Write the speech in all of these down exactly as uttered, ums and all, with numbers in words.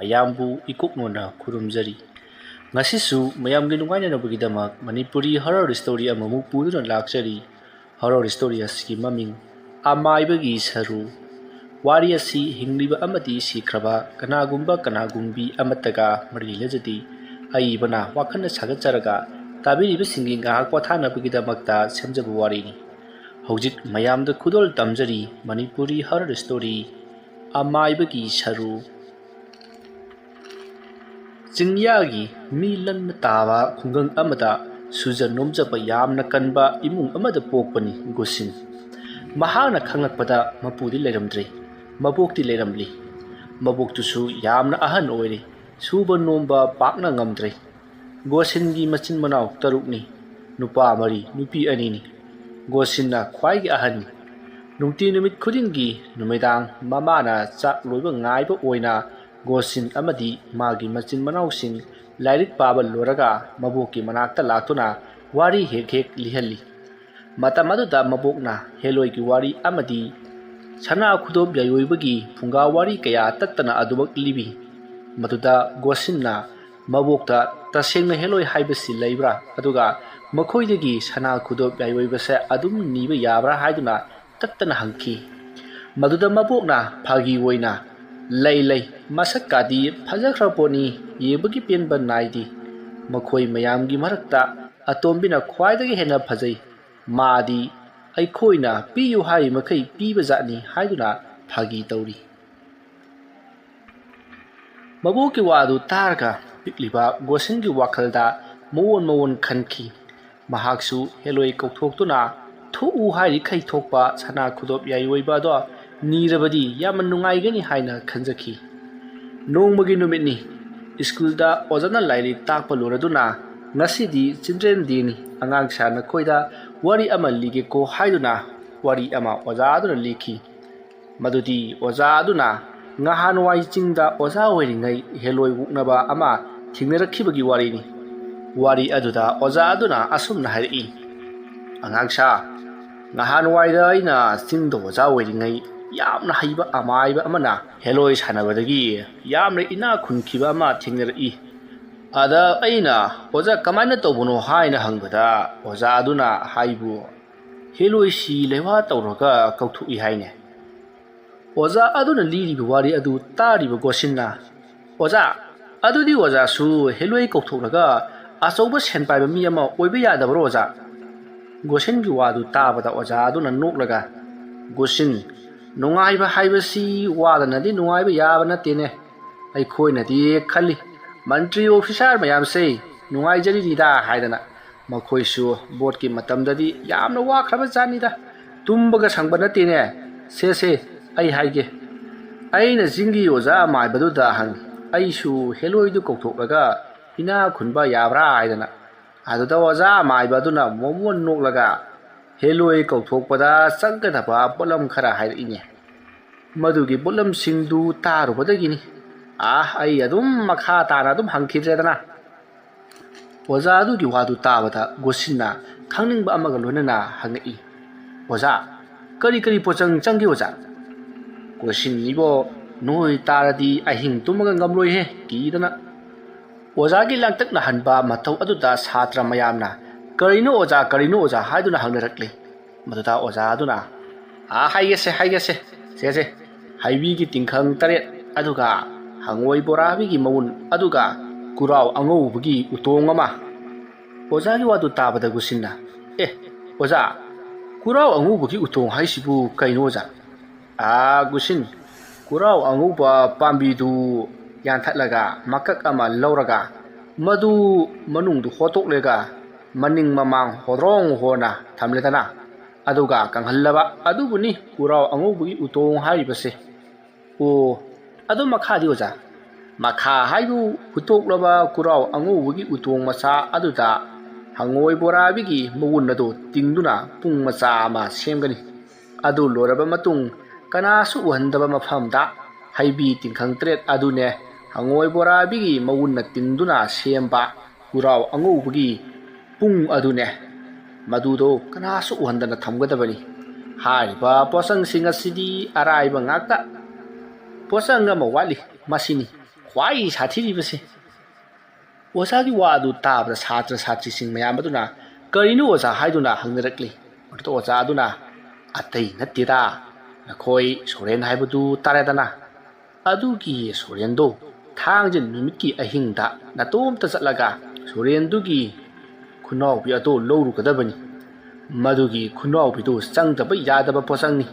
ꯃꯌꯥꯝꯕꯨ ꯏꯀꯣꯛꯅꯣꯟꯅ ꯈꯨꯔꯨꯝꯖꯔꯤ꯫ ꯉꯁꯤꯁꯨ ꯃꯌꯥꯝꯒꯤ ꯅꯨꯡꯉꯥꯏꯅꯅꯕꯒꯤꯗꯃꯛ ꯃꯅꯤꯄꯨꯔꯤ horror story ꯑꯃꯃꯨꯛ ꯄꯨꯗꯨꯅ ꯂꯥꯛꯆꯔꯤ꯫ Horror story ꯑꯁꯤꯒꯤ ꯃꯃꯤꯡ ꯑꯃꯥꯏꯕꯒꯤ ꯁꯔꯨ꯫ ꯋꯥꯔꯤ ꯑꯁꯤ ꯍꯤꯡꯂꯤꯕ ꯑꯃꯗꯤ ꯁꯤꯈ꯭ꯔꯕ ꯀꯅꯥꯒꯨꯝꯕ ꯀꯅꯥꯒꯨꯝꯕꯤ ꯑꯃꯠꯇꯒ ꯃꯔꯤ ꯂꯩꯖꯗꯦ꯫ ꯑꯏꯕꯅ ꯋꯥꯈꯜꯅ ꯁꯥꯒꯠꯆꯔꯒ ꯇꯥꯕꯤꯔꯤꯕꯁꯤꯡꯒꯤ ꯉꯥꯏꯍꯥꯛ ꯄꯣꯊꯥꯅꯕꯒꯤꯗꯃꯛꯇ ꯁꯦꯝꯖꯕ ꯋꯥꯔꯤꯅꯤ꯫ ꯍꯧꯖꯤꯛ ꯃꯌꯥꯝꯗ ꯈꯨꯗꯣꯜ ꯇꯝꯖꯔꯤ ꯃꯅꯤꯄꯨꯔꯤ horror story ꯑꯃꯥꯏꯕꯒꯤ ꯁꯔꯨ꯫ ꯆꯤꯡꯌꯥꯒꯤ ꯃꯤ ꯂꯟꯅ ꯇꯥꯕ ꯈꯨꯡꯒꯪ ꯑꯃꯗ ꯁꯨꯖ ꯅꯣꯝꯖꯕ ꯌꯥꯝꯅ ꯀꯟꯕ ꯏꯃꯨꯡ ꯑꯃꯗ ꯄꯣꯛꯄꯅꯤ ꯒꯣꯁꯤꯟ꯫ ꯃꯍꯥꯛꯅ ꯈꯪꯂꯛꯄꯗ ꯃꯄꯨꯗꯤ ꯂꯩꯔꯝꯗ꯭ꯔꯦ, ꯃꯕꯣꯛꯇꯤ ꯂꯩꯔꯝꯂꯤ꯫ ꯃꯕꯣꯛꯇꯨꯁꯨ ꯌꯥꯝꯅ ꯑꯍꯟ ꯑꯣꯏꯔꯦ, ꯁꯨꯕ ꯅꯣꯝꯕ ꯄꯥꯛꯅ ꯉꯝꯗ꯭ꯔꯦ꯫ ꯒꯣꯁꯤꯟꯒꯤ ꯃꯆꯤꯟ ꯃꯅꯥꯎ ꯇꯔꯨꯛꯅꯤ, ꯅꯨꯄꯥ ꯃꯔꯤ, ꯅꯨꯄꯤ ꯑꯅꯤꯅꯤ꯫ ꯒꯣꯁꯤꯟꯅ ꯈ꯭ꯋꯥꯏꯒꯤ ꯑꯍꯟꯅꯤ꯫ ꯅꯨꯡꯇꯤ ꯅꯨꯃꯤꯠ ꯈꯨꯗꯤꯡꯒꯤ ꯅꯨꯃꯤꯗꯥꯡ ꯃꯃꯥꯅ ꯆꯥꯛ ꯂꯣꯏꯕ ꯉꯥꯏꯕ ꯑꯣꯏꯅ ꯒꯣꯁꯤꯟ ꯑꯃꯗꯤ ꯃꯥꯒꯤ ꯃꯆꯤꯟ ꯃꯅꯥꯎꯁꯤꯡ ꯂꯥꯏꯔꯤꯛ ꯄꯥꯕ ꯂꯣꯏꯔꯒ ꯃꯕꯣꯛꯀꯤ ꯃꯅꯥꯛꯇ ꯂꯥꯛꯇꯨꯅ ꯋꯥꯔꯤ ꯍꯦꯛ ꯍꯦꯛ ꯂꯤꯍꯜꯂꯤ꯫ ꯃꯇꯝ ꯑꯗꯨꯗ ꯃꯕꯣꯛꯅ ꯍꯦꯂꯣꯏꯒꯤ ꯋꯥꯔꯤ ꯑꯃꯗꯤ ꯁꯅꯥ ꯈꯨꯗꯣꯞ ꯌꯥꯏꯑꯣꯏꯕꯒꯤ ꯐꯨꯡꯒꯥ ꯋꯥꯔꯤ ꯀꯌꯥ ꯇꯠꯇꯅ ꯑꯗꯨꯃꯛ ꯂꯤꯕꯤ꯫ ꯃꯗꯨꯗ ꯒꯣꯁꯤꯟꯅ ꯃꯕꯣꯛꯇ ꯇꯁꯦꯡꯅ ꯍꯦꯂꯣꯏ ꯍꯥꯏꯕꯁꯤ ꯂꯩꯕ꯭ꯔꯥ, ꯑꯗꯨꯒ ꯃꯈꯣꯏꯗꯒꯤ ꯁꯅꯥ ꯈꯨꯗꯣꯞ ꯌꯥꯏꯑꯣꯏꯕꯁꯦ ꯑꯗꯨꯝ ꯅꯤꯕ ꯌꯥꯕ꯭ꯔꯥ ꯍꯥꯏꯗꯨꯅ ꯇꯠꯇꯅ ꯍꯪꯈꯤ꯫ ꯃꯗꯨꯗ ꯃꯕꯣꯛꯅ ꯐꯥꯒꯤ ꯑꯣꯏꯅ, "ꯂꯩ, ꯂꯩ, ꯃꯁꯛꯀꯥꯗꯤ ꯐꯖꯈ꯭ꯔ ꯄꯣꯠꯅꯤ, ꯌꯦꯡꯕꯒꯤ ꯄꯦꯟꯕ ꯅꯥꯏꯗꯦ꯫ ꯃꯈꯣꯏ ꯃꯌꯥꯝꯒꯤ ꯃꯔꯛꯇ ꯑꯇꯣꯝꯕꯤꯅ ꯈ꯭ꯋꯥꯏꯗꯒꯤ ꯍꯦꯟꯅ ꯐꯖꯩ꯫ ꯃꯥꯗꯤ ꯑꯩꯈꯣꯏꯅ ꯄꯤꯌꯨ ꯍꯥꯏꯔꯤ ꯃꯈꯩ ꯄꯤꯕ ꯖꯥꯠꯅꯤ" ꯍꯥꯏꯗꯨꯅ ꯐꯥꯒꯤ ꯇꯧꯔꯤ꯫ ꯃꯕꯣꯛꯀꯤ ꯋꯥꯗꯨ ꯇꯥꯔꯒ ꯄꯤꯛꯂꯤꯕ ꯒꯣꯁꯤꯟꯒꯤ ꯋꯥꯈꯜꯗ ꯃꯑꯣꯟ ꯃꯑꯣꯟ ꯈꯟꯈꯤ꯫ ꯃꯍꯥꯛꯁꯨ ꯍꯦꯂꯣꯏ ꯀꯧꯊꯣꯛꯇꯨꯅ ꯊꯣꯛꯎ ꯍꯥꯏꯔꯤꯈꯩ ꯊꯣꯛꯄ ꯁꯅꯥ ꯈꯨꯗꯣꯞ ꯌꯥꯏꯑꯣꯏꯕ ꯑꯗꯣ ꯅꯤꯔꯕꯗꯤ ꯌꯥꯝꯅ ꯅꯨꯡꯉꯥꯏꯒꯅꯤ ꯍꯥꯏꯅ ꯈꯟꯖꯈꯤ꯫ ꯅꯣꯡꯃꯒꯤ ꯅꯨꯃꯤꯠꯅꯤ꯫ ꯁ꯭ꯀꯨꯜꯗ ꯑꯣꯖꯥꯅ ꯂꯥꯏꯔꯤꯛ ꯇꯥꯛꯄ ꯂꯣꯏꯔꯗꯨꯅ, "ꯉꯁꯤꯗꯤ Children Dayꯅꯤ, ꯑꯉꯥꯡꯁꯥ ꯅꯈꯣꯏꯗ ꯋꯥꯔꯤ ꯑꯃ ꯂꯤꯒꯦꯀꯣ" ꯍꯥꯏꯗꯨꯅ ꯋꯥꯔꯤ ꯑꯃ ꯑꯣꯖꯥ ꯑꯗꯨꯅ ꯂꯤꯈꯤ꯫ ꯃꯗꯨꯗꯤ ꯑꯣꯖꯥ ꯑꯗꯨꯅ ꯉꯍꯥꯟꯋꯥꯏ ꯆꯤꯡꯗ ꯑꯣꯖꯥ ꯑꯣꯏꯔꯤꯉꯩ ꯍꯦꯂꯣꯏ ꯑꯣꯛꯅꯕ ꯑꯃ ꯊꯦꯡꯅꯔꯛꯈꯤꯕꯒꯤ ꯋꯥꯔꯤꯅꯤ꯫ ꯋꯥꯔꯤ ꯑꯗꯨꯗ ꯑꯣꯖꯥ ꯑꯗꯨꯅ ꯑꯁꯨꯝꯅ ꯍꯥꯏꯔꯛꯏ, "ꯑꯉꯥꯡꯁꯥ, ꯉꯍꯥꯟꯋꯥꯏꯗ ꯑꯩꯅ ꯆꯤꯡꯗ ꯑꯣꯖꯥ ꯑꯣꯏꯔꯤꯉꯩ ꯌꯥꯝꯅ ꯍꯩꯕ ꯑꯃꯥꯏꯕ ꯑꯃꯅ ꯍꯦꯂꯣꯏ ꯁꯥꯟꯅꯕꯗꯒꯤ ꯌꯥꯝꯅ ꯏꯅꯥꯛ ꯈꯨꯟꯈꯤꯕ ꯑꯃ ꯊꯦꯡꯅꯔꯛꯏ꯫ ꯑꯗ ꯑꯩꯅ, "ꯑꯣꯖꯥ, ꯀꯃꯥꯏꯅ ꯇꯧꯕꯅꯣ?" ꯍꯥꯏꯅ ꯍꯪꯕꯗ, ꯑꯣꯖꯥ ꯑꯗꯨꯅ ꯍꯥꯏꯕꯨ, "ꯍꯦꯂꯣꯏꯁꯤ ꯂꯩꯋꯥ ꯇꯧꯔꯒ ꯀꯧꯊꯣꯛꯏ ꯍꯥꯏꯅꯦ"꯫ ꯑꯣꯖꯥ ꯑꯗꯨꯅ ꯂꯤꯔꯤꯕ ꯋꯥꯔꯤ ꯑꯗꯨ ꯇꯥꯔꯤꯕ ꯒꯣꯁꯤꯟꯅ, "ꯑꯣꯖꯥ, ꯑꯗꯨꯗꯤ ꯑꯣꯖꯥꯁꯨ ꯍꯦꯂꯣꯏ ꯀꯧꯊꯣꯛꯂꯒ ꯑꯆꯧꯕ ꯁꯦꯟ ꯄꯥꯏꯕ ꯃꯤ ꯑꯃ ꯑꯣꯏꯕ ꯌꯥꯗꯕ꯭ꯔꯣ, ꯑꯣꯖꯥ?" ꯒꯣꯁꯤꯟꯒꯤ ꯋꯥꯗꯨ ꯇꯥꯕꯗ ꯑꯣꯖꯥ ꯑꯗꯨꯅ ꯅꯣꯛꯂꯒ, "ꯒꯣꯁꯤꯟ, ꯅꯨꯡꯉꯥꯏꯕ ꯍꯥꯏꯕꯁꯤ ꯋꯥꯗꯅꯗꯤ ꯅꯨꯡꯉꯥꯏꯕ ꯌꯥꯕ ꯅꯠꯇꯦꯅꯦ꯫ ꯑꯩꯈꯣꯏꯅꯗꯤ ꯈꯜꯂꯤ, ꯃꯟꯇ꯭ꯔꯤ ꯑꯣꯐꯤꯁꯥꯔ ꯃꯌꯥꯝꯁꯦ ꯅꯨꯡꯉꯥꯏꯖꯔꯤꯅꯤꯗ ꯍꯥꯏꯗꯅ꯫ ꯃꯈꯣꯏꯁꯨ ꯚꯣꯠꯀꯤ ꯃꯇꯝꯗꯗꯤ ꯌꯥꯝꯅ ꯋꯥꯈ꯭ꯔꯕ ꯖꯥꯠꯅꯤꯗ꯫ ꯇꯨꯝꯕꯒ ꯁꯪꯕ ꯅꯠꯇꯦꯅꯦ꯫ ꯁꯦ, ꯁꯦ, ꯑꯩ ꯍꯥꯏꯒꯦ꯫ ꯑꯩꯅ ꯆꯤꯡꯒꯤ ꯑꯣꯖꯥ ꯑꯃꯥꯏꯕꯗꯨꯗ ꯍꯪꯉꯤ, 'ꯑꯩꯁꯨ ꯍꯦꯂꯣꯏꯗꯨ ꯀꯧꯊꯣꯛꯂꯒ ꯏꯅꯥ ꯈꯨꯟꯕ ꯌꯥꯕ꯭ꯔꯥ?' ꯍꯥꯏꯗꯅ꯫ ꯑꯗꯨꯗ ꯑꯣꯖꯥ ꯑꯃꯥꯏꯕ ꯑꯗꯨꯅ ꯃꯣꯃꯣꯟ ꯅꯣꯛꯂꯒ ꯍꯦꯂꯣꯏ ꯀꯧꯊꯣꯛꯄꯗ ꯆꯪꯒꯗꯕ ꯄꯣꯠꯂꯝ ꯈꯔ ꯍꯥꯏꯔꯛꯏꯅꯦ꯫ ꯃꯗꯨꯒꯤ ꯄꯣꯠꯂꯝꯁꯤꯡꯗꯨ ꯇꯥꯔꯨꯕꯗꯒꯤꯅꯤ꯫ ꯑꯥ, ꯑꯩ ꯑꯗꯨꯝ ꯃꯈꯥ ꯇꯥꯅ ꯑꯗꯨꯝ ꯍꯪꯈꯤꯗ꯭ꯔꯦꯗꯅ꯫ ꯑꯣꯖꯥ ꯑꯗꯨꯒꯤ ꯋꯥꯗꯨ ꯇꯥꯕꯗ ꯒꯣꯁꯤꯟꯅ ꯈꯪꯅꯤꯡꯕ ꯑꯃꯒ ꯂꯣꯏꯅꯅ ꯍꯪꯉꯛꯏ, "ꯑꯣꯖꯥ, ꯀꯔꯤ ꯀꯔꯤ ꯄꯣꯠꯆꯪ ꯆꯪꯒꯦ, ꯑꯣꯖꯥ?" ꯒꯣꯁꯤꯟ, "ꯏꯕꯣ, ꯅꯣꯏ ꯇꯥꯔꯗꯤ ꯑꯍꯤꯡ ꯇꯨꯝꯃꯒ ꯉꯝꯂꯣꯏꯍꯦ, ꯀꯤꯗꯅ"꯫ ꯑꯣꯖꯥꯒꯤ ꯂꯥꯡꯇꯛꯅꯍꯟꯕ ꯃꯇꯧ ꯑꯗꯨꯗ ꯁꯥꯇ꯭ꯔ ꯃꯌꯥꯝꯅ, "ꯀꯔꯤꯅꯣ ꯑꯣꯖꯥ, ꯀꯔꯤꯅꯣ ꯑꯣꯖꯥ?" ꯍꯥꯏꯗꯨꯅ ꯍꯪꯅꯔꯛꯂꯤ꯫ ꯃꯗꯨꯗ ꯑꯣꯖꯥ ꯑꯗꯨꯅ, "ꯑꯥ, ꯍꯥꯏꯒꯦꯁꯦ, ꯍꯥꯏꯒꯦꯁꯦ꯫ ꯁꯦ, ꯁꯦ, ꯍꯩꯕꯤꯒꯤ ꯇꯤꯡꯈꯪ ꯇꯔꯦꯠ, ꯑꯗꯨꯒ ꯍꯪꯉꯣꯏ ꯕꯣꯔꯥꯕꯤꯒꯤ ꯃꯎꯟ, ꯑꯗꯨꯒ ꯀꯨꯔꯥꯎ ꯑꯉꯧꯕꯒꯤ ꯎꯇꯣꯡ ꯑꯃ"꯫ ꯑꯣꯖꯥꯒꯤ ꯋꯥꯗꯨ ꯇꯥꯕꯗ ꯒꯨꯁꯤꯟꯅ, "ꯑꯦ, ꯑꯣꯖꯥ, ꯀꯨꯔꯥꯎ ꯑꯉꯧꯕꯒꯤ ꯎꯇꯣꯡ ꯍꯥꯏꯁꯤꯕꯨ ꯀꯩꯅꯣ, ꯑꯣꯖꯥ?" "ꯑꯥ, ꯒꯨꯁꯤꯟ, ꯀꯨꯔꯥꯎ ꯑꯉꯧꯕ ꯄꯥꯝꯕꯤꯗꯨ ꯌꯥꯟꯊꯠꯂꯒ ꯃꯀꯛ ꯑꯃ ꯂꯧꯔꯒ ꯃꯗꯨ ꯃꯅꯨꯡꯗꯨ ꯍꯣꯠꯇꯣꯛꯂꯒ ꯃꯅꯤꯡ ꯃꯃꯥꯡ ꯍꯣꯗ꯭ꯔꯣꯡ ꯍꯣꯅ ꯊꯝꯂꯦꯗꯅ, ꯑꯗꯨꯒ ꯀꯪꯍꯜꯂꯕ ꯑꯗꯨꯕꯨꯅꯤ ꯀꯨꯔꯥꯎ ꯑꯉꯧꯕꯒꯤ ꯎꯇꯣꯡ ꯍꯥꯏꯔꯤꯕꯁꯦ"꯫ "ꯑꯣ, ꯑꯗꯨ ꯃꯈꯥꯗꯤ, ꯑꯣꯖꯥ?" "ꯃꯈꯥ ꯍꯥꯏꯕꯨ ꯍꯨꯠꯇꯣꯛꯂꯕ ꯀꯨꯔꯥꯎ ꯑꯉꯧꯕꯒꯤ ꯎꯇꯣꯡ ꯃꯆꯥ ꯑꯗꯨꯗ ꯍꯪꯉꯣꯏ ꯕꯣꯔꯥꯕꯤꯒꯤ ꯃꯎꯟ ꯑꯗꯨ ꯇꯤꯡꯗꯨꯅ ꯄꯨꯡ ꯃꯆꯥ ꯑꯃ ꯁꯦꯝꯒꯅꯤ꯫ ꯑꯗꯨ ꯂꯣꯏꯔꯕ ꯃꯇꯨꯡ, ꯀꯅꯥꯁꯨ ꯎꯍꯟꯗꯕ ꯃꯐꯝꯗ ꯍꯩꯕꯤ ꯇꯤꯡꯈꯪ ꯇꯔꯦꯠ ꯑꯗꯨꯅꯦ ꯍꯪꯉꯣꯏ ꯕꯣꯔꯥꯕꯤꯒꯤ ꯃꯎꯟꯅ ꯇꯤꯡꯗꯨꯅ ꯁꯦꯝꯕ ꯀꯨꯔꯥꯎ ꯑꯉꯧꯕꯒꯤ ꯄꯨꯡ ꯑꯗꯨꯅꯦ꯫ ꯃꯗꯨꯗꯣ ꯀꯅꯥꯁꯨ ꯎꯍꯟꯗꯅ ꯊꯝꯒꯗꯕꯅꯤ꯫ ꯍꯥꯏꯔꯤꯕ ꯄꯣꯠꯆꯪꯁꯤꯡ ꯑꯁꯤꯗꯤ ꯑꯔꯥꯏꯕ ꯉꯥꯛꯇ꯫ ꯄꯣꯠꯆꯪ ꯑꯃ ꯋꯥꯠꯂꯤ, ꯃꯁꯤꯅꯤ ꯈ꯭ꯋꯥꯏ ꯁꯥꯊꯤꯔꯤꯕꯁꯦ꯫ ꯑꯣꯖꯥꯒꯤ ꯋꯥ ꯑꯗꯨ ꯇꯥꯕꯗ ꯁꯥꯇ꯭ꯔ ꯁꯥꯇ꯭ꯔꯤꯁꯤꯡ ꯃꯌꯥꯝ ꯑꯗꯨꯅ "ꯀꯔꯤꯅꯣ ꯑꯣꯖꯥ?" ꯍꯥꯏꯗꯨꯅ ꯍꯪꯅꯔꯛꯂꯤ꯫ ꯃꯗꯨꯗ ꯑꯣꯖꯥ ꯑꯗꯨꯅ, "ꯑꯇꯩ ꯅꯠꯇꯦꯗ, ꯅꯈꯣꯏ ꯁꯣꯔꯦꯟ ꯍꯥꯏꯕꯗꯨ ꯇꯥꯔꯦꯗꯅ꯫ ꯑꯗꯨꯒꯤ ꯁꯣꯔꯦꯟꯗꯣ ꯊꯥꯡꯖ ꯅꯨꯃꯤꯠꯀꯤ ꯑꯍꯤꯡꯗ ꯅꯇꯣꯝꯇ ꯆꯠꯂꯒ ꯁꯣꯔꯦꯟꯗꯨꯒꯤ ꯈꯨꯅꯥꯎꯕꯤ ꯑꯗꯨ ꯂꯧꯔꯨꯒꯗꯕꯅꯤ꯫ ꯃꯗꯨꯒꯤ ꯈꯨꯅꯥꯎꯕꯤꯗꯨ ꯆꯪꯗꯕ ꯌꯥꯗꯕ ꯄꯣꯠꯆꯪꯅꯤ꯫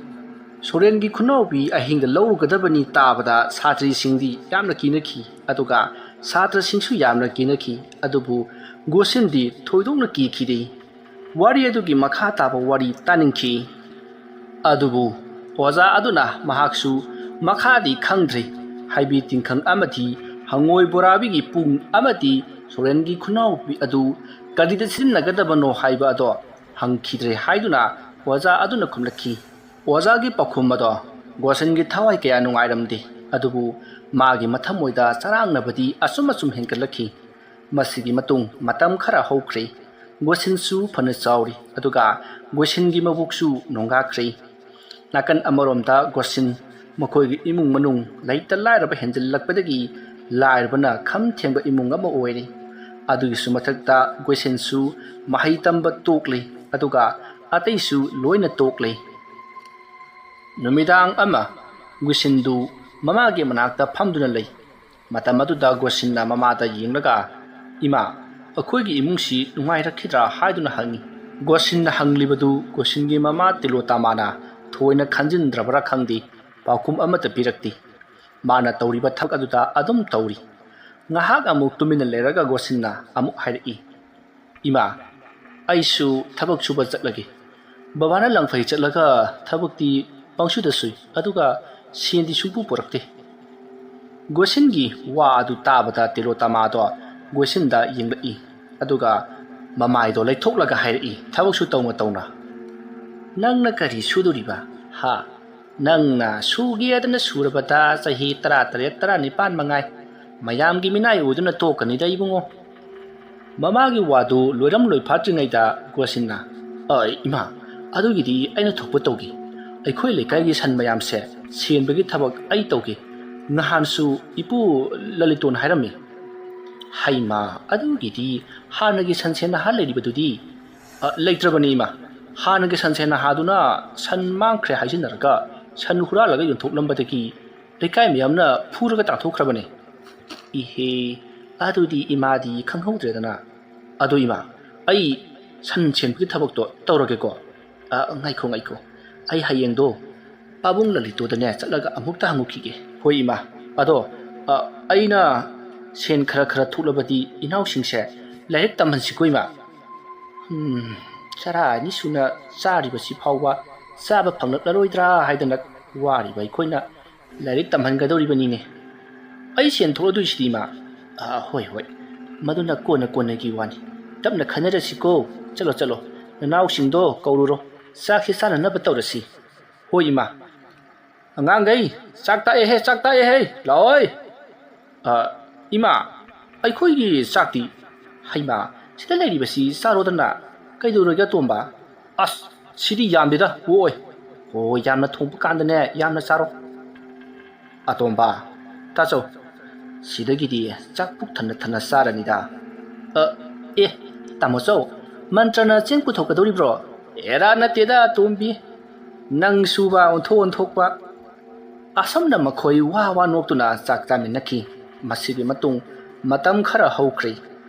ꯁꯣꯔꯦꯟꯒꯤ ꯈꯨꯅꯥꯎꯕꯤ ꯑꯍꯤꯡꯗ ꯂꯧꯔꯨꯒꯗꯕꯅꯤ" ꯇꯥꯕꯗ ꯁꯥꯇ꯭ꯔꯤꯁꯤꯡꯗꯤ ꯌꯥꯝꯅ ꯀꯤꯅꯈꯤ, ꯑꯗꯨꯒ ꯁꯥꯇ꯭ꯔꯁꯤꯡꯁꯨ ꯌꯥꯝꯅ ꯀꯤꯅꯈꯤ꯫ ꯑꯗꯨꯕꯨ ꯒꯣꯁꯤꯟꯗꯤ ꯊꯣꯏꯗꯣꯛꯅ ꯀꯤꯈꯤꯗꯦ꯫ ꯋꯥꯔꯤ ꯑꯗꯨꯒꯤ ꯃꯈꯥ ꯇꯥꯕ ꯋꯥꯔꯤ ꯇꯥꯅꯤꯡꯈꯤ꯫ ꯑꯗꯨꯕꯨ ꯑꯣꯖꯥ ꯑꯗꯨꯅ ꯃꯍꯥꯛꯁꯨ ꯃꯈꯥꯗꯤ ꯈꯪꯗ꯭ꯔꯤ, ꯍꯥꯏꯕꯤ ꯇꯤꯡꯈꯪ ꯑꯃꯗꯤ ꯍꯪꯉꯣꯏ ꯕꯣꯔꯥꯕꯤꯒꯤ ꯄꯨꯡ ꯑꯃꯗꯤ ꯁꯣꯔꯦꯟꯒꯤ ꯈꯨꯅꯥꯎꯕꯤ ꯑꯗꯨ ꯀꯔꯤꯗ ꯁꯤꯖꯤꯟꯅꯒꯗꯕꯅꯣ ꯍꯥꯏꯕ ꯑꯗꯣ ꯍꯪꯈꯤꯗ꯭ꯔꯦ ꯍꯥꯏꯗꯨꯅ ꯑꯣꯖꯥ ꯑꯗꯨꯅ ꯈꯨꯝꯂꯛꯈꯤ꯫ ꯑꯣꯖꯥꯒꯤ ꯄꯥꯎꯈꯨꯝ ꯑꯗꯣ ꯒꯣꯁꯟꯒꯤ ꯊꯋꯥꯏ ꯀꯌꯥ ꯅꯨꯡꯉꯥꯏꯔꯝꯗꯦ, ꯑꯗꯨꯕꯨ ꯃꯥꯒꯤ ꯃꯊꯃꯣꯏꯗ ꯆꯔꯥꯡꯅꯕꯗꯤ ꯑꯁꯨꯝ ꯑꯁꯨꯝ ꯍꯦꯟꯒꯠꯂꯛꯈꯤ꯫ ꯃꯁꯤꯒꯤ ꯃꯇꯨꯡ ꯃꯇꯝ ꯈꯔ ꯍꯧꯈ꯭ꯔꯦ꯫ ꯒꯣꯁꯤꯟꯁꯨ ꯐꯅ ꯆꯥꯎꯔꯤ, ꯑꯗꯨꯒ ꯒꯣꯁꯤꯟꯒꯤ ꯃꯕꯨꯛꯁꯨ ꯅꯣꯡꯒꯥꯈ꯭ꯔꯦ꯫ ꯅꯥꯀꯟ ꯑꯃꯔꯣꯝꯗ ꯒꯣꯁꯤꯟ ꯃꯈꯣꯏꯒꯤ ꯏꯃꯨꯡ ꯃꯅꯨꯡ ꯂꯩꯇ ꯂꯥꯏꯔꯕ ꯍꯦꯟꯖꯤꯜꯂꯛꯄꯗꯒꯤ ꯂꯥꯏꯔꯕꯅ ꯈꯝ ꯊꯦꯡꯕ ꯏꯃꯨꯡ ꯑꯃ ꯑꯣꯏꯔꯦ꯫ ꯑꯗꯨꯒꯤꯁꯨ ꯃꯊꯛꯇ ꯒꯣꯁꯤꯟꯁꯨ ꯃꯍꯩ ꯇꯝꯕ ꯇꯣꯛꯂꯦ, ꯑꯗꯨꯒ ꯑꯇꯩꯁꯨ ꯂꯣꯏꯅ ꯇꯣꯛꯂꯦ꯫ ꯅꯨꯃꯤꯗꯥꯡ ꯑꯃ ꯒꯣꯁꯤꯟꯗꯨ ꯃꯃꯥꯒꯤ ꯃꯅꯥꯛꯇ ꯐꯝꯗꯨꯅ ꯂꯩ꯫ ꯃꯇꯝ ꯑꯗꯨꯗ ꯒꯣꯁꯤꯟꯅ ꯃꯃꯥꯗ ꯌꯦꯡꯂꯒ, "ꯏꯃꯥ, ꯑꯩꯈꯣꯏꯒꯤ ꯏꯃꯨꯡꯁꯤ ꯅꯨꯡꯉꯥꯏꯔꯛꯈꯤꯗ꯭ꯔꯥ?" ꯍꯥꯏꯗꯨꯅ ꯍꯪꯉꯤ꯫ ꯒꯣꯁꯤꯟꯅ ꯍꯪꯂꯤꯕꯗꯨ ꯒꯣꯁꯤꯟꯒꯤ ꯃꯃꯥ ꯇꯤꯂꯣꯇꯥꯃꯥꯅ ꯊꯣꯏꯅ ꯈꯟꯖꯤꯟꯗ꯭ꯔꯕ꯭ꯔꯥ ꯈꯪꯗꯦ, ꯄꯥꯎꯈꯨꯝ ꯑꯃꯠꯇ ꯄꯤꯔꯛꯇꯦ꯫ ꯃꯥꯅ ꯇꯧꯔꯤꯕ ꯊꯕꯛ ꯑꯗꯨꯗ ꯑꯗꯨꯝ ꯇꯧꯔꯤ꯫ ꯉꯥꯏꯍꯥꯛ ꯑꯃꯨꯛ ꯇꯨꯃꯤꯟꯅ ꯂꯩꯔꯒ ꯒꯣꯁꯤꯟꯅ ꯑꯃꯨꯛ ꯍꯥꯏꯔꯛꯏ, "ꯏꯃꯥ, ꯑꯩꯁꯨ ꯊꯕꯛ ꯁꯨꯕ ꯆꯠꯂꯒꯦ꯫ ꯕꯕꯥꯅ ꯂꯪꯐꯩ ꯆꯠꯂꯒ ꯊꯕꯛꯇꯤ ꯄꯪꯁꯨꯗ ꯁꯨꯏ, ꯑꯗꯨꯒ ꯁꯦꯟꯗꯤ ꯁꯨꯡꯄꯨ ꯄꯨꯔꯛꯇꯦ꯫" ꯒꯣꯁꯤꯟꯒꯤ ꯋꯥ ꯑꯗꯨ ꯇꯥꯕꯗ ꯇꯤꯂꯣꯇꯥꯃꯥꯗꯣ ꯒꯣꯁꯤꯟꯗ ꯌꯦꯡꯂꯛꯏ, ꯑꯗꯨꯒ ꯃꯃꯥꯏꯗꯣ ꯂꯩꯊꯣꯛꯂꯒ ꯍꯥꯏꯔꯛꯏ, ꯊꯕꯛꯁꯨ ꯇꯧꯅ ꯇꯧꯅ, "ꯅꯪꯅ ꯀꯔꯤ ꯁꯨꯗꯣꯔꯤꯕ? ꯍꯥ? ꯅꯪꯅ ꯁꯨꯒꯦꯗꯅ ꯁꯨꯔꯕꯗ ꯆꯍꯤ ꯇꯔꯥꯇꯔꯦꯠ, ꯇꯔꯥꯅꯤꯄꯥꯟ ꯃꯉꯥꯏ꯫ ꯃꯌꯥꯝꯒꯤ ꯃꯤꯅꯥꯏ ꯑꯣꯏꯗꯨꯅ ꯇꯣꯛꯀꯅꯤꯗ, ꯏꯕꯨꯡꯉꯣ꯫" ꯃꯃꯥꯒꯤ ꯋꯥꯗꯨ ꯂꯣꯏꯔꯝ ꯂꯣꯏꯐꯥꯠꯇ꯭ꯔꯤꯉꯩꯗ ꯒꯣꯁꯤꯟꯅ, "ꯑ, ꯏꯃꯥ, ꯑꯗꯨꯒꯤꯗꯤ ꯑꯩꯅ ꯊꯣꯛꯄ ꯇꯧꯒꯦ꯫ ꯑꯩꯈꯣꯏ ꯂꯩꯀꯥꯏꯒꯤ ꯁꯟ ꯃꯌꯥꯝꯁꯦ ꯁꯦꯟꯕꯒꯤ ꯊꯕꯛ ꯑꯩ ꯇꯧꯒꯦ꯫ ꯅꯍꯥꯟꯁꯨ ꯏꯄꯨ ꯂꯂꯤꯇꯣꯟ ꯍꯥꯏꯔꯝꯃꯤ꯫ ꯍꯩꯃꯥ, ꯑꯗꯨꯒꯤꯗꯤ ꯍꯥꯟꯅꯒꯤ ꯁꯟꯁꯦꯟ ꯅꯍꯥ ꯂꯩꯔꯤꯕꯗꯨꯗꯤ? "ꯑ, ꯂꯩꯇ꯭ꯔꯕꯅꯤ ꯏꯃꯥ꯫ ꯍꯥꯟꯅꯒꯤ ꯁꯟꯁꯦꯟ ꯅꯍꯥꯗꯨꯅ ꯁꯟ ꯃꯥꯡꯈ꯭ꯔꯦ ꯍꯥꯏꯖꯤꯟꯅꯔꯒ ꯁꯟ ꯍꯨꯔꯥꯜꯂꯒ ꯌꯣꯟꯊꯣꯛꯂꯝꯕꯗꯒꯤ ꯂꯩꯀꯥꯏ ꯃꯌꯥꯝꯅ ꯐꯨꯔꯒ ꯇꯥꯟꯊꯣꯛꯈ꯭ꯔꯕꯅꯤ꯫" "ꯏꯍꯦ, ꯑꯗꯨꯗꯤ ꯏꯃꯥꯗꯤ ꯈꯪꯍꯧꯗ꯭ꯔꯦꯗꯅ꯫ ꯑꯗꯣ ꯏꯃꯥ, ꯑꯩ ꯁꯟ ꯁꯦꯟꯕꯒꯤ ꯊꯕꯛꯇꯣ ꯇꯧꯔꯒꯦꯀꯣ꯫ ꯑ, ꯉꯥꯏꯈꯣ, ꯉꯥꯏꯈꯣ꯫ ꯑꯩ ꯍꯌꯦꯡꯗꯣ ꯄꯥꯕꯨꯡ ꯂꯂꯤꯇꯣꯗꯅꯦ ꯆꯠꯂꯒ ꯑꯃꯨꯛꯇ ꯍꯪꯉꯨꯈꯤꯒꯦ꯫" "ꯍꯣꯏ ꯏꯃꯥ꯫ ꯑꯗꯣ, ꯑ, ꯑꯩꯅ ꯁꯦꯟ ꯈꯔ ꯈꯔ ꯊꯣꯛꯂꯕꯗꯤ ꯏꯅꯥꯎꯁꯤꯡꯁꯦ ꯂꯥꯏꯔꯤꯛ ꯇꯝꯍꯟꯁꯤꯀꯣ ꯏꯃꯥ꯫" "ꯎꯝ, ꯆꯔꯥ ꯑꯅꯤ ꯁꯨꯅ ꯆꯥꯔꯤꯕꯁꯤ ꯐꯥꯎꯕ ꯆꯥꯕ ꯐꯪꯂꯛꯂꯔꯣꯏꯗ꯭ꯔꯥ ꯍꯥꯏꯗꯅ ꯋꯥꯔꯤꯕ ꯑꯩꯈꯣꯏꯅ ꯂꯥꯏꯔꯤꯛ ꯇꯝꯍꯟꯒꯗꯧꯔꯤꯕꯅꯤꯅꯦ꯫" "ꯑꯩ ꯁꯦꯟ ꯊꯣꯛꯂꯗꯣꯏꯁꯤꯗꯤ ꯏꯃꯥ꯫" "ꯑ, ꯍꯣꯏ, ꯍꯣꯏ, ꯃꯗꯨꯅ ꯀꯣꯟꯅ ꯀꯣꯟꯅꯒꯤ ꯋꯥꯅꯤ꯫ ꯇꯞꯅ ꯈꯟꯅꯔꯁꯤꯀꯣ꯫ ꯆꯠꯂꯣ, ꯆꯠꯂꯣ, ꯅꯅꯥꯎꯁꯤꯡꯗꯣ ꯀꯧꯔꯨꯔꯣ꯫ ꯆꯥꯛꯁꯤ ꯆꯥꯅꯅꯕ ꯇꯧꯔꯁꯤ꯫" "ꯍꯣꯏ ꯏꯃꯥ꯫" "ꯑꯉꯥꯡꯈꯩ, ꯆꯥꯛ ꯇꯥꯛꯑꯦꯍꯦ, ꯆꯥꯛ ꯇꯥꯛꯑꯦꯍꯦ, ꯂꯥꯛꯑꯣꯏ꯫" "ꯑ, ꯏꯃꯥ, ꯑꯩꯈꯣꯏꯒꯤ ꯆꯥꯛꯇꯤ?" "ꯍꯩꯃꯥ, ꯁꯤꯗ ꯂꯩꯔꯤꯕꯁꯤ ꯆꯥꯔꯣꯗꯅ꯫ ꯀꯩꯗꯧꯔꯒꯦ ꯑꯇꯣꯝꯕ?" "ꯑꯁ, ꯁꯤꯗꯤ ꯌꯥꯝꯗꯦꯗ, ꯑꯣꯏ꯫ ꯍꯣ, ꯌꯥꯝꯅ ꯊꯣꯡꯕ ꯀꯥꯟꯗꯅꯦ, ꯌꯥꯝꯅ ꯆꯥꯔꯣ꯫" "ꯑꯇꯣꯝꯕ, ꯇꯥꯆꯧ, ꯁꯤꯗꯒꯤꯗꯤ ꯆꯥꯛ ꯄꯨꯛ ꯊꯟꯅ ꯊꯟꯅ ꯆꯥꯔꯅꯤꯗ꯫" "ꯑ, ꯑꯦ, ꯇꯥꯃꯣꯆꯧ, ꯃꯟꯇ꯭ꯔꯅ ꯆꯦꯡ ꯄꯨꯊꯣꯛꯀꯗꯧꯔꯤꯕ꯭ꯔꯣ?" "ꯑꯦꯔꯥ, ꯅꯠꯇꯦꯗ, ꯇꯣꯝꯕꯤ, ꯅꯪꯁꯨꯕ ꯑꯣꯟꯊꯣꯛ ꯑꯣꯟꯊꯣꯛꯄ꯫" ꯑꯁꯨꯝꯅ ꯃꯈꯣꯏ ꯋꯥ ꯋꯥ ꯅꯣꯛꯇꯨꯅ ꯆꯥꯛ ꯆꯥꯃꯤꯟꯅꯈꯤ꯫ ꯃꯁꯤꯒꯤ ꯃꯇꯨꯡ ꯃꯇꯝ ꯈꯔ ꯍꯧꯈ꯭ꯔꯦ꯫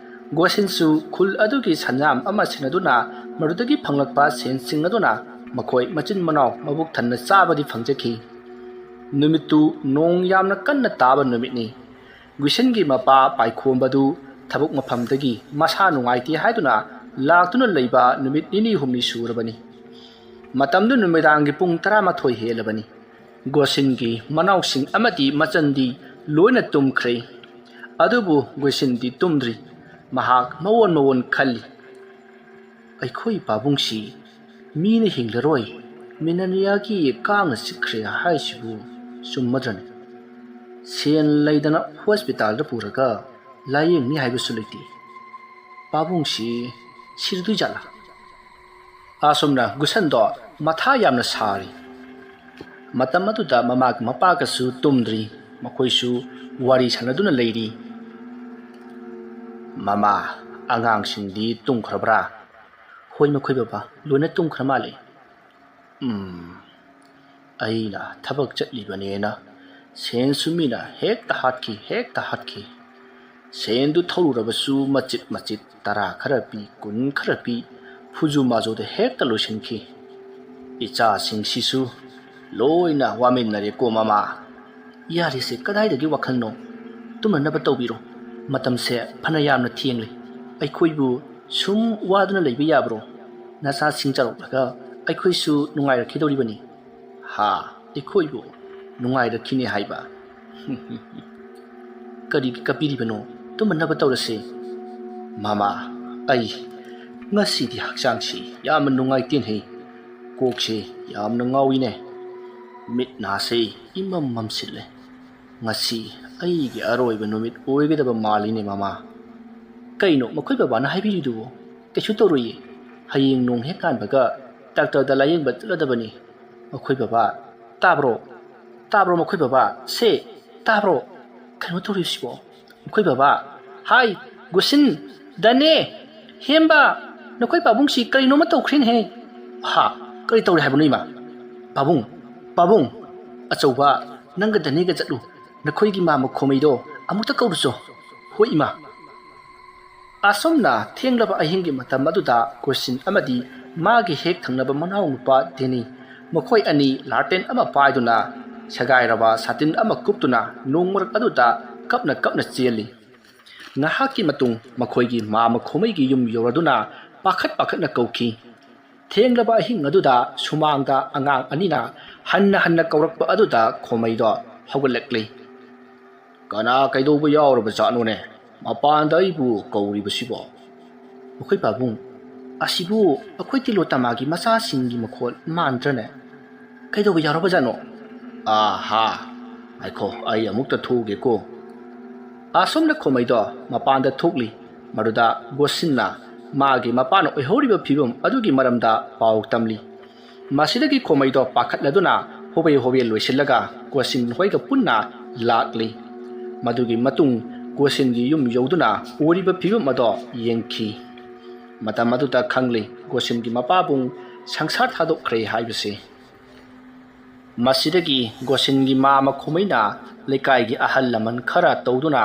ꯒꯣꯁꯤꯟꯁꯨ ꯈꯨꯜ ꯑꯗꯨꯒꯤ ꯁꯟꯌꯥꯝ ꯑꯃ ꯁꯤꯟꯅꯗꯨꯅ ꯃꯗꯨꯗꯒꯤ ꯐꯪꯂꯛꯄ ꯁꯦꯟꯁꯤꯡ ꯑꯗꯨꯅ ꯃꯈꯣꯏ ꯃꯆꯤꯟ ꯃꯅꯥꯎ ꯃꯕꯨꯛ ꯊꯟꯅ ꯆꯥꯕꯗꯤ ꯐꯪꯖꯈꯤ꯫ ꯅꯨꯃꯤꯠꯇꯨ ꯅꯣꯡ ꯌꯥꯝꯅ ꯀꯟꯅ ꯇꯥꯕ ꯅꯨꯃꯤꯠꯅꯤ꯫ ꯒꯨꯏꯁꯤꯟꯒꯤ ꯃꯄꯥ ꯄꯥꯏꯈꯣꯝꯕꯗꯨ ꯊꯕꯛ ꯃꯐꯝꯗꯒꯤ ꯃꯁꯥ ꯅꯨꯡꯉꯥꯏꯇꯦ ꯍꯥꯏꯗꯨꯅ ꯂꯥꯛꯇꯨꯅ ꯂꯩꯕ ꯅꯨꯃꯤꯠ ꯅꯤꯅꯤ ꯍꯨꯝꯅꯤ ꯁꯨꯔꯕꯅꯤ꯫ ꯃꯇꯝꯗꯨ ꯅꯨꯃꯤꯗꯥꯡꯒꯤ ꯄꯨꯡ ꯇꯔꯥꯃꯥꯊꯣꯏ ꯍꯦꯜꯂꯕꯅꯤ꯫ ꯒꯣꯁꯤꯟꯒꯤ ꯃꯅꯥꯎꯁꯤꯡ ꯑꯃꯗꯤ ꯃꯆꯟꯗꯤ ꯂꯣꯏꯅ ꯇꯨꯝꯈ꯭ꯔꯦ꯫ ꯑꯗꯨꯕꯨ ꯒꯣꯁꯤꯟꯗꯤ ꯇꯨꯝꯗ꯭ꯔꯤ꯫ ꯃꯍꯥꯛ ꯃꯋꯣꯟ ꯃꯋꯣꯟ ꯈꯜꯂꯤ꯫ "ꯑꯩꯈꯣꯏ ꯄꯥꯕꯨꯡꯁꯤ ꯃꯤꯅ ꯍꯤꯡꯂꯔꯣꯏ, ꯃꯤꯅꯅꯤꯌꯥꯒꯤ ꯀꯥꯡꯅ ꯆꯤꯛꯈ꯭ꯔꯦ ꯍꯥꯏꯁꯤꯕꯨ ꯆꯨꯝꯃꯗ꯭ꯔꯅꯦ? ꯁꯦꯟ ꯂꯩꯗꯅ ꯍꯣꯁꯄꯤꯇꯥꯜꯗ ꯄꯨꯔꯒ ꯂꯥꯌꯦꯡꯅꯤ ꯍꯥꯏꯕꯁꯨ ꯂꯩꯇꯦ꯫ ꯄꯥꯕꯨꯡꯁꯤ ꯁꯤꯔꯗꯣꯏ ꯖꯥꯠꯂꯥ?" ꯑꯁꯨꯝꯅ ꯒꯨꯁꯟꯗꯣ ꯃꯊꯥ ꯌꯥꯝꯅ ꯁꯥꯔꯤ꯫ ꯃꯇꯝ ꯑꯗꯨꯗ ꯃꯃꯥꯒ ꯃꯄꯥꯒꯁꯨ ꯇꯨꯝꯗ꯭ꯔꯤ꯫ ꯃꯈꯣꯏꯁꯨ ꯋꯥꯔꯤ ꯁꯥꯟꯅꯗꯨꯅ ꯂꯩꯔꯤ꯫ "ꯃꯃꯥ, ꯑꯉꯥꯡꯁꯤꯡꯗꯤ ꯇꯨꯝꯈ꯭ꯔꯕ꯭ꯔꯥ?" "ꯍꯣꯏ ꯃꯈꯣꯏ ꯕꯕꯥ, ꯂꯣꯏꯅ ꯇꯨꯝꯈ꯭ꯔ ꯃꯥꯜꯂꯦ꯫" "ꯎꯝ, ꯑꯩꯅ ꯊꯕꯛ ꯆꯠꯂꯤꯕꯅꯦꯅ ꯁꯦꯟꯁꯨ ꯃꯤꯅ ꯍꯦꯛꯇ ꯍꯥꯠꯈꯤ, ꯍꯦꯛꯇ ꯍꯥꯠꯈꯤ꯫ ꯁꯦꯟꯗꯨ ꯊꯧꯔꯨꯔꯕꯁꯨ ꯃꯆꯤꯠ ꯃꯆꯤꯠ ꯇꯔꯥ ꯈꯔ ꯄꯤ, ꯀꯨꯟ ꯈꯔ ꯄꯤ, ꯐꯨꯖꯨ ꯃꯥꯖꯨꯗ ꯍꯦꯛꯇ ꯂꯣꯏꯁꯤꯟꯈꯤ꯫ ꯏꯆꯥꯁꯤꯡꯁꯤꯁꯨ ꯂꯣꯏꯅ ꯋꯥꯃꯤꯟꯅꯔꯦꯀꯣ ꯃꯃꯥ꯫" "ꯌꯥꯔꯦꯁꯦ, ꯀꯗꯥꯏꯗꯒꯤ ꯋꯥꯈꯜꯅꯣ? ꯇꯨꯝꯅꯅꯕ ꯇꯧꯕꯤꯔꯣ꯫ ꯃꯇꯝꯁꯦ ꯐꯅ ꯌꯥꯝꯅ ꯊꯦꯡꯂꯦ꯫ ꯑꯩꯈꯣꯏꯕꯨ ꯁꯨꯝ ꯋꯥꯗꯨꯅ ꯂꯩꯕ ꯌꯥꯕ꯭ꯔꯣ? ꯅꯆꯥꯁꯤꯡ ꯆꯥꯎꯔꯛꯂꯒ ꯑꯩꯈꯣꯏꯁꯨ ꯅꯨꯡꯉꯥꯏꯔꯛꯈꯤꯗꯧꯔꯤꯕꯅꯤ꯫" "ꯍꯥ? ꯑꯩꯈꯣꯏꯕꯨ ꯅꯨꯡꯉꯥꯏꯔꯛꯈꯤꯅꯤ ꯍꯥꯏꯕ?" "ꯀꯔꯤꯒꯤ ꯀꯞꯄꯤꯔꯤꯕꯅꯣ? ꯇꯨꯝꯅꯅꯕ ꯇꯧꯔꯁꯦ꯫" "ꯃꯃꯥ, ꯑꯩ ꯉꯁꯤꯗꯤ ꯍꯛꯆꯥꯡꯁꯤ ꯌꯥꯝꯅ ꯅꯨꯡꯉꯥꯏꯇꯦꯅꯦ꯫ ꯀꯣꯛꯁꯦ ꯌꯥꯝꯅ ꯉꯥꯎꯏꯅꯦ꯫ ꯃꯤꯠ ꯅꯥꯁꯦ ꯏꯃꯝ ꯃꯝꯁꯤꯜꯂꯦ꯫ ꯉꯁꯤ ꯑꯩꯒꯤ ꯑꯔꯣꯏꯕ ꯅꯨꯃꯤꯠ ꯑꯣꯏꯒꯗꯕ ꯃꯥꯜꯂꯤꯅꯦ ꯃꯃꯥ꯫" "ꯀꯩꯅꯣ ꯃꯈꯣꯏ ꯕꯕꯥꯅ ꯍꯥꯏꯕꯤꯔꯤꯗꯨꯕꯨ? ꯀꯩꯁꯨ ꯇꯧꯔꯣꯏꯌꯦ꯫ ꯍꯌꯦꯡ ꯅꯣꯡ ꯍꯦꯛ ꯉꯥꯟꯕꯒ ꯗꯥꯛꯇꯔꯗ ꯂꯥꯌꯦꯡꯕ ꯆꯠꯂꯗꯕꯅꯤ꯫ ꯃꯈꯣꯏ ꯕꯕꯥ, ꯇꯥꯕ꯭ꯔꯣ? ꯇꯥꯕ꯭ꯔꯣ ꯃꯈꯣꯏ ꯕꯕꯥ? ꯁꯦ, ꯇꯥꯕ꯭ꯔꯣ? ꯀꯩꯅꯣ ꯇꯧꯔꯤꯁꯤꯕꯣ? ꯃꯈꯣꯏ ꯕꯕꯥ, ꯍꯥꯏ, ꯒꯨꯁꯤꯟ, ꯗꯅꯦ, ꯍꯦꯝꯕ, ꯅꯈꯣꯏ ꯄꯥꯕꯨꯡꯁꯤ ꯀꯔꯤꯅꯣꯃ ꯇꯧꯈ꯭ꯔꯦꯅꯦꯍꯦ꯫" "ꯍꯥ? ꯀꯔꯤ ꯇꯧꯔꯦ ꯍꯥꯏꯕꯅꯣ ꯏꯃꯥ?" "ꯄꯥꯕꯨꯡ, ꯄꯥꯕꯨꯡ, ꯑꯆꯧꯕ, ꯅꯪꯒ ꯗꯅꯦꯒ ꯆꯠꯂꯨ꯫ ꯅꯈꯣꯏꯒꯤ ꯃꯥꯝꯃ ꯈꯣꯃꯩꯗꯣ ꯑꯃꯨꯛꯇ ꯀꯧꯔꯨꯆꯣ꯫" "ꯍꯣꯏ ꯏꯃꯥ꯫" ꯑꯁꯨꯝꯅ ꯊꯦꯡꯂꯕ ꯑꯍꯤꯡꯒꯤ ꯃꯇꯝ ꯑꯗꯨꯗ ꯒꯨꯁꯤꯟ ꯑꯃꯗꯤ ꯃꯥꯒꯤ ꯍꯦꯛ ꯊꯪꯅꯕ ꯃꯅꯥꯎꯅꯨꯄꯥ ꯗꯦꯅꯤ, ꯃꯈꯣꯏ ꯑꯅꯤ ꯂꯥꯇꯦꯟ ꯑꯃ ꯄꯥꯏꯗꯨꯅ ꯁꯦꯒꯥꯏꯔꯕ ꯁꯥꯇꯤꯟ ꯑꯃ ꯀꯨꯞꯇꯨꯅ ꯅꯣꯡ ꯃꯔꯛ ꯑꯗꯨꯗ ꯀꯞꯅ ꯀꯞꯅ ꯆꯦꯜꯂꯤ꯫ ꯉꯥꯏꯍꯥꯛꯀꯤ ꯃꯇꯨꯡ ꯃꯈꯣꯏꯒꯤ ꯃꯥꯝꯃ ꯈꯣꯃꯩꯒꯤ ꯌꯨꯝ ꯌꯧꯔꯗꯨꯅ ꯄꯥꯈꯠ ꯄꯥꯈꯠꯅ ꯀꯧꯈꯤ꯫ ꯊꯦꯡꯂꯕ ꯑꯍꯤꯡ ꯑꯗꯨꯗ ꯁꯨꯃꯥꯡꯗ ꯑꯉꯥꯡ ꯑꯅꯤꯅ ꯍꯟꯅ ꯍꯟꯅ ꯀꯧꯔꯛꯄ ꯑꯗꯨꯗ ꯈꯣꯃꯩꯗꯣ ꯍꯧꯒꯠꯂꯛꯂꯤ꯫ "ꯀꯅꯥ ꯀꯩꯗꯧꯕ ꯌꯥꯎꯔꯕ ꯖꯥꯠꯅꯣꯅꯦ? ꯃꯄꯥꯟꯗ ꯑꯩꯕꯨ ꯀꯧꯔꯤꯕꯁꯤꯕꯣ?" "ꯃꯈꯣꯏ ꯄꯥꯕꯨꯡ, ꯑꯁꯤꯕꯨ ꯑꯩꯈꯣꯏ ꯇꯤꯂꯣꯇꯃꯥꯒꯤ ꯃꯆꯥꯁꯤꯡꯒꯤ ꯃꯈꯣꯜ ꯃꯥꯟꯗ꯭ꯔꯅꯦ? ꯀꯩꯗꯧꯕ ꯌꯥꯎꯔꯕ ꯖꯥꯠꯅꯣ?" "ꯑꯥꯍꯥ, ꯉꯥꯏꯈꯣ, ꯑꯩ ꯑꯃꯨꯛꯇ ꯊꯣꯛꯎꯒꯦꯀꯣ꯫" ꯑꯁꯨꯝꯅ ꯈꯣꯃꯩꯗꯣ ꯃꯄꯥꯟꯗ ꯊꯣꯛꯂꯤ꯫ ꯃꯗꯨꯗ ꯒꯣꯁꯤꯟꯅ ꯃꯥꯒꯤ ꯃꯄꯥꯅ ꯑꯣꯏꯍꯧꯔꯤꯕ ꯐꯤꯕꯝ ꯑꯗꯨꯒꯤ ꯃꯔꯝꯗ ꯄꯥꯎ ꯇꯝꯂꯤ꯫ ꯃꯁꯤꯗꯒꯤ ꯈꯣꯃꯩꯗꯣ ꯄꯥꯈꯠꯂꯗꯨꯅ ꯍꯣꯕꯦ ꯍꯣꯕꯦ ꯂꯣꯏꯁꯤꯜꯂꯒ ꯒꯣꯁꯤꯟ ꯍꯣꯏꯒ ꯄꯨꯟꯅ ꯂꯥꯛꯂꯤ꯫ ꯃꯗꯨꯒꯤ ꯃꯇꯨꯡ ꯒꯣꯁꯤꯟꯒꯤ ꯌꯨꯝ ꯌꯧꯗꯨꯅ ꯎꯔꯤꯕ ꯐꯤꯕꯝ ꯑꯗꯣ ꯌꯦꯡꯈꯤ꯫ ꯃꯇꯝ ꯑꯗꯨꯗ ꯈꯪꯂꯤ ꯒꯣꯁꯤꯟꯒꯤ ꯃꯄꯥꯕꯨꯡ ꯁꯪꯁꯥꯔ ꯊꯥꯗꯣꯛꯈ꯭ꯔꯦ ꯍꯥꯏꯕꯁꯤ꯫ ꯃꯁꯤꯗꯒꯤ ꯒꯣꯁꯤꯟꯒꯤ ꯃꯥꯃ ꯈꯣꯃꯩꯅ ꯂꯩꯀꯥꯏꯒꯤ ꯑꯍꯜ ꯂꯃꯟ ꯈꯔ ꯇꯧꯗꯨꯅ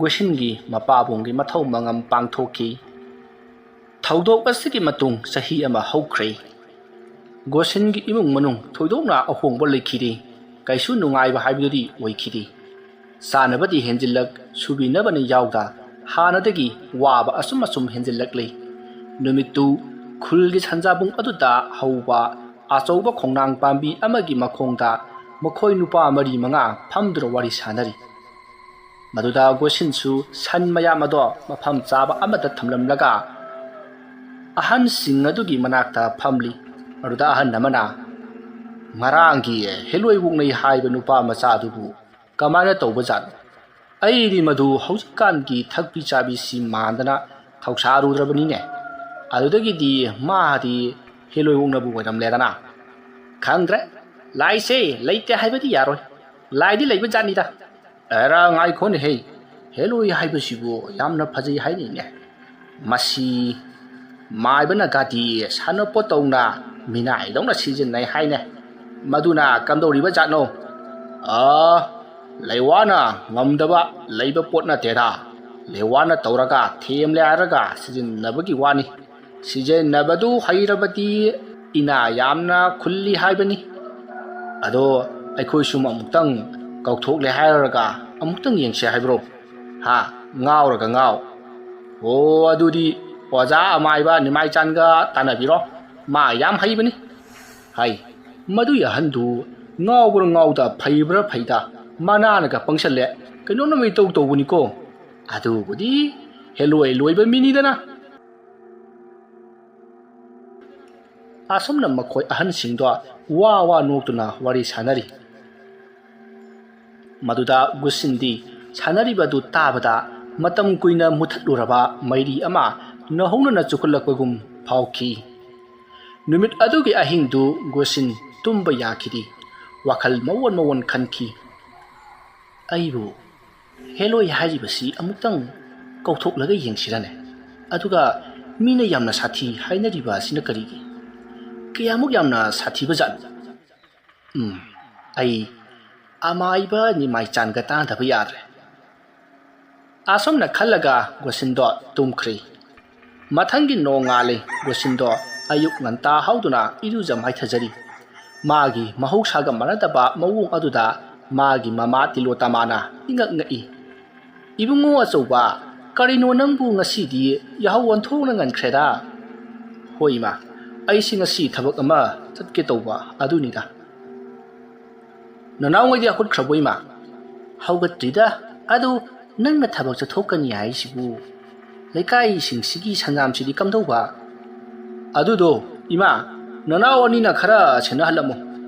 ꯒꯣꯁꯤꯟꯒꯤ ꯃꯄꯥꯕꯨꯡꯒꯤ ꯃꯊꯧ ꯃꯉꯝ ꯄꯥꯡꯊꯣꯛꯈꯤ꯫ ꯊꯧꯗꯣꯛ ꯑꯁꯤꯒꯤ ꯃꯇꯨꯡ ꯆꯍꯤ ꯑꯃ ꯍꯧꯈ꯭ꯔꯦ꯫ ꯒꯣꯁꯤꯟꯒꯤ ꯏꯃꯨꯡ ꯃꯅꯨꯡ ꯊꯣꯏꯗꯣꯛꯅ ꯑꯍꯣꯡꯕ ꯂꯩꯈꯤꯗꯦ꯫ ꯀꯩꯁꯨ ꯅꯨꯡꯉꯥꯏꯕ ꯍꯥꯏꯕꯗꯨꯗꯤ ꯑꯣꯏꯈꯤꯗꯦ꯫ ꯆꯥꯅꯕꯗꯤ ꯍꯦꯟꯖꯤꯜꯂꯛ, ꯁꯨꯕꯤꯅꯕꯅ ꯌꯥꯎꯗ, ꯍꯥꯟꯅꯗꯒꯤ ꯋꯥꯕ ꯑꯁꯨꯝ ꯑꯁꯨꯝ ꯍꯦꯟꯖꯤꯜꯂꯛꯂꯤ꯫ ꯅꯨꯃꯤꯠꯇꯨ ꯈꯨꯜꯒꯤ ꯁꯟꯖꯥꯕꯨꯡ ꯑꯗꯨꯗ ꯍꯧꯕ ꯑꯆꯧꯕ ꯈꯣꯡꯅꯥꯡ ꯄꯥꯝꯕꯤ ꯑꯃꯒꯤ ꯃꯈꯣꯡꯗ ꯃꯈꯣꯏ ꯅꯨꯄꯥ ꯃꯔꯤ ꯃꯉꯥ ꯐꯝꯗꯨꯅ ꯋꯥꯔꯤ ꯁꯥꯅꯔꯤ꯫ ꯃꯗꯨꯗ ꯒꯣꯁꯤꯟꯁꯨ ꯁꯟ ꯃꯌꯥꯝ ꯑꯗꯣ ꯃꯐꯝ ꯆꯥꯕ ꯑꯃꯗ ꯊꯝꯂꯝꯂꯒ ꯑꯍꯟꯁꯤꯡ ꯑꯗꯨꯒꯤ ꯃꯅꯥꯛꯇ ꯐꯝꯂꯤ꯫ ꯃꯗꯨꯗ ꯑꯍꯟ ꯑꯃꯅ, "ꯉꯔꯥꯡꯒꯤ ꯍꯦꯂꯣꯏ ꯋꯨꯛꯅꯩ ꯍꯥꯏꯕ ꯅꯨꯄꯥ ꯃꯆꯥ ꯑꯗꯨꯕꯨ ꯀꯃꯥꯏꯅ ꯇꯧꯕꯖꯥꯠꯅꯣ? ꯑꯩꯗꯤ ꯃꯗꯨ ꯍꯧꯖꯤꯛꯀꯥꯟꯒꯤ ꯊꯛꯄꯤ ꯆꯥꯕꯤꯁꯤ ꯃꯥꯟꯗꯅ ꯊꯧꯁꯥꯔꯨꯗ꯭ꯔꯕꯅꯤꯅꯦ꯫ ꯑꯗꯨꯗꯒꯤꯗꯤ ꯃꯥꯗꯤ ꯍꯦꯂꯣꯏ ꯋꯨꯛꯅꯕꯨ ꯑꯣꯏꯔꯝꯂꯦꯗꯅ꯫ ꯈꯪꯗ꯭ꯔꯦ꯫ ꯂꯥꯏꯁꯦ ꯂꯩꯇꯦ ꯍꯥꯏꯕꯗꯤ ꯌꯥꯔꯣꯏ꯫ ꯂꯥꯏꯗꯤ ꯂꯩꯕ ꯖꯥꯠꯅꯤꯗ꯫ ꯑꯦꯔꯥ, ꯉꯥꯏꯈꯣꯅꯦꯍꯦ, ꯍꯦꯂꯣꯏ ꯍꯥꯏꯕꯁꯤꯕꯨ ꯌꯥꯝꯅ ꯐꯖꯩ ꯍꯥꯏꯅꯩꯅꯦ꯫ ꯃꯁꯤ ꯃꯥꯏꯕꯅꯒꯗꯤ ꯁꯥꯟꯅꯄꯣꯠꯇꯧꯅ ꯃꯤꯅꯥꯏꯗꯧꯅ ꯁꯤꯖꯤꯟꯅꯩ ꯍꯥꯏꯅꯦ꯫ ꯃꯗꯨꯅ ꯀꯝꯗꯧꯔꯤꯕ ꯖꯥꯠꯅꯣ?" "ꯑꯥ, ꯂꯩꯋꯥꯅ ꯉꯝꯗꯕ ꯂꯩꯕ ꯄꯣꯠ ꯅꯠꯇꯦꯗ꯫ ꯂꯩꯋꯥꯅ ꯇꯧꯔꯒ ꯊꯦꯝꯂꯦ ꯍꯥꯏꯔꯒ ꯁꯤꯖꯤꯟꯅꯕꯒꯤ ꯋꯥꯅꯤ꯫ ꯁꯤꯖꯤꯟꯅꯕꯗꯨ ꯍꯩꯔꯕꯗꯤ ꯏꯅꯥ ꯌꯥꯝꯅ ꯈꯨꯜꯂꯤ ꯍꯥꯏꯕꯅꯤ꯫ ꯑꯗꯣ ꯑꯩꯈꯣꯏꯁꯨ ꯑꯃꯨꯛꯇꯪ ꯀꯧꯊꯣꯛꯂꯦ ꯍꯥꯏꯔꯒ ꯑꯃꯨꯛꯇꯪ ꯌꯦꯡꯁꯦ ꯍꯥꯏꯕ꯭ꯔꯣ? ꯍꯥ? ꯉꯥꯎꯔꯒ ꯉꯥꯎ꯫ ꯑꯣ, ꯑꯗꯨꯗꯤ ꯑꯣꯖꯥ ꯑꯃꯥꯏꯕ ꯅꯤꯃꯥꯏꯆꯥꯟꯒ ꯇꯥꯟꯅꯕꯤꯔꯣ꯫ ꯃꯥ ꯌꯥꯝ ꯍꯩꯕꯅꯤ꯫" ꯍꯥꯏ꯫ ꯃꯗꯨꯒꯤ ꯑꯍꯟꯗꯨ ꯉꯥꯎꯕ꯭ꯔꯥ ꯉꯥꯎꯗ, ꯐꯩꯕ꯭ꯔꯥ ꯐꯩꯗ, ꯃꯅꯥꯅꯒ ꯄꯪꯁꯜꯂꯦ꯫ ꯀꯩꯅꯣꯝꯅ ꯃꯩꯇꯧ ꯇꯧꯕꯅꯤꯀꯣ꯫ ꯑꯗꯨꯕꯨꯗꯤ ꯍꯦꯂꯣꯏ ꯂꯣꯏꯕ ꯃꯤꯅꯤꯗꯅ꯫ ꯑꯁꯨꯝꯅ ꯃꯈꯣꯏ ꯑꯍꯟꯁꯤꯡꯗꯣ ꯋꯥ ꯋꯥ ꯅꯣꯛꯇꯨꯅ ꯋꯥꯔꯤ ꯁꯥꯟꯅꯔꯤ꯫ ꯃꯗꯨꯗ ꯒꯨꯁꯤꯟꯗꯤ ꯁꯥꯟꯅꯔꯤꯕꯗꯨ ꯇꯥꯕꯗ ꯃꯇꯝ ꯀꯨꯏꯅ ꯃꯨꯊꯠꯂꯨꯔꯕ ꯃꯩꯔꯤ ꯑꯃ ꯅꯧꯍꯧꯅꯅ ꯆꯨꯈꯠꯂꯛꯄꯒꯨꯝ ꯐꯥꯎꯈꯤ꯫ ꯅꯨꯃꯤꯠ ꯑꯗꯨꯒꯤ ꯑꯍꯤꯡꯗꯨ ꯒꯣꯁꯤꯟ ꯇꯨꯝꯕ ꯌꯥꯈꯤꯗꯦ꯫ ꯋꯥꯈꯜ ꯃꯑꯣꯟ ꯃꯑꯣꯟ ꯈꯟꯈꯤ꯫ "ꯑꯩꯕꯨ ꯍꯦꯂꯣꯏ ꯍꯥꯏꯔꯤꯕꯁꯤ ꯑꯃꯨꯛꯇꯪ ꯀꯧꯊꯣꯛꯂꯒ ꯌꯦꯡꯁꯤꯔꯅꯦ? ꯑꯗꯨꯒ ꯃꯤꯅ ꯌꯥꯝꯅ ꯁꯥꯊꯤ ꯍꯥꯏꯅꯔꯤꯕ ꯑꯁꯤꯅ ꯀꯔꯤꯒꯤ? ꯀꯌꯥꯃꯨꯛ ꯌꯥꯝꯅ ꯁꯥꯊꯤꯕ ꯖꯥꯠꯅꯣ? ꯎꯝ, ꯑꯩ ꯑꯃꯥꯏꯕ ꯅꯤꯃꯥꯏꯆꯥꯟꯒ ꯇꯥꯟꯅꯗꯕ ꯌꯥꯗ꯭ꯔꯦ"꯫ ꯑꯁꯨꯝꯅ ꯈꯜꯂꯒ ꯒꯣꯁꯤꯟꯗꯣ ꯇꯨꯝꯈ꯭ꯔꯦ꯫ ꯃꯊꯪꯒꯤ ꯅꯣꯡꯉꯥꯜꯂꯦ꯫ ꯒꯣꯁꯤꯟꯗꯣ ꯑꯌꯨꯛ ꯉꯟꯇꯥ ꯍꯧꯗꯨꯅ ꯏꯔꯨꯖ ꯃꯥꯏꯊꯖꯔꯤ꯫ ꯃꯥꯒꯤ ꯃꯍꯧꯁꯥꯒ ꯃꯥꯟꯅꯗꯕ ꯃꯑꯣꯡ ꯑꯗꯨꯗ ꯃꯥꯒꯤ ꯃꯃꯥ ꯇꯤꯂꯣꯇꯃꯥꯅ ꯏꯉꯛ ꯉꯛꯏ꯫ "ꯏꯕꯨꯡꯉꯣ ꯑꯆꯧꯕ, ꯀꯔꯤꯅꯣ ꯅꯪꯕꯨ ꯉꯁꯤꯗꯤ ꯌꯥꯍꯧ ꯑꯣꯟꯊꯣꯛꯅ ꯉꯟꯈ꯭ꯔꯦꯗ?" "ꯍꯣꯏ ꯏꯃꯥ, ꯑꯩꯁꯤ ꯉꯁꯤ ꯊꯕꯛ ꯑꯃ ꯆꯠꯀꯦ ꯇꯧꯕ ꯑꯗꯨꯅꯤꯗ"꯫ "ꯅꯅꯥꯎꯉꯩꯗꯤ ꯍꯧꯒꯠꯈ꯭ꯔꯕꯣ ꯏꯃꯥ?" "ꯍꯧꯒꯠꯇ꯭ꯔꯤꯗ꯫ ꯑꯗꯨ ꯅꯪꯅ ꯊꯕꯛ ꯆꯠꯊꯣꯛꯀꯅꯤ ꯍꯥꯏꯁꯤꯕꯨ ꯂꯩꯀꯥꯏꯁꯤꯡꯁꯤꯒꯤ ꯁꯪꯒꯥꯝꯁꯤꯗꯤ ꯀꯝꯗꯧꯕ?" "ꯑꯗꯨꯗꯣ ꯏꯃꯥ, ꯅꯅꯥꯎ ꯑꯅꯤꯅ ꯈꯔ ꯁꯦꯟꯅꯍꯜꯂꯝꯃꯨ꯫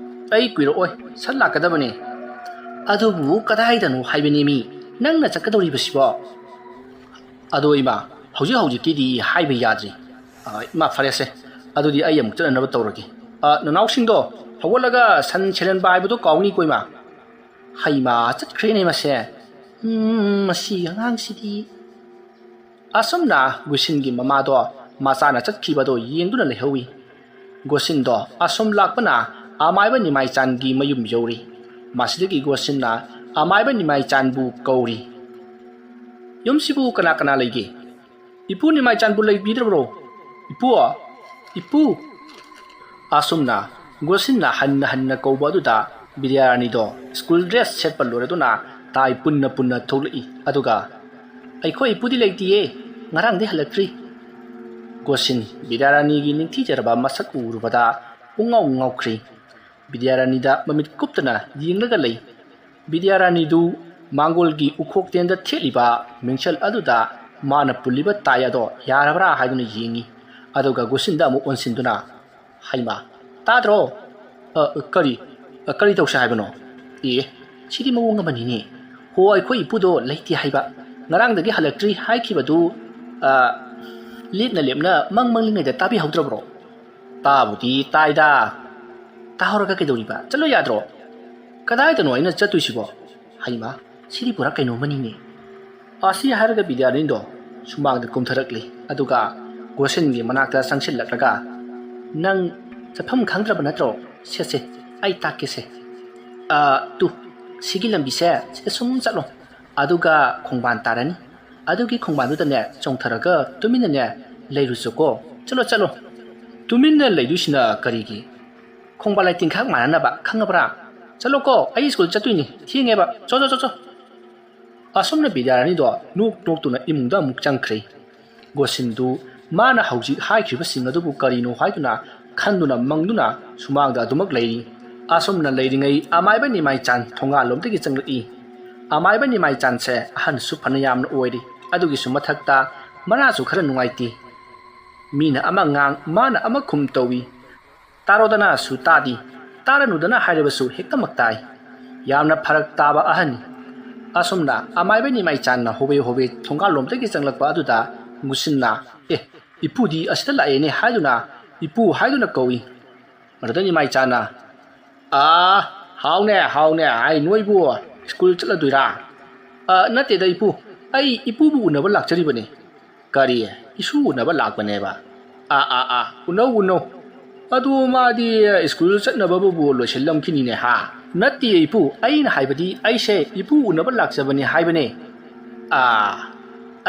ꯑꯩ ꯀꯨꯏꯔꯛꯑꯣꯏ, ꯁꯠ ꯂꯥꯛꯀꯗꯕꯅꯦ"꯫ "ꯑꯗꯨꯕꯨ ꯀꯗꯥꯏꯗꯅꯣ ꯍꯥꯏꯕꯅꯦꯃꯤ ꯅꯪꯅ ꯆꯠꯀꯗꯧꯔꯤꯕꯁꯤꯕꯣ?" "ꯑꯗꯣ ꯏꯃꯥ, ꯍꯧꯖꯤꯛ ꯍꯧꯖꯤꯛꯀꯤꯗꯤ ꯍꯥꯏꯕ ꯌꯥꯗ꯭ꯔꯤ꯫ ꯑ, ꯏꯃꯥ, ꯐꯔꯦꯁꯦ, ꯑꯗꯨꯗꯤ ꯑꯩ ꯑꯃꯨꯛ ꯆꯠꯅꯅꯕ ꯇꯧꯔꯒꯦ꯫ ꯑ, ꯅꯅꯥꯎꯁꯤꯡꯗꯣ ꯍꯧꯒꯠꯂꯒ ꯁꯟ ꯁꯦꯟꯍꯟꯕ ꯍꯥꯏꯕꯗꯣ ꯀꯥꯎꯅꯤꯀꯣ ꯏꯃꯥ"꯫ "ꯍꯩꯃꯥ, ꯆꯠꯈ꯭ꯔꯦꯅꯦ ꯃꯁꯦ꯫ ꯎꯝ, ꯃꯁꯤ ꯑꯉꯥꯡꯁꯤꯗꯤ"꯫ ꯑꯁꯨꯝꯅ ꯒꯨꯁꯤꯟꯒꯤ ꯃꯃꯥꯗꯣ ꯃꯆꯥꯅ ꯆꯠꯈꯤꯕꯗꯣ ꯌꯦꯡꯗꯨꯅ ꯂꯩꯍꯧꯏ꯫ ꯒꯣꯁꯤꯟꯗꯣ ꯑꯁꯨꯝ ꯂꯥꯛꯄꯅ ꯑꯃꯥꯏꯕ ꯅꯤꯃꯥꯏꯆꯥꯟꯒꯤ ꯃꯌꯨꯝ ꯌꯧꯔꯤ꯫ ꯃꯁꯤꯗꯒꯤ ꯒꯣꯁꯤꯟꯅ ꯑꯃꯥꯏꯕ ꯅꯤꯃꯥꯏꯆꯥꯟꯕꯨ ꯀꯧꯔꯤ꯫ "ꯌꯨꯝꯁꯤꯕꯨ ꯀꯅꯥ ꯀꯅꯥ ꯂꯩꯒꯦ? ꯏꯄꯨ ꯅꯤꯃꯥꯏꯆꯥꯟꯕꯨ ꯂꯩꯕꯤꯗ꯭ꯔꯕ꯭ꯔꯣ? ꯏꯄꯨ! ꯏꯄꯨ!" ꯑꯁꯨꯝꯅ ꯒꯣꯁꯤꯟꯅ ꯍꯟꯅ ꯍꯟꯅ ꯀꯧꯕ ꯑꯗꯨꯗ ꯕꯤꯗ꯭ꯌꯥꯔꯥꯅꯤꯗꯣ ꯁ꯭ꯀꯨꯜ ꯗ꯭ꯔꯦꯁ ꯁꯦꯠꯄ ꯂꯣꯏꯔꯗꯨꯅ ꯇꯥꯏ ꯄꯨꯟꯅ ꯄꯨꯟꯅ ꯊꯣꯛꯂꯛꯏ꯫ ꯑꯗꯨꯒ, "ꯑꯩꯈꯣꯏ ꯏꯄꯨꯗꯤ ꯂꯩꯇꯤꯌꯦ, ꯉꯔꯥꯡꯗꯤ ꯍꯜꯂꯛꯇ꯭ꯔꯤ"꯫ ꯒꯣꯁꯤꯟ ꯕꯤꯗ꯭ꯌꯥꯔꯥꯅꯤꯒꯤ ꯅꯤꯡꯊꯤꯖꯔꯕ ꯃꯁꯛ ꯎꯔꯨꯕꯗ ꯄꯨꯡꯉꯥꯎ ꯉꯥꯎꯈ꯭ꯔꯤ꯫ ꯕꯤꯗ꯭ꯌꯥꯔꯥꯅꯤꯗ ꯃꯃꯤꯠ ꯀꯨꯞꯇꯅ ꯌꯦꯡꯂꯒ ꯂꯩ꯫ ꯕꯤꯗ꯭ꯌꯥꯔꯥꯅꯤꯗꯨ ꯃꯥꯡꯒꯣꯜꯒꯤ ꯎꯈꯣꯛꯇꯦꯟꯗ ꯊꯦꯠꯂꯤꯕ ꯃꯤꯡꯁꯦꯜ ꯑꯗꯨꯗ ꯃꯥꯅ ꯄꯨꯜꯂꯤꯕ ꯇꯥꯏ ꯑꯗꯣ ꯌꯥꯔꯕ꯭ꯔꯥ ꯍꯥꯏꯗꯨꯅ ꯌꯦꯡꯉꯤ꯫ ꯑꯗꯨꯒ ꯒꯣꯁꯤꯟꯗ ꯑꯃꯨꯛ ꯑꯣꯟꯁꯤꯟꯗꯨꯅ, "ꯍꯩꯃꯥ, ꯇꯥꯗ꯭ꯔꯣ? ꯑ, ꯀꯔꯤ, ꯑ, ꯀꯔꯤ ꯇꯧꯁꯦ ꯍꯥꯏꯕꯅꯣ? ꯑꯦ, ꯁꯤꯗꯤ ꯃꯑꯣꯡ ꯑꯃꯅꯤꯅꯦ꯫ ꯍꯣ, ꯑꯩꯈꯣꯏ ꯏꯄꯨꯗꯣ ꯂꯩꯇꯦ ꯍꯥꯏꯕ꯫ ꯉꯔꯥꯡꯗꯒꯤ ꯍꯜꯂꯛꯇ꯭ꯔꯤ ꯍꯥꯏꯈꯤꯕꯗꯨ, ꯑ, ꯂꯦꯞꯅ ꯂꯦꯞꯅ ꯃꯪ ꯃꯪꯂꯤꯉꯩꯗ ꯇꯥꯕꯤꯍꯧꯗ꯭ꯔꯕ꯭ꯔꯣ? ꯇꯥꯕꯨꯗꯤ ꯇꯥꯏꯗ꯫ ꯇꯥꯍꯧꯔꯒ ꯀꯩꯗꯧꯔꯤꯕ? ꯆꯠꯂꯣ ꯌꯥꯗ꯭ꯔꯣ? ꯀꯗꯥꯏꯗꯅꯣ ꯑꯩꯅ ꯆꯠꯇꯣꯏꯁꯤꯕꯣ? ꯍꯩꯃꯥ, ꯁꯤꯗꯤ ꯄꯨꯔꯥ ꯀꯩꯅꯣꯝꯃꯅꯤꯅꯦ꯫ ꯑꯁꯤ ꯍꯥꯏꯔꯒ ꯕꯤꯗ꯭ꯌꯥꯔꯥꯅꯤꯗꯣ ꯁꯨꯃꯥꯡꯗ ꯀꯨꯝꯊꯔꯛꯂꯤ꯫ ꯑꯗꯨꯒ ꯒꯣꯁꯤꯟꯒꯤ ꯃꯅꯥꯛꯇ ꯆꯪꯁꯤꯜꯂꯛꯂꯒ, "ꯅꯪ ꯆꯠꯐꯝ ꯈꯪꯗ꯭ꯔꯕ ꯅꯠꯇ꯭ꯔꯣ? ꯁꯦ, ꯁꯦ, ꯑꯩ ꯇꯥꯛꯀꯦꯁꯦ꯫ ꯑ, ꯇꯨ, ꯁꯤꯒꯤ ꯂꯝꯕꯤꯁꯦ ꯁꯤꯗ ꯁꯨꯝ ꯆꯠꯂꯣ꯫ ꯑꯗꯨꯒ ꯈꯣꯡꯕꯥꯟ ꯇꯥꯔꯅꯤ꯫ ꯑꯗꯨꯒꯤ ꯈꯣꯡꯕꯥꯟꯗꯨꯗꯅꯦ ꯆꯣꯡꯊꯔꯒ ꯇꯨꯃꯤꯟꯅꯅꯦ ꯂꯩꯔꯨꯆꯣꯀꯣ꯫ ꯆꯠꯂꯣ, ꯆꯠꯂꯣ꯫" "ꯇꯨꯃꯤꯟꯅ ꯂꯩꯗꯣꯏꯁꯤꯅ ꯀꯔꯤꯒꯤ?" "ꯈꯣꯡꯕꯥꯟ ꯂꯩꯇꯤꯟ ꯈꯛ ꯃꯥꯟꯅꯅꯕ, ꯈꯪꯉꯕ꯭ꯔꯥ? ꯆꯠꯂꯣꯀꯣ, ꯑꯩ ꯁ꯭ꯀꯨꯜ ꯆꯠꯇꯣꯏꯅꯤ, ꯊꯦꯡꯉꯦꯕ꯫ ꯆꯣ, ꯆꯣ, ꯆꯣ, ꯆꯣ꯫" ꯑꯁꯨꯝꯅ ꯕꯤꯗ꯭ꯌꯥꯔꯥꯅꯤꯗꯣ ꯅꯣꯛ ꯅꯣꯛꯇꯨꯅ ꯏꯃꯨꯡꯗ ꯑꯃꯨꯛ ꯆꯪꯈ꯭ꯔꯦ꯫ ꯒꯣꯁꯤꯟꯗꯨ ꯃꯥꯅ ꯍꯧꯖꯤꯛ ꯍꯥꯏꯈ꯭ꯔꯤꯕꯁꯤꯡ ꯑꯗꯨꯕꯨ ꯀꯔꯤꯅꯣ ꯍꯥꯏꯗꯨꯅ ꯈꯟꯗꯨꯅ ꯃꯪꯗꯨꯅ ꯁꯨꯃꯥꯡꯗ ꯑꯗꯨꯃꯛ ꯂꯩꯔꯤ꯫ ꯑꯁꯨꯝꯅ ꯂꯩꯔꯤꯉꯩ ꯑꯃꯥꯏꯕ ꯅꯤꯃꯥꯏꯆꯥꯟ ꯊꯣꯡꯒꯥꯜꯂꯣꯝꯗꯒꯤ ꯆꯪꯂꯛꯏ꯫ ꯑꯃꯥꯏꯕ ꯅꯤꯃꯥꯏꯆꯥꯟꯁꯦ ꯑꯍꯟꯁꯨ ꯐꯅ ꯌꯥꯝꯅ ꯑꯣꯏꯔꯤ꯫ ꯑꯗꯨꯒꯤꯁꯨ ꯃꯊꯛꯇ ꯃꯅꯥꯁꯨ ꯈꯔ ꯅꯨꯡꯉꯥꯏꯇꯦ꯫ ꯃꯤꯅ ꯑꯃ ꯉꯥꯡ, ꯃꯥꯅ ꯑꯃ ꯈꯨꯝ ꯇꯧꯏ꯫ ꯇꯥꯔꯣꯗꯅꯁꯨ ꯇꯥꯗꯦ, ꯇꯥꯔꯅꯨꯗꯅ ꯍꯥꯏꯔꯕꯁꯨ ꯍꯦꯛꯇꯃꯛ ꯇꯥꯏ꯫ ꯌꯥꯝꯅ ꯐꯔꯛ ꯇꯥꯕ ꯑꯍꯟꯅꯤ꯫ ꯑꯁꯨꯝꯅ ꯑꯃꯥꯏꯕ ꯅꯤꯃꯥꯏꯆꯥꯟꯅ ꯍꯣꯕꯦ ꯍꯣꯕꯦ ꯊꯣꯡꯒꯥꯜꯂꯣꯝꯗꯒꯤ ꯆꯪꯂꯛꯄ ꯑꯗꯨꯗ ꯒꯣꯁꯤꯟꯅ, "ꯑꯦ, ꯏꯄꯨꯗꯤ ꯑꯁꯤꯗ ꯂꯥꯛꯑꯦꯅꯦ" ꯍꯥꯏꯗꯨꯅ ꯏꯄꯨ ꯍꯥꯏꯗꯨꯅ ꯀꯧꯏ꯫ ꯃꯗꯨꯗ ꯅꯤꯃꯥꯏꯆꯥꯟꯅ, "ꯑꯥ, ꯍꯥꯎꯅꯦ, ꯍꯥꯎꯅꯦ, ꯑꯩ ꯅꯣꯏꯕꯨ ꯁ꯭ꯀꯨꯜ ꯆꯠꯂꯗꯣꯏꯔꯥ?" "ꯑ, ꯅꯠꯇꯦꯗ ꯏꯄꯨ, ꯑꯩ ꯏꯄꯨꯕꯨ ꯎꯅꯕ ꯂꯥꯛꯆꯔꯤꯕꯅꯤ꯫" "ꯀꯔꯤ? ꯏꯁꯨ ꯎꯅꯕ ꯂꯥꯛꯄꯅꯦꯕ?" "ꯑꯥ, ꯑꯥ, ꯑꯥ, ꯎꯅꯧ, ꯎꯅꯧ꯫ ꯑꯗꯨ ꯃꯥꯗꯤ ꯁ꯭ꯀꯨꯜ ꯆꯠꯅꯕꯕꯨ ꯂꯣꯏꯁꯤꯜꯂꯝꯈꯤꯅꯤꯅꯦ, ꯍꯥ?" "ꯅꯠꯇꯦ ꯏꯄꯨ, ꯑꯩꯅ ꯍꯥꯏꯕꯗꯤ ꯑꯩꯁꯦ ꯏꯄꯨ ꯎꯅꯕ ꯂꯥꯛꯆꯕꯅꯤ ꯍꯥꯏꯕꯅꯦ꯫" "ꯑꯥ,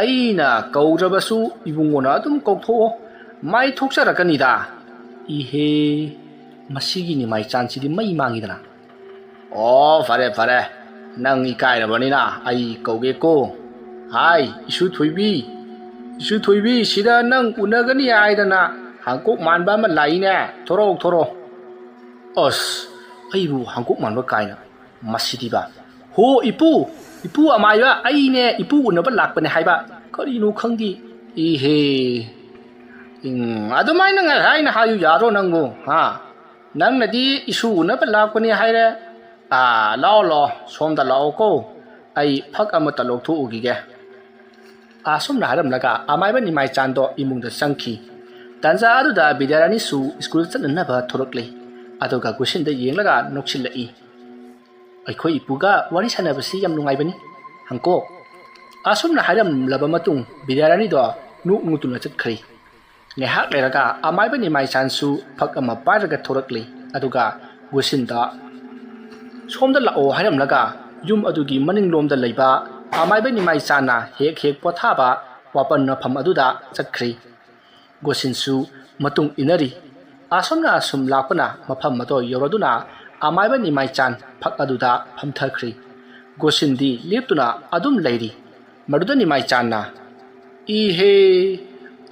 ꯑꯩꯅ ꯀꯧꯗ꯭ꯔꯕꯁꯨ ꯏꯕꯨꯡꯉꯣꯅ ꯑꯗꯨꯝ ꯀꯧꯊꯣꯛꯑꯣ, ꯃꯥꯏ ꯊꯣꯛꯆꯔꯛꯀꯅꯤꯗ꯫" "ꯏꯍꯦ, ꯃꯁꯤꯒꯤ ꯅꯤꯃꯥꯏꯆꯥꯟꯁꯤꯗꯤ ꯃꯩ ꯃꯥꯡꯉꯤꯗꯅ꯫" "ꯑꯣ, ꯐꯔꯦ, ꯐꯔꯦ, ꯅꯪ ꯏꯀꯥꯏꯔꯕꯅꯤꯅ ꯑꯩ ꯀꯧꯒꯦꯀꯣ꯫ ꯍꯥꯏ, ꯏꯁꯨ ꯊꯣꯏꯕꯤ, ꯏꯁꯨ ꯊꯣꯏꯕꯤ, ꯁꯤꯗ ꯅꯪ ꯎꯅꯒꯅꯤ ꯍꯥꯏꯗꯅ ꯍꯥꯡꯀꯣꯛ ꯃꯥꯟꯕ ꯑꯃ ꯂꯥꯛꯏꯅꯦ, ꯊꯣꯔꯛꯑꯣ, ꯊꯣꯔꯛꯑꯣ꯫" "ꯑꯁ, ꯑꯩꯕꯨ ꯍꯥꯡꯀꯣꯛ ꯃꯥꯟꯕ ꯀꯥꯏꯅ, ꯃꯁꯤꯗꯤꯕ꯫ ꯍꯣ ꯏꯄꯨ, ꯏꯄꯨ ꯑꯃꯥꯏꯕ, ꯑꯩꯅꯦ, ꯏꯄꯨ ꯎꯅꯕ ꯂꯥꯛꯄꯅꯦ ꯍꯥꯏꯕ, ꯀꯔꯤꯅꯣ ꯈꯪꯗꯦ꯫" "ꯏꯍꯦ, ꯎꯝ, ꯑꯗꯨꯃꯥꯏꯅ ꯉꯁꯥꯏꯅ ꯍꯥꯏꯌꯨ ꯌꯥꯗ꯭ꯔꯣ ꯅꯪꯕꯨ, ꯍꯥ? ꯅꯪꯅꯗꯤ ꯏꯁꯨ ꯎꯅꯕ ꯂꯥꯛꯄꯅꯤ ꯍꯥꯏꯔꯦ꯫ ꯑꯥ, ꯂꯥꯛꯑꯣ, ꯂꯥꯛꯑꯣ, ꯁꯣꯝꯗ ꯂꯥꯛꯑꯣꯀꯣ, ꯑꯩ ꯐꯛ ꯑꯃꯇ ꯂꯧꯊꯣꯛꯎꯈꯤꯒꯦ꯫" ꯑꯁꯨꯝꯅ ꯍꯥꯏꯔꯝꯂꯒ ꯑꯃꯥꯏꯕ ꯅꯤꯃꯥꯏꯆꯥꯟꯗꯣ ꯏꯃꯨꯡꯗ ꯆꯪꯈꯤ꯫ ꯇꯥꯟꯖꯥ ꯑꯗꯨꯗ ꯕꯤꯗ꯭ꯌꯥꯔꯥꯅꯤꯁꯨ ꯁ꯭ꯀꯨꯜ ꯆꯠꯅꯅꯕ ꯊꯣꯔꯛꯂꯤ꯫ ꯑꯗꯨꯒ ꯒꯨꯁꯤꯟꯗ ꯌꯦꯡꯂꯒ ꯅꯣꯛꯁꯤꯜꯂꯛꯏ꯫ "ꯑꯩꯈꯣꯏ ꯏꯄꯨꯒ ꯋꯥꯔꯤ ꯁꯥꯟꯅꯕꯁꯤ ꯌꯥꯝ ꯅꯨꯡꯉꯥꯏꯕꯅꯤ, ꯍꯪꯀꯣ?" ꯑꯁꯨꯝꯅ ꯍꯥꯏꯔꯝꯂꯕ ꯃꯇꯨꯡ ꯕꯤꯗ꯭ꯌꯥꯔꯥꯅꯤꯗꯣ ꯅꯣꯛ ꯅꯣꯛꯇꯨꯅ ꯆꯠꯈ꯭ꯔꯦ꯫ ꯉꯥꯏꯍꯥꯛ ꯂꯩꯔꯒ ꯑꯃꯥꯏꯕ ꯅꯤꯃꯥꯏꯆꯥꯟꯁꯨ ꯐꯛ ꯑꯃ ꯄꯥꯏꯔꯒ ꯊꯣꯔꯛꯂꯦ꯫ ꯑꯗꯨꯒ ꯒꯨꯁꯤꯟꯗ "ꯁꯣꯝꯗ ꯂꯥꯛꯑꯣ" ꯍꯥꯏꯔꯝꯂꯒ ꯌꯨꯝ ꯑꯗꯨꯒꯤ ꯃꯅꯤꯡꯂꯣꯝꯗ ꯂꯩꯕ ꯑꯃꯥꯏꯕ ꯅꯤꯃꯥꯏꯆꯥꯟꯅ ꯍꯦꯛ ꯍꯦꯛ ꯄꯣꯊꯥꯕ ꯋꯥꯄꯟ ꯃꯐꯝ ꯑꯗꯨꯗ ꯆꯠꯈ꯭ꯔꯦ꯫ ꯒꯣꯁꯤꯟꯁꯨ ꯃꯇꯨꯡ ꯏꯟꯅꯔꯤ꯫ ꯑꯁꯨꯝꯅ ꯑꯁꯨꯝ ꯂꯥꯛꯄꯅ ꯃꯐꯝ ꯑꯗꯨ ꯌꯧꯔꯗꯨꯅ ꯑꯃꯥꯏꯕ ꯅꯤꯃꯥꯏꯆꯥꯟ ꯐꯛ ꯑꯗꯨꯗ ꯐꯝꯊꯈ꯭ꯔꯤ꯫ ꯒꯣꯁꯤꯟꯗꯤ ꯂꯦꯞꯇꯨꯅ ꯑꯗꯨꯝ ꯂꯩꯔꯤ꯫ ꯃꯗꯨꯗ ꯅꯤꯃꯥꯏꯆꯥꯟꯅ, "ꯏꯍꯦ,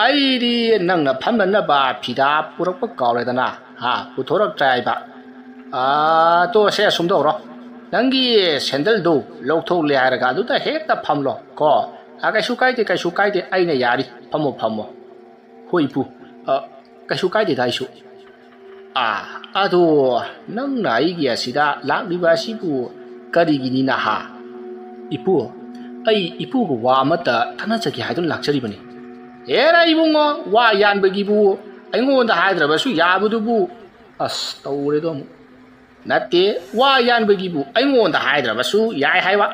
ꯑꯩꯗꯤ ꯅꯪꯅ ꯐꯝꯅꯅꯕ ꯐꯤꯗꯥ ꯄꯨꯔꯛꯄ ꯀꯥꯎꯔꯦꯗꯅ, ꯍꯥ, ꯄꯨꯊꯣꯔꯛꯇ꯭ꯔꯦ ꯍꯥꯏꯕ꯫ ꯑꯥ, ꯇꯣ, ꯁꯦ, ꯑꯁꯨꯝ ꯇꯧꯔꯣ꯫ ꯅꯪꯒꯤ ꯁꯦꯟꯗꯜꯗꯨ ꯂꯧꯊꯣꯛꯂꯦ ꯍꯥꯏꯔꯒ ꯑꯗꯨꯗ ꯍꯦꯛꯇ ꯐꯝꯂꯣ ꯀꯣ꯫ ꯑꯥ, ꯀꯩꯁꯨ ꯀꯥꯏꯗꯦ, ꯀꯩꯁꯨ ꯀꯥꯏꯗꯦ, ꯑꯩꯅ ꯌꯥꯔꯤ, ꯐꯝꯃꯣ, ꯐꯝꯃꯣ꯫" "ꯍꯣꯏ, ꯏꯄꯨ꯫ ꯑ, ꯀꯩꯁꯨ ꯀꯥꯏꯗꯦꯗ ꯑꯩꯁꯨ꯫" "ꯑꯥ, ꯑꯗꯣ ꯅꯪꯅ ꯑꯩꯒꯤ ꯑꯁꯤꯗ ꯂꯥꯛꯂꯤꯕ ꯑꯁꯤꯕꯨ ꯀꯔꯤꯒꯤꯅꯤ ꯅꯍꯥ?" "ꯏꯄꯨ, ꯑꯩ ꯏꯄꯨꯒ ꯋꯥ ꯑꯃꯠꯇ ꯇꯥꯟꯅꯖꯒꯦ ꯍꯥꯏꯗꯨꯅ ꯂꯥꯛꯆꯔꯤꯕꯅꯤ꯫" "ꯑꯦꯔꯥ ꯏꯕꯨꯡꯉꯣ, ꯋꯥ ꯌꯥꯟꯕꯒꯤꯕꯨ ꯑꯩꯉꯣꯟꯗ ꯍꯥꯏꯗ꯭ꯔꯕꯁꯨ ꯌꯥꯕꯗꯨꯕꯨ꯫" ꯑꯁ, ꯇꯧꯔꯦꯗꯣ ꯑꯃꯨꯛ꯫ "ꯅꯠꯇꯦ, ꯋꯥ ꯌꯥꯟꯕꯒꯤꯕꯨ ꯑꯩꯉꯣꯟꯗ ꯍꯥꯏꯗ꯭ꯔꯕꯁꯨ ꯌꯥꯏ ꯍꯥꯏꯕ꯫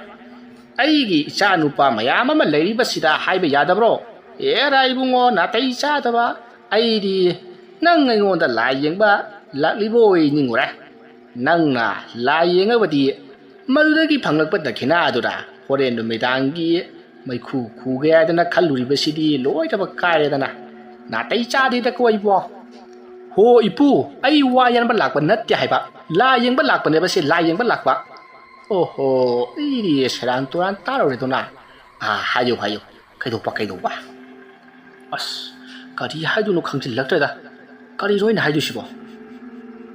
ꯑꯩꯒꯤ ꯏꯆꯥ ꯅꯨꯄꯥ ꯃꯌꯥꯝ ꯑꯃ ꯂꯩꯔꯤꯕꯁꯤꯗ ꯍꯥꯏꯕ ꯌꯥꯗꯕ꯭ꯔꯣ?" "ꯑꯦꯔꯥ ꯏꯕꯨꯡꯉꯣ, ꯅꯥꯇꯩ ꯆꯥꯗꯕ꯫ ꯑꯩꯗꯤ ꯅꯪ ꯑꯩꯉꯣꯟꯗ ꯂꯥꯏ ꯌꯦꯡꯕ ꯂꯥꯛꯂꯤꯕꯣꯏ ꯅꯤꯡꯉꯨꯔꯦ꯫ ꯅꯪꯅ ꯂꯥꯏ ꯌꯦꯡꯉꯕꯗꯤ ꯃꯗꯨꯗꯒꯤ ꯐꯪꯂꯛꯄ ꯗꯈꯤꯅꯥꯗꯨꯅ ꯍꯣꯔꯦꯟ ꯅꯨꯃꯤꯗꯥꯡꯒꯤ ꯃꯩꯈꯨ ꯈꯨꯒꯦ ꯍꯥꯏꯗꯅ ꯈꯜꯂꯨꯔꯤꯕꯁꯤꯗꯤ ꯂꯣꯏꯅꯃꯛ ꯀꯥꯏꯔꯦꯗꯅ꯫ ꯅꯥꯇꯩ ꯆꯥꯗꯦꯗꯀꯣ ꯑꯩꯕꯣ꯫" "ꯍꯣ ꯏꯄꯨ, ꯑꯩ ꯋꯥ ꯌꯥꯟꯕ ꯂꯥꯛꯄ ꯅꯠꯇꯦ ꯍꯥꯏꯕ, ꯂꯥꯏ ꯌꯦꯡꯕ ꯂꯥꯛꯄꯅꯦꯕ ꯁꯤ, ꯂꯥꯏ ꯌꯦꯡꯕ ꯂꯥꯛꯄ꯫" "ꯑꯣꯍꯣ, ꯑꯩꯗꯤ ꯁꯦꯔꯥꯟ ꯇꯨꯔꯥꯟ ꯇꯥꯔꯨꯔꯦꯗꯅ꯫ ꯑꯥ, ꯍꯥꯏꯌꯨ, ꯍꯥꯏꯌꯨ, ꯀꯩꯗꯧꯕ, ꯀꯩꯗꯧꯕ?" ꯑꯁ, ꯀꯔꯤ ꯍꯥꯏꯗꯣꯏꯅꯣ ꯈꯪꯖꯤꯜꯂꯛꯇ꯭ꯔꯦꯗ꯫ ꯀꯔꯤꯅꯣ ꯑꯩꯅ ꯍꯥꯏꯗꯣꯏꯁꯤꯕꯣ?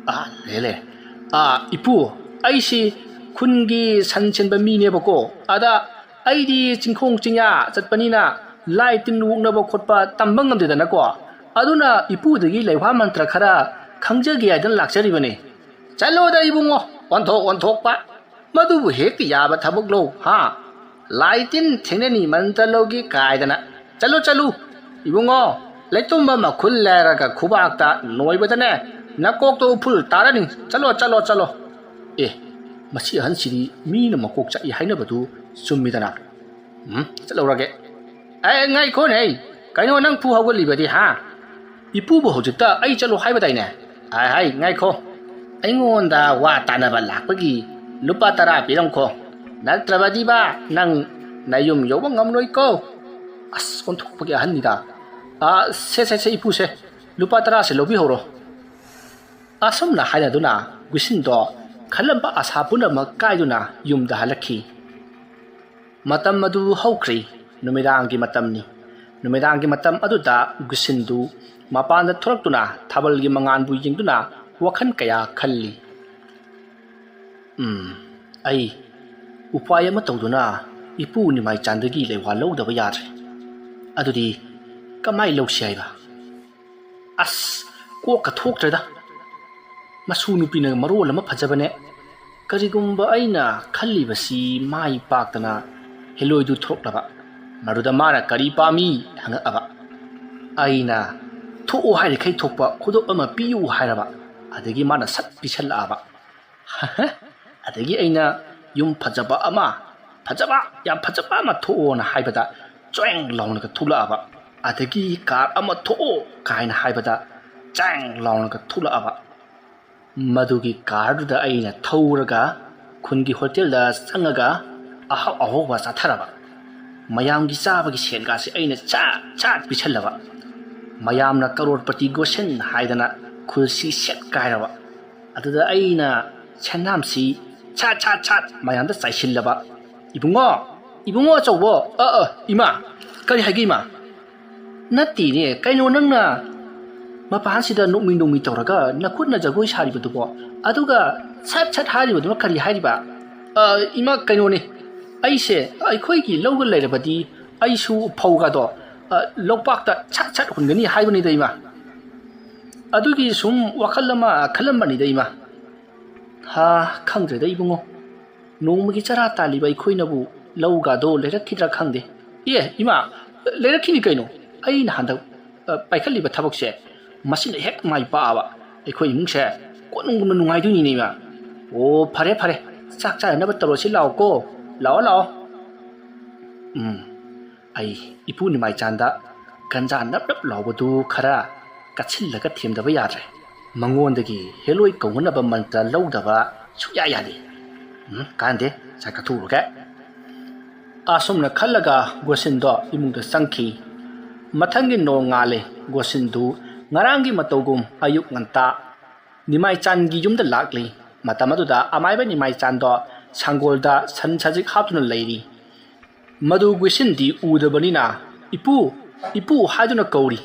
ꯑꯥ, ꯂꯩꯔꯦ, ꯂꯩꯔꯦ꯫ "ꯑꯥ, ꯏꯄꯨ, ꯑꯩꯁꯤ ꯈꯨꯟꯒꯤ ꯁꯟ ꯁꯦꯟꯕ ꯃꯤꯅꯦꯕꯀꯣ꯫ ꯑꯗ ꯑꯩꯗꯤ ꯆꯤꯡꯈꯣꯡ ꯆꯤꯡꯌꯥ ꯆꯠꯄꯅꯤꯅ ꯂꯥꯏ ꯇꯤꯟ ꯑꯣꯛꯅꯕ ꯈꯣꯠꯄ ꯇꯝꯕ ꯉꯝꯗꯦꯗꯅꯀꯣ꯫ ꯑꯗꯨꯅ ꯏꯄꯨꯗꯒꯤ ꯂꯩꯋꯥ ꯃꯟꯇ꯭ꯔ ꯈꯔ ꯈꯪꯖꯒꯦ ꯍꯥꯏꯗꯅ ꯂꯥꯛꯆꯔꯤꯕꯅꯤ꯫" "ꯆꯠꯂꯣꯗ ꯏꯕꯨꯡꯉꯣ, ꯑꯣꯟꯊꯣꯛ ꯑꯣꯟꯊꯣꯛꯄ꯫ ꯃꯗꯨꯕꯨ ꯍꯦꯛꯇ ꯌꯥꯕ ꯊꯕꯛꯂꯣ, ꯍꯥ? ꯂꯥꯏ ꯇꯤꯟ ꯊꯦꯡꯅꯅꯤ ꯃꯟꯇ꯭ꯔ ꯂꯧꯒꯦ ꯀꯥꯏꯗꯅ꯫ ꯆꯠꯂꯨ, ꯆꯠꯂꯨ, ꯏꯕꯨꯡꯉꯣ, ꯂꯩꯇꯨꯝꯕ ꯃꯈꯨꯜ ꯂꯩꯔꯒ ꯈꯨꯕꯥꯛꯇ ꯅꯣꯏꯕꯗꯅꯦ, ꯅꯀꯣꯛꯇꯣ ꯎꯐꯨꯜ ꯇꯥꯔꯅꯤ꯫ ꯆꯠꯂꯣ, ꯆꯠꯂꯣ, ꯆꯠꯂꯣ꯫ ꯑꯦ, ꯃꯁꯤ ꯑꯍꯟꯁꯤꯗꯤ ꯃꯤꯅ ꯃꯀꯣꯛ ꯆꯥꯛꯏ ꯍꯥꯏꯅꯕꯗꯨ ꯆꯨꯝꯃꯤꯗꯅ꯫ ꯎꯝ, ꯆꯠꯍꯧꯔꯒꯦ꯫ ꯑꯦ, ꯉꯥꯏꯈꯣꯅꯦ, ꯀꯩꯅꯣ ꯅꯪ ꯐꯨ ꯍꯧꯒꯠꯂꯤꯕꯗꯤ, ꯍꯥ? ꯏꯄꯨꯕꯨ ꯍꯧꯖꯤꯛꯇ ꯑꯩ ꯆꯠꯂꯣ ꯍꯥꯏꯕꯗꯥꯏꯅꯦ? ꯍꯥꯏ, ꯍꯥꯏ, ꯉꯥꯏꯈꯣ꯫ ꯑꯩꯉꯣꯟꯗ ꯋꯥ ꯇꯥꯅꯕ ꯂꯥꯛꯄꯒꯤ ꯂꯨꯄꯥ ꯇꯔꯥ ꯄꯤꯔꯝꯈꯣ꯫ ꯅꯠꯇ꯭ꯔꯕꯗꯤꯕ ꯅꯪ ꯅꯌꯨꯝ ꯌꯧꯕ ꯉꯝꯂꯣꯏꯀꯣ꯫ ꯑꯁ, ꯑꯣꯟꯊꯣꯛꯄꯒꯤ ꯑꯍꯟꯅꯤꯗ꯫ ꯑꯥ, ꯁꯦ, ꯁꯦ, ꯁꯦ, ꯏꯄꯨꯁꯦ, ꯂꯨꯄꯥ ꯇꯔꯥꯁꯦ ꯂꯧꯕꯤꯍꯧꯔꯣ꯫ ꯑꯁꯨꯝꯅ ꯍꯥꯏꯅꯗꯨꯅ ꯒꯨꯁꯤꯟꯗꯣ ꯈꯜꯂꯝꯕ ꯑꯁꯥ ꯄꯨꯝꯅꯃꯛ ꯀꯥꯏꯗꯨꯅ ꯌꯨꯝꯗ ꯍꯜꯂꯛꯈꯤ꯫ ꯃꯇꯝ ꯑꯗꯨ ꯍꯧꯈ꯭ꯔꯦ꯫ ꯅꯨꯃꯤꯗꯥꯡꯒꯤ ꯃꯇꯝꯅꯤ꯫ ꯅꯨꯃꯤꯗꯥꯡꯒꯤ ꯃꯇꯝ ꯑꯗꯨꯗ ꯒꯨꯁꯤꯟꯗꯨ ꯃꯄꯥꯟꯗ ꯊꯣꯔꯛꯇꯨꯅ ꯊꯥꯕꯜꯒꯤ ꯃꯉꯥꯜꯕꯨ ꯌꯦꯡꯗꯨꯅ ꯋꯥꯈꯜ ꯀꯌꯥ ꯈꯜꯂꯤ꯫ "ꯎꯝ, ꯑꯩ ꯎꯄꯥꯏ ꯑꯃ ꯇꯧꯗꯨꯅ ꯏꯄꯨ ꯅꯤꯃꯥꯏ ꯆꯥꯟꯗꯒꯤ ꯂꯩꯋꯥ ꯂꯧꯗꯕ ꯌꯥꯗ꯭ꯔꯦ꯫ ꯑꯗꯨꯗꯤ ꯀꯃꯥꯏ ꯂꯧꯁꯤ ꯍꯥꯏꯕ? ꯑꯁ, ꯀꯣꯛꯀ ꯊꯣꯛꯇ꯭ꯔꯦꯗ꯫ ꯃꯁꯨ ꯅꯨꯄꯤꯅ ꯃꯔꯣꯜ ꯑꯃ ꯐꯖꯕꯅꯦ꯫ ꯀꯔꯤꯒꯨꯝꯕ ꯑꯩꯅ ꯈꯜꯂꯤꯕꯁꯤ ꯃꯥꯏ ꯄꯥꯛꯇꯅ ꯍꯦꯂꯣꯏꯗꯨ ꯊꯣꯛꯂꯕ, ꯃꯗꯨꯗ ꯃꯥꯅ ꯀꯔꯤ ꯄꯥꯝꯃꯤ ꯍꯪꯉꯛꯑꯕ, ꯑꯩꯅ ꯊꯣꯛꯑꯣ ꯍꯥꯏꯔꯤꯈꯩ ꯊꯣꯛꯄ ꯈꯨꯗꯣꯞ ꯑꯃ ꯄꯤꯌꯨ ꯍꯥꯏꯔꯕ, ꯑꯗꯒꯤ ꯃꯥꯅ ꯁꯠ ꯄꯤꯁꯜꯂꯛꯑꯕ꯫ ꯑꯗꯒꯤ ꯑꯩꯅ ꯌꯨꯝ ꯐꯖꯕ ꯑꯃ, ꯐꯖꯕ, ꯌꯥꯝ ꯐꯖꯕ ꯑꯃ ꯊꯣꯛꯑꯣꯅ ꯍꯥꯏꯕꯗ ꯆ꯭ꯋꯦꯡ ꯂꯥꯎꯅꯒ ꯊꯣꯛꯂꯛꯑꯕ꯫ ꯑꯗꯒꯤ ꯀꯥꯔ ꯑꯃ ꯊꯣꯛꯑꯣ ꯀꯥꯏꯅ ꯍꯥꯏꯕꯗ ꯆ꯭ꯋꯦꯡ ꯂꯥꯎꯅꯒ ꯊꯣꯛꯂꯛꯑꯕ꯫ ꯃꯗꯨꯒꯤ ꯀꯥꯔꯗꯨꯗ ꯑꯩꯅ ꯊꯧꯔꯒ ꯈꯨꯟꯒꯤ ꯍꯣꯇꯦꯜꯗ ꯆꯪꯉꯒ ꯑꯍꯥꯎ ꯑꯍꯥꯎꯕ ꯆꯥꯊꯔꯕ꯫ ꯃꯌꯥꯝꯒꯤ ꯆꯥꯕꯒꯤ ꯁꯦꯟꯒꯥꯁꯦ ꯑꯩꯅ ꯆꯥꯠ ꯆꯥꯠ ꯄꯤꯁꯜꯂꯕ꯫ ꯃꯌꯥꯝꯅ ꯀꯔꯣꯔꯄꯇꯤ ꯒꯣꯁꯦꯟ ꯍꯥꯏꯗꯅ ꯈꯨꯜꯁꯤ ꯁꯦꯠ ꯀꯥꯏꯔꯕ꯫ ꯑꯗꯨꯗ ꯑꯩꯅ ꯁꯦꯟꯗꯥꯝꯁꯤ ꯁꯥꯠ ꯁꯥꯠ ꯁꯥꯠ ꯃꯌꯥꯝꯗ ꯆꯥꯏꯁꯤꯜꯂꯕ꯫ "ꯏꯕꯨꯡꯉꯣ, ꯏꯕꯨꯡꯉꯣ ꯑꯆꯧꯕꯣ, ꯑ, ꯑ, ꯏꯃꯥ, ꯀꯔꯤ ꯍꯥꯏꯒꯦ ꯏꯃꯥ?" "ꯅꯠꯇꯦꯅꯦ, ꯀꯩꯅꯣ ꯅꯪꯅ ꯃꯄꯥꯟꯁꯤꯗ ꯅꯣꯛꯃꯤ ꯅꯣꯛꯃꯤ ꯇꯧꯔꯒ ꯅꯈꯨꯠꯅ ꯖꯒꯣꯏ ꯁꯥꯔꯤꯕꯗꯨꯕꯣ? ꯑꯗꯨꯒ ꯁꯠ ꯁꯠ ꯍꯥꯏꯔꯤꯕꯗꯨꯅ ꯀꯔꯤ ꯍꯥꯏꯔꯤꯕ?" "ꯑ, ꯏꯃꯥ, ꯀꯩꯅꯣꯅꯦ, ꯑꯩꯁꯦ ꯑꯩꯈꯣꯏꯒꯤ ꯂꯧꯒ ꯂꯩꯔꯕꯗꯤ ꯑꯩꯁꯨ ꯐꯧꯒꯗꯣ, ꯑ, ꯂꯧꯄꯥꯛꯇ ꯁꯠ ꯁꯠ ꯍꯨꯟꯒꯅꯤ ꯍꯥꯏꯕꯅꯤꯗ ꯏꯃꯥ꯫ ꯑꯗꯨꯒꯤ ꯁꯨꯝ ꯋꯥꯈꯜ ꯑꯃ ꯈꯜꯂꯝꯕꯅꯤꯗ ꯏꯃꯥ꯫" "ꯍꯥ, ꯈꯪꯗ꯭ꯔꯦꯗ ꯏꯕꯨꯡꯉꯣ꯫ ꯅꯣꯡꯃꯒꯤ ꯆꯔꯥ ꯇꯥꯜꯂꯤꯕ ꯑꯩꯈꯣꯏꯅꯕꯨ ꯂꯧꯒꯗꯣ ꯂꯩꯔꯛꯈꯤꯗ꯭ꯔꯥ ꯈꯪꯗꯦ꯫ ꯑꯦ ꯏꯃꯥ, ꯂꯩꯔꯛꯈꯤꯅꯤ ꯀꯩꯅꯣ꯫ ꯑꯩꯅ ꯍꯟꯗꯛ ꯑ, ꯄꯥꯏꯈꯠꯂꯤꯕ ꯊꯕꯛꯁꯦ ꯃꯁꯤꯅ ꯍꯦꯛ ꯃꯥꯏ ꯄꯥꯛꯑꯕ ꯑꯩꯈꯣꯏ ꯏꯃꯨꯡꯁꯦ ꯀꯣꯟꯅꯨꯡꯒꯨꯝꯅ ꯅꯨꯡꯉꯥꯏꯗꯣꯏꯅꯤꯅꯦ ꯏꯃꯥ꯫ ꯑꯣ ꯐꯔꯦ ꯐꯔꯦ, ꯆꯥꯛ ꯆꯥꯅꯅꯕ ꯇꯧꯔꯁꯤ ꯂꯥꯛꯑꯣꯀꯣ꯫ ꯂꯥꯛꯑꯣ ꯂꯥꯛꯑꯣ꯫ ꯎꯝ, ꯑꯩ ꯏꯄꯨ ꯅꯤꯃꯥꯏꯆꯥꯟꯗ ꯒꯟꯖꯥ ꯅꯞ ꯅꯞ ꯂꯥꯎꯕꯗꯨ ꯈꯔ ꯀꯠꯁꯤꯜꯂꯒ ꯊꯦꯝꯗꯕ ꯌꯥꯗ꯭ꯔꯦ꯫ ꯃꯉꯣꯟꯗꯒꯤ ꯍꯦꯂꯣꯏ ꯀꯧꯅꯅꯕ ꯃꯟꯇ꯭ꯔ ꯂꯧꯗꯕ ꯁꯨꯛꯌꯥ ꯌꯥꯗꯦ꯫ ꯎꯝ, ꯀꯥꯟꯗꯦ, ꯆꯥꯛ ꯀꯠꯊꯣꯛꯎꯔꯒꯦ꯫ ꯑꯁꯨꯝꯅ ꯈꯜꯂꯒ ꯒꯣꯁꯤꯟꯗꯣ ꯏꯃꯨꯡꯗ ꯆꯪꯈꯤ꯫ ꯃꯊꯪꯒꯤ ꯅꯣꯡꯉꯥꯜꯂꯦ꯫ ꯒꯣꯁꯤꯟꯗꯨ ꯉꯔꯥꯡꯒꯤ ꯃꯇꯧꯒꯨꯝ ꯑꯌꯨꯛ ꯉꯟꯇꯥ ꯅꯤꯃꯥꯏꯆꯥꯟꯒꯤ ꯌꯨꯝꯗ ꯂꯥꯛꯂꯤ꯫ ꯃꯇꯝ ꯑꯗꯨꯗ ꯑꯃꯥꯏꯕ ꯅꯤꯃꯥꯏꯆꯥꯟꯗꯣ ꯁꯪꯒꯣꯜꯗ ꯁꯟ ꯁꯖꯤꯛ ꯍꯥꯞꯇꯨꯅ ꯂꯩꯔꯤ꯫ ꯃꯗꯨ ꯒꯨꯏꯁꯤꯟꯗꯤ ꯎꯗꯕꯅꯤꯅ "ꯏꯄꯨ, ꯏꯄꯨ" ꯍꯥꯏꯗꯨꯅ ꯀꯧꯔꯤ꯫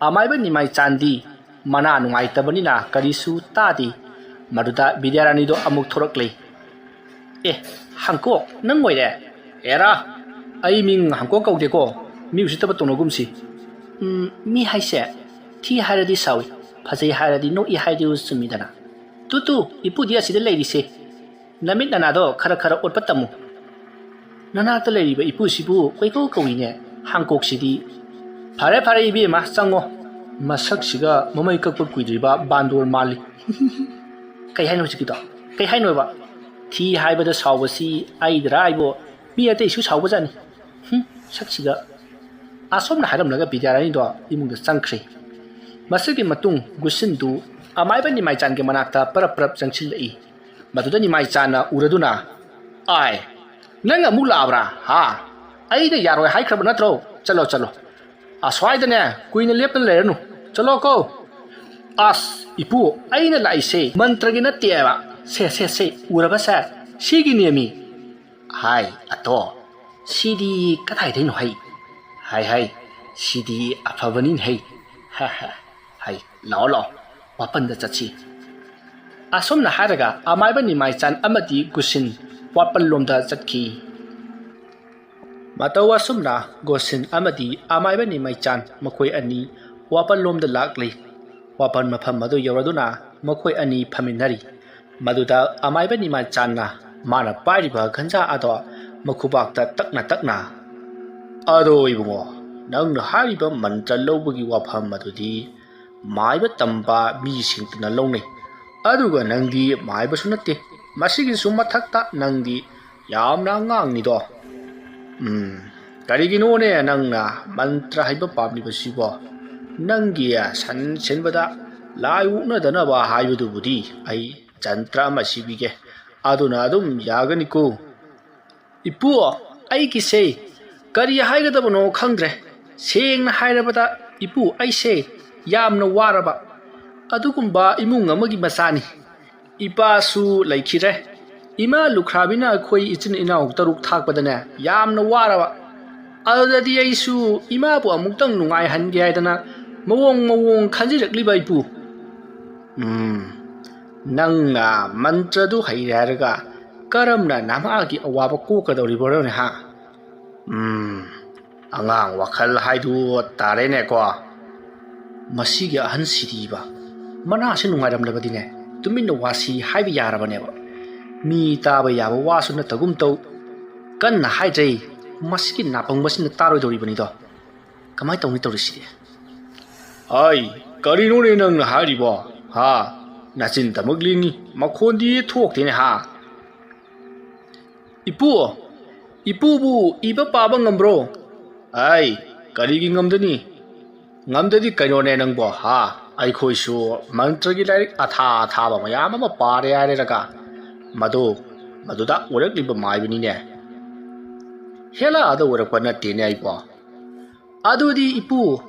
ꯑꯃꯥꯏꯕ ꯅꯤꯃꯥꯏꯆꯥꯟꯗꯤ ꯃꯅꯥ ꯅꯨꯡꯉꯥꯏꯇꯕꯅꯤꯅ ꯀꯔꯤꯁꯨ ꯇꯥꯗꯦ꯫ ꯃꯗꯨꯗ ꯕꯤꯗ꯭ꯌꯥꯔꯥꯅꯤꯗꯣ ꯑꯃꯨꯛ ꯊꯣꯔꯛꯂꯦ꯫ "ꯑꯦ, ꯍꯥꯡꯀꯣꯛ, ꯅꯪ ꯑꯣꯏꯔꯦ?" "ꯑꯦꯔꯥ, ꯑꯩ ꯃꯤꯡ ꯍꯥꯡꯀꯣꯛ ꯀꯧꯗꯦꯀꯣ, ꯃꯤ ꯎꯁꯤꯠꯇꯕ ꯇꯧꯅꯒꯨꯝꯁꯤ꯫" "ꯎꯝ, ꯃꯤ ꯍꯥꯏꯁꯦ ꯊꯤ ꯍꯥꯏꯔꯗꯤ ꯁꯥꯎꯏ, ꯐꯖꯩ ꯍꯥꯏꯔꯗꯤ ꯅꯣꯛꯏ ꯍꯥꯏꯗꯨ ꯆꯨꯝꯃꯤꯗꯅ꯫ ꯇꯨ ꯇꯨ, ꯏꯄꯨꯗꯤ ꯑꯁꯤꯗ ꯂꯩꯔꯤꯁꯦ, ꯅꯃꯤꯠ ꯅꯅꯥꯗꯣ ꯈꯔ ꯈꯔ ꯑꯣꯠꯄ ꯇꯝꯃꯨ꯫ ꯅꯅꯥꯛꯇ ꯂꯩꯔꯤꯕ ꯏꯄꯨꯁꯤꯕꯨ ꯀꯣꯏꯀꯧ ꯀꯧꯏꯅꯦ, ꯍꯥꯡꯀꯣꯛꯁꯤꯗꯤ꯫" "ꯐꯔꯦ ꯐꯔꯦ ꯏꯕꯦꯝꯃ, ꯆꯪꯉꯣ꯫ ꯃꯁꯛꯁꯤꯒ ꯃꯃꯩ ꯀꯛꯄ ꯀꯨꯏꯗ꯭ꯔꯤꯕ ꯕꯥꯟꯗꯣꯔ ꯃꯥꯜꯂꯤ꯫" "ꯀꯩ ꯍꯥꯏꯅꯣ ꯍꯧꯖꯤꯛꯀꯤꯗꯣ? ꯀꯩ ꯍꯥꯏꯅꯣꯕ?" "ꯊꯤ ꯍꯥꯏꯕꯗ ꯁꯥꯎꯕꯁꯤ ꯑꯩꯗꯔꯥ ꯍꯥꯏꯕꯣ, ꯃꯤ ꯑꯇꯩꯁꯨ ꯁꯥꯎꯕꯖꯥꯠꯅꯤ꯫ ꯍꯨꯝ, ꯁꯛꯁꯤꯒ꯫" ꯑꯁꯣꯝꯅ ꯍꯥꯏꯔꯝꯂꯒ ꯕꯤꯗ꯭ꯌꯥꯔꯥꯅꯤꯗꯣ ꯏꯃꯨꯡꯗ ꯆꯪꯈ꯭ꯔꯦ꯫ ꯃꯁꯤꯒꯤ ꯃꯇꯨꯡ ꯒꯨꯁꯤꯟꯗꯨ ꯑꯃꯥꯏꯕ ꯅꯤꯃꯥꯏꯆꯥꯟꯒꯤ ꯃꯅꯥꯛꯇ ꯄꯔꯞ ꯄꯔꯞ ꯆꯪꯁꯤꯜꯂꯛꯏ꯫ ꯃꯗꯨꯗ ꯅꯤꯃꯥꯏꯆꯥꯟꯅ ꯎꯔꯗꯨꯅ, "ꯑꯥꯏ, ꯅꯪ ꯑꯃꯨꯛ ꯂꯥꯛꯑꯕ꯭ꯔꯥ? ꯍꯥ? ꯑꯩꯅ ꯌꯥꯔꯣꯏ ꯍꯥꯏꯈ꯭ꯔꯕ ꯅꯠꯇ꯭ꯔꯣ? ꯆꯠꯂꯣ, ꯆꯠꯂꯣ꯫ ꯑꯁ꯭ꯋꯥꯏꯗꯅꯦ ꯀꯨꯏꯅ ꯂꯦꯞꯇꯅ ꯂꯩꯔꯅꯨ꯫ ꯆꯠꯂꯣꯀꯣ꯫" "ꯑꯁ, ꯏꯄꯨ, ꯑꯩꯅ ꯂꯥꯛꯏꯁꯦ ꯃꯟꯇ꯭ꯔꯒꯤ ꯅꯠꯇꯦꯕ꯫ ꯁꯦ, ꯁꯦ, ꯁꯦ, ꯎꯔꯕꯁꯦ? ꯁꯤꯒꯤꯅꯦꯃꯤ꯫" "ꯍꯥꯏ, ꯑꯇꯣ, ꯁꯤꯗꯤ ꯀꯗꯥꯏꯗꯩꯅꯣ ꯍꯩ? ꯍꯥꯏ, ꯍꯥꯏ, ꯁꯤꯗꯤ ꯑꯐꯕꯅꯤꯅꯦ ꯍꯩ꯫ ꯍꯦ, ꯍꯦ, ꯍꯩ, ꯂꯥꯛꯑꯣ, ꯂꯥꯛꯑꯣ, ꯋꯥꯄꯟꯗ ꯆꯠꯁꯤ꯫" ꯑꯁꯨꯝꯅ ꯍꯥꯏꯔꯒ ꯑꯃꯥꯏꯕ ꯅꯤꯃꯥꯏꯆꯥꯟ ꯑꯃꯗꯤ ꯒꯨꯁꯤꯟ ꯋꯥꯄꯜꯂꯣꯝꯗ ꯆꯠꯈꯤ꯫ ꯃꯇꯧ ꯑꯁꯨꯝꯅ ꯒꯣꯁꯤꯟ ꯑꯃꯗꯤ ꯑꯃꯥꯏꯕ ꯅꯤꯃꯥꯏꯆꯥꯟ ꯃꯈꯣꯏ ꯑꯅꯤ ꯋꯥꯄꯜꯂꯣꯝꯗ ꯂꯥꯛꯂꯤ꯫ ꯋꯥꯄꯜ ꯃꯐꯝ ꯑꯗꯨ ꯌꯧꯔꯗꯨꯅ ꯃꯈꯣꯏ ꯑꯅꯤ ꯐꯝꯃꯤꯟꯅꯔꯤ꯫ ꯃꯗꯨꯗ ꯑꯃꯥꯏꯕ ꯅꯤꯃꯥꯏꯆꯥꯟꯅ ꯃꯥꯅ ꯄꯥꯏꯔꯤꯕ ꯒꯟꯖꯥ ꯑꯗꯣ ꯃꯈꯨꯕꯥꯛꯇ ꯇꯛꯅ ꯇꯛꯅ, "ꯑꯗꯣ ꯏꯕꯨꯡꯉꯣ, ꯅꯪꯅ ꯍꯥꯏꯔꯤꯕ ꯃꯟꯇ꯭ꯔ ꯂꯧꯕꯒꯤ ꯋꯥꯐꯝ ꯑꯗꯨꯗꯤ ꯃꯥꯏꯕ ꯇꯝꯕ ꯃꯤꯁꯤꯡꯇꯅ ꯂꯧꯅꯩ꯫ ꯑꯗꯨꯒ ꯅꯪꯗꯤ ꯃꯥꯏꯕꯁꯨ ꯅꯠꯇꯦ꯫ ꯃꯁꯤꯒꯤꯁꯨ ꯃꯊꯛꯇ ꯅꯪꯗꯤ ꯌꯥꯝꯅ ꯑꯉꯥꯡꯅꯤꯗꯣ꯫ ꯎꯝ, ꯀꯔꯤꯒꯤꯅꯣꯅꯦ ꯅꯪꯅ ꯃꯟꯇ꯭ꯔ ꯍꯩꯕ ꯄꯥꯝꯂꯤꯕꯁꯤꯕꯣ? ꯅꯪꯒꯤ ꯁꯟ ꯁꯦꯟꯕꯗ ꯂꯥꯏ ꯑꯣꯛꯅꯗꯅꯕ ꯍꯥꯏꯕꯗꯨꯕꯨꯗꯤ ꯑꯩ ꯖꯟꯇ꯭ꯔ ꯑꯃ ꯁꯤꯕꯤꯒꯦ꯫ ꯑꯗꯨꯅ ꯑꯗꯨꯝ ꯌꯥꯒꯅꯤꯀꯣ?" "ꯏꯄꯨ, ꯑꯩꯒꯤꯁꯦ ꯀꯔꯤ ꯍꯥꯏꯒꯗꯕꯅꯣ ꯈꯪꯗ꯭ꯔꯦ꯫ ꯁꯦꯡꯅ ꯍꯥꯏꯔꯕꯗ, ꯏꯄꯨ, ꯑꯩꯁꯦ ꯌꯥꯝꯅ ꯋꯥꯔꯕ ꯑꯗꯨꯒꯨꯝꯕ ꯏꯃꯨꯡ ꯑꯃꯒꯤ ꯃꯆꯥꯅꯤ꯫ ꯏꯄꯥꯁꯨ ꯂꯩꯈꯤꯗ꯭ꯔꯦ꯫ ꯏꯃꯥ ꯂꯨꯈ꯭ꯔꯥꯕꯤꯅ ꯑꯩꯈꯣꯏ ꯏꯆꯤꯟ ꯏꯅꯥꯎ ꯇꯔꯨꯛ ꯊꯥꯛꯄꯗꯅꯦ, ꯌꯥꯝꯅ ꯋꯥꯔꯕ꯫ ꯑꯗꯨꯗꯗꯤ ꯑꯩꯁꯨ ꯏꯃꯥꯕꯨ ꯑꯃꯨꯛꯇꯪ ꯅꯨꯡꯉꯥꯏꯍꯟꯒꯦ ꯍꯥꯏꯗꯅ ꯃꯑꯣꯡ ꯃꯑꯣꯡ ꯈꯟꯖꯤꯔꯛꯂꯤꯕ, ꯏꯄꯨ꯫" "ꯎꯝ, ꯅꯪꯅ ꯃꯟꯇ꯭ꯔꯗꯨ ꯍꯩꯔꯦ ꯍꯥꯏꯔꯒ ꯀꯔꯝꯅ ꯅꯃꯥꯒꯤ ꯑꯋꯥꯕ ꯀꯣꯛꯀꯗꯧꯔꯤꯕꯅꯣꯅꯦ, ꯍꯥ? ꯎꯝ, ꯑꯉꯥꯡ ꯋꯥꯈꯜ ꯍꯥꯏꯗꯨ ꯇꯥꯔꯦꯅꯦꯀꯣ꯫ ꯃꯁꯤꯒꯤ ꯑꯍꯟꯁꯤꯗꯤꯕ, ꯃꯅꯥꯁꯤ ꯅꯨꯡꯉꯥꯏꯔꯝꯂꯕꯗꯤꯅꯦ, ꯇꯨꯃꯤꯟꯅ ꯋꯥꯁꯤ ꯍꯥꯏꯕ ꯌꯥꯔꯕꯅꯦꯕ꯫ ꯃꯤ ꯇꯥꯕ ꯌꯥꯕ ꯋꯥꯁꯨ ꯅꯠꯇꯒꯨꯝ ꯇꯧ꯫ ꯀꯟꯅ ꯍꯥꯏꯗ꯭ꯔꯦ, ꯃꯁꯤꯒꯤ ꯅꯥꯄꯪꯕꯁꯤꯅ ꯇꯥꯔꯣꯏꯗꯧꯔꯤꯕꯅꯤꯗꯣ꯫ ꯀꯃꯥꯏꯅ ꯇꯧꯅꯤ ꯇꯧꯔꯤꯁꯤꯗꯤ?" "ꯑꯩ, ꯀꯔꯤꯅꯣꯅꯦ ꯅꯪꯅ ꯍꯥꯏꯔꯤꯕꯣ? ꯍꯥ? ꯅꯆꯤꯟ ꯇꯃꯛ ꯂꯦꯡꯉꯤ, ꯃꯈꯣꯟꯗꯤ ꯊꯣꯛꯇꯦꯅꯦ, ꯍꯥ?" "ꯏꯄꯨ, ꯏꯄꯨꯕꯨ ꯏꯕ ꯄꯥꯕ ꯉꯝꯕ꯭ꯔꯣ?" "ꯑꯩ, ꯀꯔꯤꯒꯤ ꯉꯝꯗꯅꯤ? ꯉꯝꯗꯗꯤ ꯀꯩꯅꯣꯅꯦ ꯅꯪꯕꯣ, ꯍꯥ? ꯑꯩꯈꯣꯏꯁꯨ ꯃꯟꯇ꯭ꯔꯒꯤ ꯂꯥꯏꯔꯤꯛ ꯑꯊꯥ ꯑꯊꯥꯕ ꯃꯌꯥꯝ ꯑꯃ ꯄꯥꯔꯦ ꯍꯥꯏꯔꯒ ꯃꯗꯨ, ꯃꯗꯨꯗ ꯑꯣꯏꯔꯛꯂꯤꯕ ꯃꯥꯏꯕꯅꯤꯅꯦ꯫ ꯍꯦꯂꯥꯗ ꯑꯣꯏꯔꯛꯄ ꯅꯠꯇꯦꯅꯦ ꯑꯩꯕꯣ꯫" "ꯑꯗꯨꯗꯤ ꯏꯄꯨ,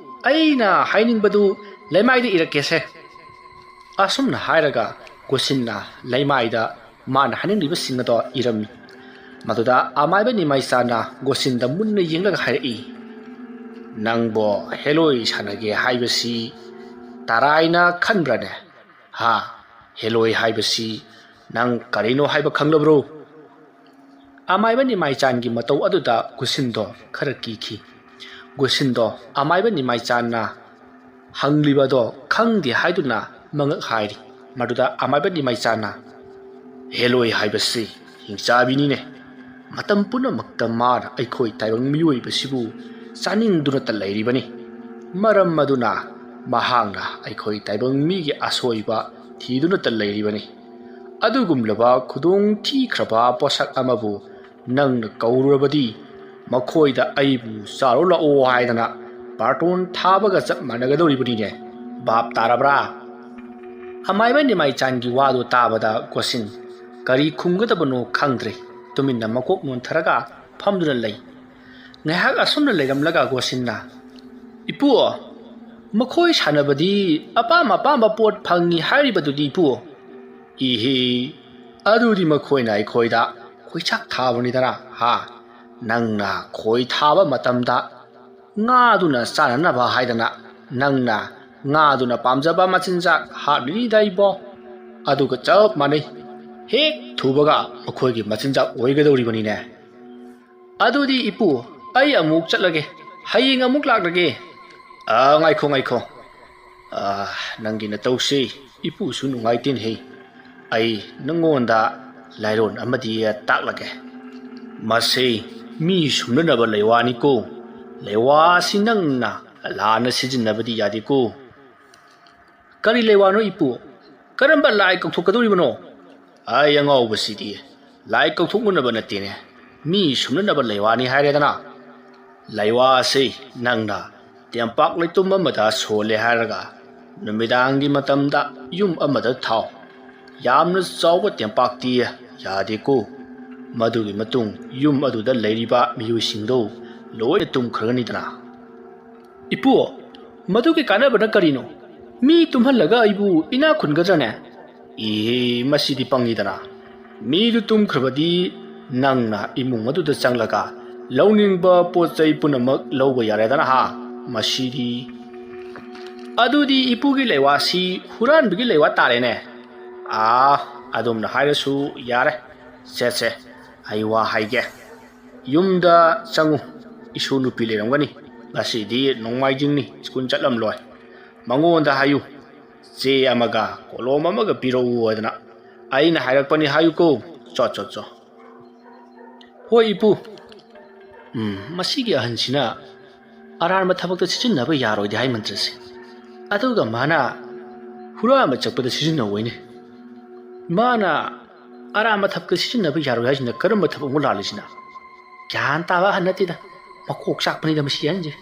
ꯑꯩꯅ ꯍꯥꯏꯅꯤꯡꯕꯗꯨ ꯂꯩꯃꯥꯏꯗ ꯏꯔꯛꯀꯦꯁꯦ꯫" ꯑꯁꯨꯝꯅ ꯍꯥꯏꯔꯒ ꯒꯣꯁꯤꯟꯅ ꯂꯩꯃꯥꯏꯗ ꯃꯥꯅ ꯍꯥꯏꯅꯤꯡꯂꯤꯕꯁꯤꯡ ꯑꯗꯣ ꯏꯔꯝꯃꯤ꯫ ꯃꯗꯨꯗ ꯑꯃꯥꯏꯕ ꯅꯤꯃꯥꯏꯆꯥꯅ ꯒꯣꯁꯤꯟꯗ ꯃꯨꯟꯅ ꯌꯦꯡꯂꯒ ꯍꯥꯏꯔꯛꯏ, "ꯅꯪꯕꯣ ꯍꯦꯂꯣꯏ ꯁꯥꯟꯅꯒꯦ ꯍꯥꯏꯕꯁꯤ ꯇꯔꯥꯏꯅ ꯈꯟꯕ꯭ꯔꯅꯦ? ꯍꯥ? ꯍꯦꯂꯣꯏ ꯍꯥꯏꯕꯁꯤ ꯅꯪ ꯀꯔꯤꯅꯣ ꯍꯥꯏꯕ ꯈꯪꯂꯕ꯭ꯔꯣ?" ꯑꯃꯥꯏꯕ ꯅꯤꯃꯥꯏꯆꯥꯟꯒꯤ ꯃꯇꯧ ꯑꯗꯨꯗ ꯒꯨꯁꯤꯟꯗꯣ ꯈꯔ ꯀꯤꯈꯤ꯫ ꯒꯨꯁꯤꯟꯗꯣ ꯑꯃꯥꯏꯕ ꯅꯤꯃꯥꯏꯆꯥꯟꯅ ꯍꯪꯂꯤꯕꯗꯣ ꯈꯪꯗꯦ ꯍꯥꯏꯗꯨꯅ ꯃꯉꯛ ꯍꯥꯏꯔꯤ꯫ ꯃꯗꯨꯗ ꯑꯃꯥꯏꯕ ꯅꯤꯃꯥꯏꯆꯥꯟꯅ, "ꯍꯦꯂꯣꯏ ꯍꯥꯏꯕꯁꯤ ꯍꯤꯡꯆꯥꯕꯤꯅꯤꯅꯦ꯫ ꯃꯇꯝ ꯄꯨꯝꯅꯃꯛꯇ ꯃꯥꯅ ꯑꯩꯈꯣꯏ ꯇꯥꯏꯕꯪ ꯃꯤꯑꯣꯏꯕꯁꯤꯕꯨ ꯆꯥꯅꯤꯡꯗꯨꯅꯇ ꯂꯩꯔꯤꯕꯅꯤ꯫ ꯃꯔꯝ ꯑꯗꯨꯅ ꯃꯍꯥꯛꯅ ꯑꯩꯈꯣꯏ ꯇꯥꯏꯕꯪ ꯃꯤꯒꯤ ꯑꯁꯣꯏꯕ ꯊꯤꯗꯨꯅꯇ ꯂꯩꯔꯤꯕꯅꯤ꯫ ꯑꯗꯨꯒꯨꯝꯂꯕ ꯈꯨꯗꯣꯡ ꯊꯤꯈ꯭ꯔꯕ ꯄꯣꯠꯁꯛ ꯑꯃꯕꯨ ꯅꯪꯅ ꯀꯧꯔꯨꯔꯕꯗꯤ ꯃꯈꯣꯏꯗ ꯑꯩꯕꯨ ꯆꯥꯔꯣ ꯂꯥꯛꯑꯣ ꯍꯥꯏꯗꯅ ꯕꯥꯔꯇꯣꯟ ꯊꯥꯕꯒ ꯆꯞ ꯃꯥꯟꯅꯒꯗꯧꯔꯤꯕꯅꯤꯅꯦ꯫ ꯚꯥꯞ ꯇꯥꯔꯕ꯭ꯔꯥ? ꯑꯃꯥꯏꯕ ꯅꯤꯃꯥꯏꯆꯥꯟꯒꯤ ꯋꯥꯗꯨ ꯇꯥꯕꯗ ꯒꯣꯁꯤꯟ ꯀꯔꯤ ꯈꯨꯝꯒꯗꯕꯅꯣ ꯈꯪꯗ꯭ꯔꯦ꯫ ꯇꯨꯃꯤꯟꯅ ꯃꯀꯣꯛ ꯅꯣꯟꯊꯔꯒ ꯐꯝꯗꯨꯅ ꯂꯩ꯫ ꯉꯥꯏꯍꯥꯛ ꯑꯁꯨꯝꯅ ꯂꯩꯔꯝꯂꯒ ꯒꯣꯁꯤꯟꯅ, "ꯏꯄꯨ, ꯃꯈꯣꯏ ꯁꯥꯟꯅꯕꯗꯤ ꯑꯄꯥꯝ ꯑꯄꯥꯝꯕ ꯄꯣꯠ ꯐꯪꯉꯤ ꯍꯥꯏꯔꯤꯕꯗꯨꯗꯤ, ꯏꯄꯨ?" "ꯏꯍꯤ, ꯑꯗꯨꯗꯤ ꯃꯈꯣꯏꯅ ꯑꯩꯈꯣꯏꯗ ꯈꯣꯏꯆꯥꯛ ꯊꯥꯕꯅꯤꯗꯅ, ꯍꯥ? ꯅꯪꯅ ꯈꯣꯏ ꯊꯥꯕ ꯃꯇꯝꯗ ꯉꯥꯗꯨꯅ ꯆꯥꯅꯅꯕ ꯍꯥꯏꯗꯅ ꯅꯪꯅ ꯉꯥꯗꯨꯅ ꯄꯥꯝꯖꯕ ꯃꯆꯤꯟꯖꯥꯛ ꯍꯥꯞꯂꯤꯗꯥꯏꯕꯣ? ꯑꯗꯨꯒ ꯆꯞ ꯃꯥꯟꯅꯩ꯫ ꯍꯦꯛ ꯊꯨꯕꯒ ꯃꯈꯣꯏꯒꯤ ꯃꯆꯤꯟꯖꯥꯛ ꯑꯣꯏꯒꯗꯧꯔꯤꯕꯅꯤꯅꯦ꯫ ꯑꯗꯨꯗꯤ ꯏꯄꯨ, ꯑꯩ ꯑꯃꯨꯛ ꯆꯠꯂꯒꯦ꯫ ꯍꯌꯦꯡ ꯑꯃꯨꯛ ꯂꯥꯛꯂꯒꯦ꯫" "ꯑ, ꯉꯥꯏꯈꯣ, ꯉꯥꯏꯈꯣ꯫ ꯑ, ꯅꯪꯒꯤ ꯅꯇꯧꯁꯤ ꯏꯄꯨꯁꯨ ꯅꯨꯡꯉꯥꯏꯇꯦꯅꯦꯍꯦ꯫ ꯑꯩ ꯅꯪꯉꯣꯟꯗ ꯂꯥꯏꯔꯣꯟ ꯑꯃꯗꯤ ꯇꯥꯛꯂꯒꯦ꯫ ꯃꯁꯤ ꯃꯤ ꯁꯨꯝꯅꯅꯕ ꯂꯩꯋꯥꯅꯤꯀꯣ꯫ ꯂꯩꯋꯥ ꯑꯁꯤ ꯅꯪꯅ ꯂꯥꯟꯅ ꯁꯤꯖꯤꯟꯅꯕꯗꯤ ꯌꯥꯗꯦꯀꯣ꯫" "ꯀꯔꯤ ꯂꯩꯋꯥꯅꯣ ꯏꯄꯨ? ꯀꯔꯝꯕ ꯂꯥꯏ ꯀꯧꯊꯣꯛꯀꯗꯧꯔꯤꯕꯅꯣ?" "ꯑꯩ ꯑꯉꯥꯎꯕꯁꯤꯗꯤ ꯂꯥꯏ ꯀꯧꯊꯣꯛꯅꯅꯕ ꯅꯠꯇꯦꯅꯦ, ꯃꯤ ꯁꯨꯝꯅꯅꯕ ꯂꯩꯋꯥꯅꯤ ꯍꯥꯏꯔꯦꯗꯅ꯫ ꯂꯩꯋꯥ ꯑꯁꯤ ꯅꯪꯅ ꯇꯦꯝꯄꯥꯛ ꯂꯩꯇꯨꯝ ꯑꯃꯗ ꯁꯣꯜꯂꯦ ꯍꯥꯏꯔꯒ ꯅꯨꯃꯤꯗꯥꯡꯒꯤ ꯃꯇꯝꯗ ꯌꯨꯝ ꯑꯃꯗ ꯊꯥꯎ꯫ ꯌꯥꯝꯅ ꯆꯥꯎꯕ ꯇꯦꯝꯄꯥꯛꯇꯤ ꯌꯥꯗꯦꯀꯣ꯫ ꯃꯗꯨꯒꯤ ꯃꯇꯨꯡ ꯌꯨꯝ ꯑꯗꯨꯗ ꯂꯩꯔꯤꯕ ꯃꯤꯑꯣꯏꯁꯤꯡꯗꯨ ꯂꯣꯏꯅ ꯇꯨꯝꯈ꯭ꯔꯒꯅꯤꯗꯅ꯫" "ꯏꯄꯨ, ꯃꯗꯨꯒꯤ ꯀꯥꯟꯅꯕꯅ ꯀꯔꯤꯅꯣ? ꯃꯤ ꯇꯨꯝꯍꯜꯂꯒ ꯑꯩꯕꯨ ꯏꯅꯥꯛ ꯈꯨꯟꯒꯗ꯭ꯔꯅꯦ?" "ꯏꯍꯦ, ꯃꯁꯤꯗꯤ ꯄꯪꯉꯤꯗꯅ꯫ ꯃꯤꯗꯨ ꯇꯨꯝꯈ꯭ꯔꯕꯗꯤ ꯅꯪꯅ ꯏꯃꯨꯡ ꯑꯗꯨꯗ ꯆꯪꯂꯒ ꯂꯧꯅꯤꯡꯕ ꯄꯣꯠ ꯆꯩ ꯄꯨꯝꯅꯃꯛ ꯂꯧꯕ ꯌꯥꯔꯦꯗꯅ, ꯍꯥ? ꯃꯁꯤꯗꯤ꯫ ꯑꯗꯨꯗꯤ ꯏꯄꯨꯒꯤ ꯂꯩꯋꯥꯁꯤ ꯍꯨꯔꯥꯟꯕꯒꯤ ꯂꯩꯋꯥ ꯇꯥꯔꯦꯅꯦ꯫" "ꯑꯥ, ꯑꯗꯨꯝꯅ ꯍꯥꯏꯔꯁꯨ ꯌꯥꯔꯦ꯫ ꯁꯦ, ꯁꯦ, ꯑꯩ ꯋꯥ ꯍꯥꯏꯒꯦ꯫ ꯌꯨꯝꯗ ꯆꯪꯉꯨ, ꯏꯁꯨ ꯅꯨꯄꯤ ꯂꯩꯔꯝꯒꯅꯤ꯫ ꯉꯁꯤꯗꯤ ꯅꯣꯡꯃꯥꯏꯖꯤꯡꯅꯤ, ꯁ꯭ꯀꯨꯜ ꯆꯠꯂꯝꯂꯣꯏ꯫ ꯃꯉꯣꯟꯗ ꯍꯥꯏꯌꯨ, ꯆꯦ ꯑꯃꯒ ꯀꯣꯂꯣꯝ ꯑꯃꯒ ꯄꯤꯔꯛꯎ ꯍꯥꯏꯗꯅ꯫ ꯑꯩꯅ ꯍꯥꯏꯔꯛꯄꯅꯤ ꯍꯥꯏꯌꯨꯀꯣ꯫ ꯆꯣ, ꯆꯣ, ꯆꯣ꯫" ꯍꯣꯏ ꯏꯄꯨ꯫ ꯎꯝ, ꯃꯁꯤꯒꯤ ꯑꯍꯟꯁꯤꯅ ꯑꯔꯥꯟꯕ ꯊꯕꯛꯇ ꯁꯤꯖꯤꯟꯅꯕ ꯌꯥꯔꯣꯏꯗꯤ ꯍꯥꯏ ꯃꯟꯇ꯭ꯔꯁꯦ꯫ ꯑꯗꯨꯒ ꯃꯥꯅ ꯍꯨꯔꯥꯟꯕ ꯆꯠꯄꯗ ꯁꯤꯖꯤꯟꯅꯧ ꯍꯥꯏꯅꯦ꯫ ꯃꯥꯅ ꯑꯔꯥꯟꯕ ꯊꯕꯛꯇ ꯁꯤꯖꯤꯟꯅꯕ ꯌꯥꯔꯣꯏ ꯍꯥꯏꯁꯤꯅ ꯀꯔꯝꯕ ꯊꯕꯛꯅꯣ ꯂꯥꯜꯂꯤꯁꯤꯅ? ꯒ꯭ꯌꯥꯟ ꯇꯥꯕ ꯑꯍꯟ ꯅꯠꯇꯦꯗ, ꯃꯀꯣꯛ ꯆꯥꯛꯄꯅꯤꯗ ꯃꯁꯤ ꯑꯍꯟꯁꯦ꯫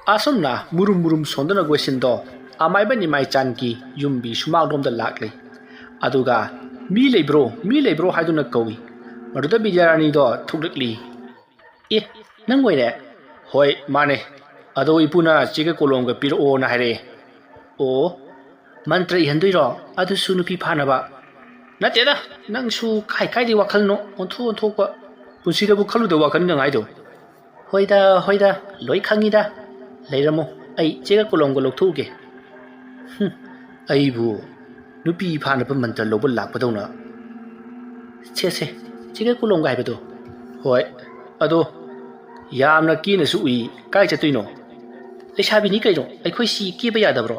ꯑꯁꯨꯝꯅ ꯃꯨꯔꯨꯝ ꯃꯨꯔꯨꯝ ꯁꯣꯟꯗꯨꯅ ꯒꯣꯁꯤꯟꯗꯣ ꯑꯃꯥꯏꯕ ꯅꯤꯃꯥꯏꯆꯥꯟꯒꯤ ꯌꯨꯝꯕꯤ ꯁꯨꯃꯥꯡꯂꯣꯝꯗ ꯂꯥꯛꯂꯦ꯫ ꯑꯗꯨꯒ "ꯃꯤ ꯂꯩꯕ꯭ꯔꯣ? ꯃꯤ ꯂꯩꯕ꯭ꯔꯣ?" ꯍꯥꯏꯗꯨꯅ ꯀꯧꯏ꯫ ꯃꯗꯨꯗ ꯕꯤꯗ꯭ꯌꯥꯔꯥꯅꯤꯗꯣ ꯊꯣꯛꯂꯛꯂꯤ꯫ "ꯑꯦ, ꯅꯪ ꯑꯣꯏꯔꯦ?" "ꯍꯣꯏ, ꯃꯥꯅꯦ꯫ ꯑꯗꯣ ꯏꯄꯨꯅ ꯆꯦꯒ ꯀꯣꯂꯣꯝꯒ ꯄꯤꯔꯛꯑꯣꯅ ꯍꯥꯏꯔꯛꯑꯦ꯫" "ꯑꯣ, ꯃꯟꯇ꯭ꯔ ꯏꯍꯟꯗꯣꯏꯔꯣ? ꯑꯗꯨꯁꯨ ꯅꯨꯄꯤ ꯐꯥꯅꯕ?" "ꯅꯠꯇꯦꯗ, ꯅꯪꯁꯨ ꯀꯥꯏ ꯀꯥꯏꯗꯩ ꯋꯥꯈꯜꯅꯣ ꯑꯣꯟꯊꯣꯛ ꯑꯣꯟꯊꯣꯛꯄ꯫ ꯄꯨꯟꯁꯤꯗꯕꯨ ꯈꯜꯂꯨꯗꯕ ꯋꯥꯈꯜꯅꯤ ꯅꯪ ꯍꯥꯏꯗꯣ?" "ꯍꯣꯏꯗ, ꯍꯣꯏꯗ, ꯂꯣꯏ ꯈꯪꯉꯤꯗ꯫ ꯂꯩꯔꯝꯃꯣ, ꯑꯩ ꯆꯦꯒ ꯀꯣꯂꯣꯝꯒ ꯂꯧꯊꯣꯛꯎꯒꯦ꯫" "ꯍꯨꯝ, ꯑꯩꯕꯨ ꯅꯨꯄꯤ ꯐꯥꯅꯕ ꯃꯟꯇ꯭ꯔ ꯂꯧꯕ ꯂꯥꯛꯄꯗꯧꯅ꯫ ꯁꯦ, ꯁꯦ, ꯆꯦꯒ ꯀꯣꯂꯣꯝꯒ ꯍꯥꯏꯕꯗꯣ?" "ꯍꯣꯏ, ꯑꯗꯣ ꯌꯥꯝꯅ ꯀꯦꯅꯁꯨ ꯎꯏ, ꯀꯥꯏ ꯆꯠꯇꯣꯏꯅꯣ?" "ꯂꯩꯁꯥꯕꯤꯅꯤ ꯀꯩꯅꯣ, ꯑꯩꯈꯣꯏ ꯁꯤ ꯀꯦꯕ ꯌꯥꯗꯕ꯭ꯔꯣ?"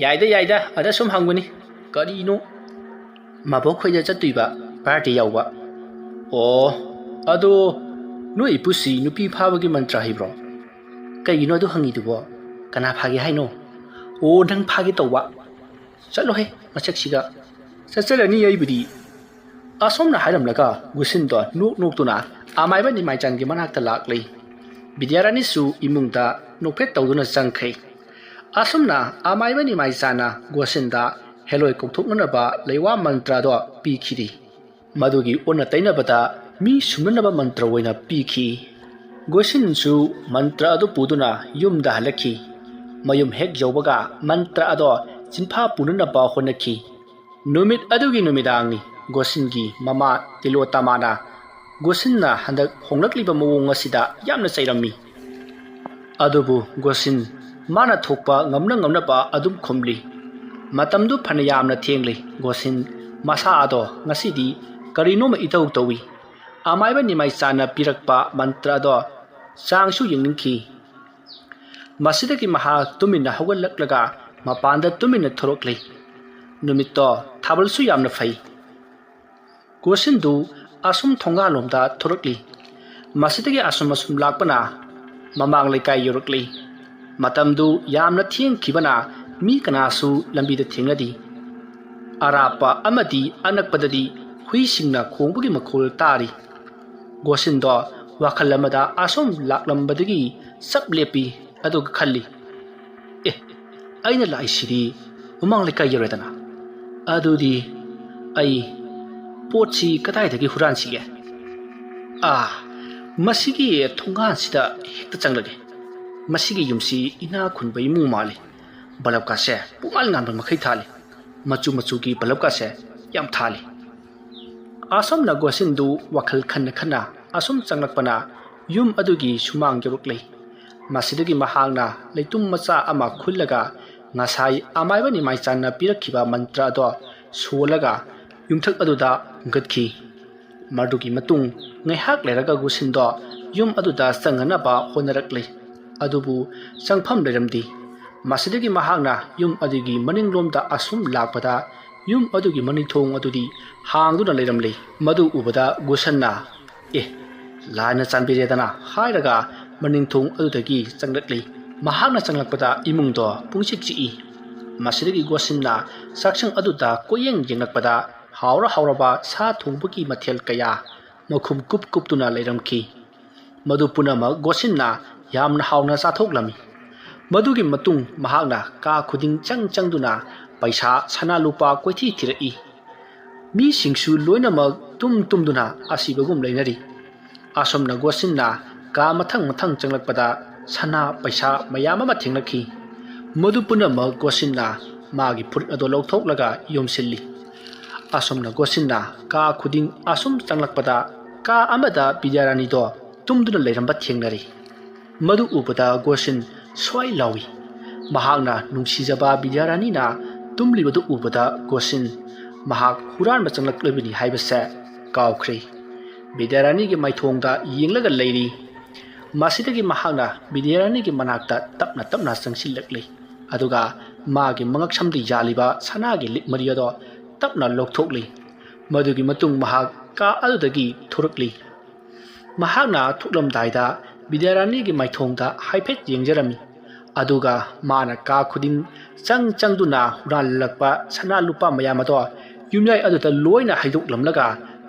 "ꯌꯥꯏꯗ, ꯌꯥꯏꯗ, ꯑꯗ ꯁꯨꯝ ꯍꯪꯕꯅꯤ꯫ ꯀꯔꯤꯅꯣ?" "ꯃꯕꯣꯛ ꯈꯣꯏꯗ ꯆꯠꯇꯣꯏꯕ, ꯄꯥꯔꯇꯤ ꯌꯥꯎꯕ꯫" "ꯑꯣ, ꯑꯗꯣ ꯅꯣꯏ ꯏꯄꯨꯁꯤ ꯅꯨꯄꯤ ꯐꯥꯕꯒꯤ ꯃꯟꯇ꯭ꯔ ꯍꯩꯕ꯭ꯔꯣ? ꯀꯩꯒꯤꯅꯣ ꯑꯗꯨ ꯍꯪꯉꯤꯗꯨꯕꯣ? ꯀꯅꯥ ꯐꯥꯒꯦ ꯍꯥꯏꯅꯣ?" "ꯑꯣ, ꯅꯪ ꯐꯥꯒꯦ ꯇꯧꯕ꯫ ꯆꯠꯂꯣꯍꯦ, ꯃꯁꯛꯁꯤꯒ꯫ ꯆꯠꯆꯔꯅꯤ ꯑꯩꯕꯨꯗꯤ꯫" ꯑꯁꯣꯝꯅ ꯍꯥꯏꯔꯝꯂꯒ ꯒꯨꯁꯤꯟꯗꯣ ꯅꯣꯛ ꯅꯣꯛꯇꯨꯅ ꯑꯃꯥꯏꯕ ꯅꯤꯃꯥꯏꯆꯥꯟꯒꯤ ꯃꯅꯥꯛꯇ ꯂꯥꯛꯂꯤ꯫ ꯕꯤꯗ꯭ꯌꯥꯔꯥꯅꯤꯁꯨ ꯏꯃꯨꯡꯗ ꯅꯣꯛꯐꯦꯠ ꯇꯧꯗꯨꯅ ꯆꯪꯈ꯭ꯔꯦ꯫ ꯑꯁꯨꯝꯅ ꯑꯃꯥꯏꯕ ꯅꯤꯃꯥꯏꯆꯥꯟꯅ ꯒꯣꯁꯤꯟꯗ ꯍꯦꯂꯣꯏ ꯀꯧꯊꯣꯛꯅꯅꯕ ꯂꯩꯋꯥ ꯃꯟꯇ꯭ꯔꯗꯣ ꯄꯤꯈꯤꯔꯤ꯫ ꯃꯗꯨꯒꯤ ꯑꯣꯟꯅ ꯇꯩꯅꯕꯗ ꯃꯤ ꯁꯨꯝꯅꯅꯕ ꯃꯟꯇ꯭ꯔ ꯑꯣꯏꯅ ꯄꯤꯈꯤ꯫ ꯒꯣꯁꯤꯟꯁꯨ ꯃꯟꯇ꯭ꯔ ꯑꯗꯨ ꯄꯨꯗꯨꯅ ꯌꯨꯝꯗ ꯍꯜꯂꯛꯈꯤ꯫ ꯃꯌꯨꯝ ꯍꯦꯛ ꯌꯧꯕꯒ ꯃꯟꯇ꯭ꯔ ꯑꯗꯣ ꯆꯤꯟꯐꯥ ꯄꯨꯅꯅꯕ ꯍꯣꯠꯅꯈꯤ꯫ ꯅꯨꯃꯤꯠ ꯑꯗꯨꯒꯤ ꯅꯨꯃꯤꯗꯥꯡꯅꯤ꯫ ꯒꯣꯁꯤꯟꯒꯤ ꯃꯃꯥ ꯇꯤꯂꯣꯇꯃꯥꯅ ꯒꯣꯁꯤꯟꯅ ꯍꯟꯗꯛ ꯍꯣꯡꯂꯛꯂꯤꯕ ꯃꯑꯣꯡ ꯑꯁꯤꯗ ꯌꯥꯝꯅ ꯆꯩꯔꯝꯃꯤ꯫ ꯑꯗꯨꯕꯨ ꯒꯣꯁꯤꯟ ꯃꯥꯅ ꯊꯣꯛꯄ ꯉꯝꯅ ꯉꯝꯅꯕ ꯑꯗꯨꯝ ꯈꯨꯝꯂꯤ꯫ ꯃꯇꯝꯗꯨ ꯐꯅ ꯌꯥꯝꯅ ꯊꯦꯡꯂꯤ꯫ ꯒꯣꯁꯤꯟ ꯃꯁꯥ ꯑꯗꯣ ꯉꯁꯤꯗꯤ ꯀꯔꯤꯅꯣꯃ ꯏꯇꯧ ꯇꯧꯏ꯫ ꯑꯃꯥꯏꯕ ꯅꯤꯃꯥꯏꯆꯥꯟꯅ ꯄꯤꯔꯛꯄ ꯃꯟꯇ꯭ꯔ ꯑꯗꯣ ꯆꯥꯡꯁꯨ ꯌꯦꯡꯅꯤꯡꯈꯤ꯫ ꯃꯁꯤꯗꯒꯤ ꯃꯍꯥꯛ ꯇꯨꯃꯤꯟꯅ ꯍꯧꯒꯠꯂꯛꯂꯒ ꯃꯄꯥꯟꯗ ꯇꯨꯃꯤꯟꯅ ꯊꯣꯔꯛꯂꯤ꯫ ꯅꯨꯃꯤꯠꯇꯣ ꯊꯥꯕꯜꯁꯨ ꯌꯥꯝꯅ ꯐꯩ꯫ ꯒꯣꯁꯤꯟꯗꯨ ꯑꯁꯨꯝ ꯊꯣꯡꯒꯥꯜꯂꯣꯝꯗ ꯊꯣꯔꯛꯂꯤ꯫ ꯃꯁꯤꯗꯒꯤ ꯑꯁꯨꯝ ꯑꯁꯨꯝ ꯂꯥꯛꯄꯅ ꯃꯃꯥꯡ ꯂꯩꯀꯥꯏ ꯌꯧꯔꯛꯂꯤ꯫ ꯃꯇꯝꯗꯨ ꯌꯥꯝꯅ ꯊꯦꯡꯈꯤꯕꯅ ꯃꯤ ꯀꯅꯥꯁꯨ ꯂꯝꯕꯤꯗ ꯊꯦꯡꯅꯗꯦ꯫ ꯑꯔꯥꯞꯄ ꯑꯃꯗꯤ ꯑꯅꯛꯄꯗꯗꯤ ꯍꯨꯏꯁꯤꯡꯅ ꯈꯣꯡꯕꯒꯤ ꯃꯈꯣꯜ ꯇꯥꯔꯤ꯫ ꯒꯣꯁꯤꯟꯗꯣ ꯋꯥꯈꯜ ꯑꯃꯗ ꯑꯁꯨꯝ ꯂꯥꯛꯂꯝꯕꯗꯒꯤ ꯆꯞ ꯂꯦꯞꯄꯤ꯫ ꯑꯗꯨꯒ ꯈꯜꯂꯤ, "ꯑꯦ, ꯑꯩꯅ ꯂꯥꯛꯏꯁꯤꯗꯤ ꯃꯃꯥꯡ ꯂꯩꯀꯥꯏ ꯌꯧꯔꯦꯗꯅ꯫ ꯑꯗꯨꯗꯤ ꯑꯩ ꯄꯣꯠꯁꯤ ꯀꯗꯥꯏꯗꯒꯤ ꯍꯨꯔꯥꯟꯁꯤꯒꯦ? ꯑꯥ, ꯃꯁꯤꯒꯤ ꯊꯣꯡꯒꯥꯟꯁꯤꯗ ꯍꯦꯛꯇ ꯆꯪꯂꯒꯦ꯫ ꯃꯁꯤꯒꯤ ꯌꯨꯝꯁꯤ ꯏꯅꯥꯛ ꯈꯨꯟꯕ ꯏꯃꯨꯡ ꯃꯥꯜꯂꯤ꯫ ꯕꯂꯞꯀꯥꯁꯦ ꯄꯨꯡꯉꯥꯟ ꯉꯥꯟꯕ ꯃꯈꯩ ꯊꯥꯜꯂꯤ꯫ ꯃꯆꯨ ꯃꯆꯨꯒꯤ ꯕꯂꯞꯀꯥꯁꯦ ꯌꯥꯝ ꯊꯥꯜꯂꯤ꯫" ꯑꯁꯨꯝꯅ ꯒꯣꯁꯤꯟꯗꯨ ꯋꯥꯈꯜ ꯈꯟꯅ ꯈꯟꯅ ꯑꯁꯨꯝ ꯆꯪꯂꯛꯄꯅ ꯌꯨꯝ ꯑꯗꯨꯒꯤ ꯁꯨꯃꯥꯡ ꯌꯧꯔꯛꯂꯦ꯫ ꯃꯁꯤꯗꯒꯤ ꯃꯍꯥꯛꯅ ꯂꯩꯇꯨꯝ ꯃꯆꯥ ꯑꯃ ꯈꯨꯜꯂꯒ ꯉꯁꯥꯏ ꯑꯃꯥꯏꯕ ꯅꯤꯃꯥꯏꯆꯥꯟꯅ ꯄꯤꯔꯛꯈꯤꯕ ꯃꯟꯇ꯭ꯔ ꯑꯗꯣ ꯁꯣꯜꯂꯒ ꯌꯨꯝꯊꯛ ꯑꯗꯨꯗ ꯍꯨꯟꯒꯠꯈꯤ꯫ ꯃꯗꯨꯒꯤ ꯃꯇꯨꯡ ꯉꯥꯏꯍꯥꯛ ꯂꯩꯔꯒ ꯒꯣꯁꯤꯟꯗꯣ ꯌꯨꯝ ꯑꯗꯨꯗ ꯆꯪꯅꯅꯕ ꯍꯣꯠꯅꯔꯛꯂꯦ꯫ ꯑꯗꯨꯕꯨ ꯆꯪꯐꯝ ꯂꯩꯔꯝꯗꯦ꯫ ꯃꯁꯤꯗꯒꯤ ꯃꯍꯥꯛꯅ ꯌꯨꯝ ꯑꯗꯨꯒꯤ ꯃꯅꯤꯡꯂꯣꯝꯗ ꯑꯁꯨꯝ ꯂꯥꯛꯄꯗ ꯌꯨꯝ ꯑꯗꯨꯒꯤ ꯃꯅꯤꯡꯊꯣꯡ ꯑꯗꯨꯗꯤ ꯍꯥꯡꯗꯨꯅ ꯂꯩꯔꯝꯂꯦ꯫ ꯃꯗꯨ ꯎꯕꯗ ꯒꯣꯁꯟꯅ, "ꯑꯦ, ꯂꯥꯏꯅ ꯆꯥꯟꯕꯤꯔꯦꯗꯅ" ꯍꯥꯏꯔꯒ ꯃꯅꯤꯡꯊꯣꯡ ꯑꯗꯨꯗꯒꯤ ꯆꯪꯂꯛꯂꯤ꯫ ꯃꯍꯥꯛꯅ ꯆꯪꯂꯛꯄꯗ ꯏꯃꯨꯡꯗꯣ ꯄꯨꯡꯆꯤꯛ ꯆꯤꯛꯏ꯫ ꯃꯁꯤꯗꯒꯤ ꯒꯣꯁꯤꯟꯅ ꯆꯥꯛꯁꯪ ꯑꯗꯨꯗ ꯀꯣꯏꯌꯦꯡ ꯌꯦꯡꯂꯛꯄꯗ ꯍꯥꯎꯔ ꯍꯥꯎꯔꯕ ꯁꯥ ꯊꯣꯡꯕꯒꯤ ꯃꯊꯦꯜ ꯀꯌꯥ ꯃꯈꯨꯝ ꯀꯨꯞ ꯀꯨꯞꯇꯨꯅ ꯂꯩꯔꯝꯈꯤ꯫ ꯃꯗꯨ ꯄꯨꯝꯅꯃꯛ ꯒꯣꯁꯤꯟꯅ ꯌꯥꯝꯅ ꯍꯥꯎꯅ ꯆꯥꯊꯣꯛꯂꯝꯃꯤ꯫ ꯃꯗꯨꯒꯤ ꯃꯇꯨꯡ ꯃꯍꯥꯛꯅ ꯀꯥ ꯈꯨꯗꯤꯡ ꯆꯪ ꯆꯪꯗꯨꯅ ꯄꯩꯁꯥ, ꯁꯅꯥ ꯂꯨꯄꯥ ꯀꯣꯏꯊꯤ ꯊꯤꯔꯛꯏ꯫ ꯃꯤꯁꯤꯡꯁꯨ ꯂꯣꯏꯅꯃꯛ ꯇꯨꯝ ꯇꯨꯝꯗꯨꯅ ꯑꯁꯤꯕꯒꯨꯝ ꯂꯩꯅꯔꯤ꯫ ꯑꯁꯨꯝꯅ ꯒꯣꯁꯤꯟꯅ ꯀꯥ ꯃꯊꯪ ꯃꯊꯪ ꯆꯪꯂꯛꯄꯗ ꯁꯅꯥ ꯄꯩꯁꯥ ꯃꯌꯥꯝ ꯑꯃ ꯊꯦꯡꯅꯈꯤ꯫ ꯃꯗꯨ ꯄꯨꯝꯅꯃꯛ ꯒꯣꯁꯤꯟꯅ ꯃꯥꯒꯤ ꯐꯨꯔꯤꯠ ꯑꯗꯨ ꯂꯧꯊꯣꯛꯂꯒ ꯌꯣꯝꯁꯤꯜꯂꯤ꯫ ꯑꯁꯨꯝꯅ ꯒꯣꯁꯤꯟꯅ ꯀꯥ ꯈꯨꯗꯤꯡ ꯑꯁꯨꯝ ꯆꯪꯂꯛꯄꯗ ꯀꯥ ꯑꯃꯗ ꯕꯤꯗ꯭ꯌꯥꯔꯥꯅꯤꯗꯣ ꯇꯨꯝꯗꯨꯅ ꯂꯩꯔꯝꯕ ꯊꯦꯡꯅꯔꯤ꯫ ꯃꯗꯨ ꯎꯕꯗ ꯒꯣꯁꯤꯟ ꯁ꯭ꯋꯥꯏ ꯂꯥꯎꯏ꯫ ꯃꯍꯥꯛꯅ ꯅꯨꯡꯁꯤꯖꯕ ꯕꯤꯗ꯭ꯌꯥꯔꯥꯅꯤꯅ ꯇꯨꯝꯂꯤꯕꯗꯨ ꯎꯕꯗ ꯒꯣꯁꯤꯟ ꯃꯍꯥꯛ ꯍꯨꯔꯥꯟꯕ ꯆꯪꯂꯛꯂꯤꯕꯅꯤ ꯍꯥꯏꯕꯁꯦ ꯀꯥꯎꯈ꯭ꯔꯦ꯫ ꯕꯤꯗ꯭ꯌꯥꯔꯥꯅꯤꯒꯤ ꯃꯥꯏꯊꯣꯡꯗ ꯌꯦꯡꯂꯒ ꯂꯩꯔꯤ꯫ ꯃꯁꯤꯗꯒꯤ ꯃꯍꯥꯛꯅ ꯕꯤꯗ꯭ꯌꯥꯔꯥꯅꯤꯒꯤ ꯃꯅꯥꯛꯇ ꯇꯞꯅ ꯇꯞꯅ ꯆꯪꯁꯤꯜꯂꯛꯂꯤ꯫ ꯑꯗꯨꯒ ꯃꯥꯒꯤ ꯃꯉꯛꯁꯝꯗ ꯌꯥꯜꯂꯤꯕ ꯁꯅꯥꯒꯤ ꯂꯤꯛ ꯃꯔꯤ ꯑꯗꯣ ꯇꯞꯅ ꯂꯧꯊꯣꯛꯂꯤ꯫ ꯃꯗꯨꯒꯤ ꯃꯇꯨꯡ ꯃꯍꯥꯛ ꯀꯥ ꯑꯗꯨꯗꯒꯤ ꯊꯣꯔꯛꯂꯤ꯫ ꯃꯍꯥꯛꯅ ꯊꯣꯛꯂꯝꯗꯥꯏꯗ ꯕꯤꯗ꯭ꯌꯥꯔꯥꯅꯤꯒꯤ ꯃꯥꯏꯊꯣꯡꯗ ꯍꯥꯏꯐꯦꯠ ꯌꯦꯡꯖꯔꯝꯃꯤ꯫ ꯑꯗꯨꯒ ꯃꯥꯅ ꯀꯥ ꯈꯨꯗꯤꯡ ꯆꯪ ꯆꯪꯗꯨꯅ ꯍꯨꯔꯥꯟꯂꯛꯄ ꯁꯅꯥ ꯂꯨꯄꯥ ꯃꯌꯥꯝ ꯑꯗꯣ ꯌꯨꯝꯌꯥꯏ ꯑꯗꯨꯗ ꯂꯣꯏꯅ ꯍꯩꯗꯣꯛꯂꯝꯂꯒ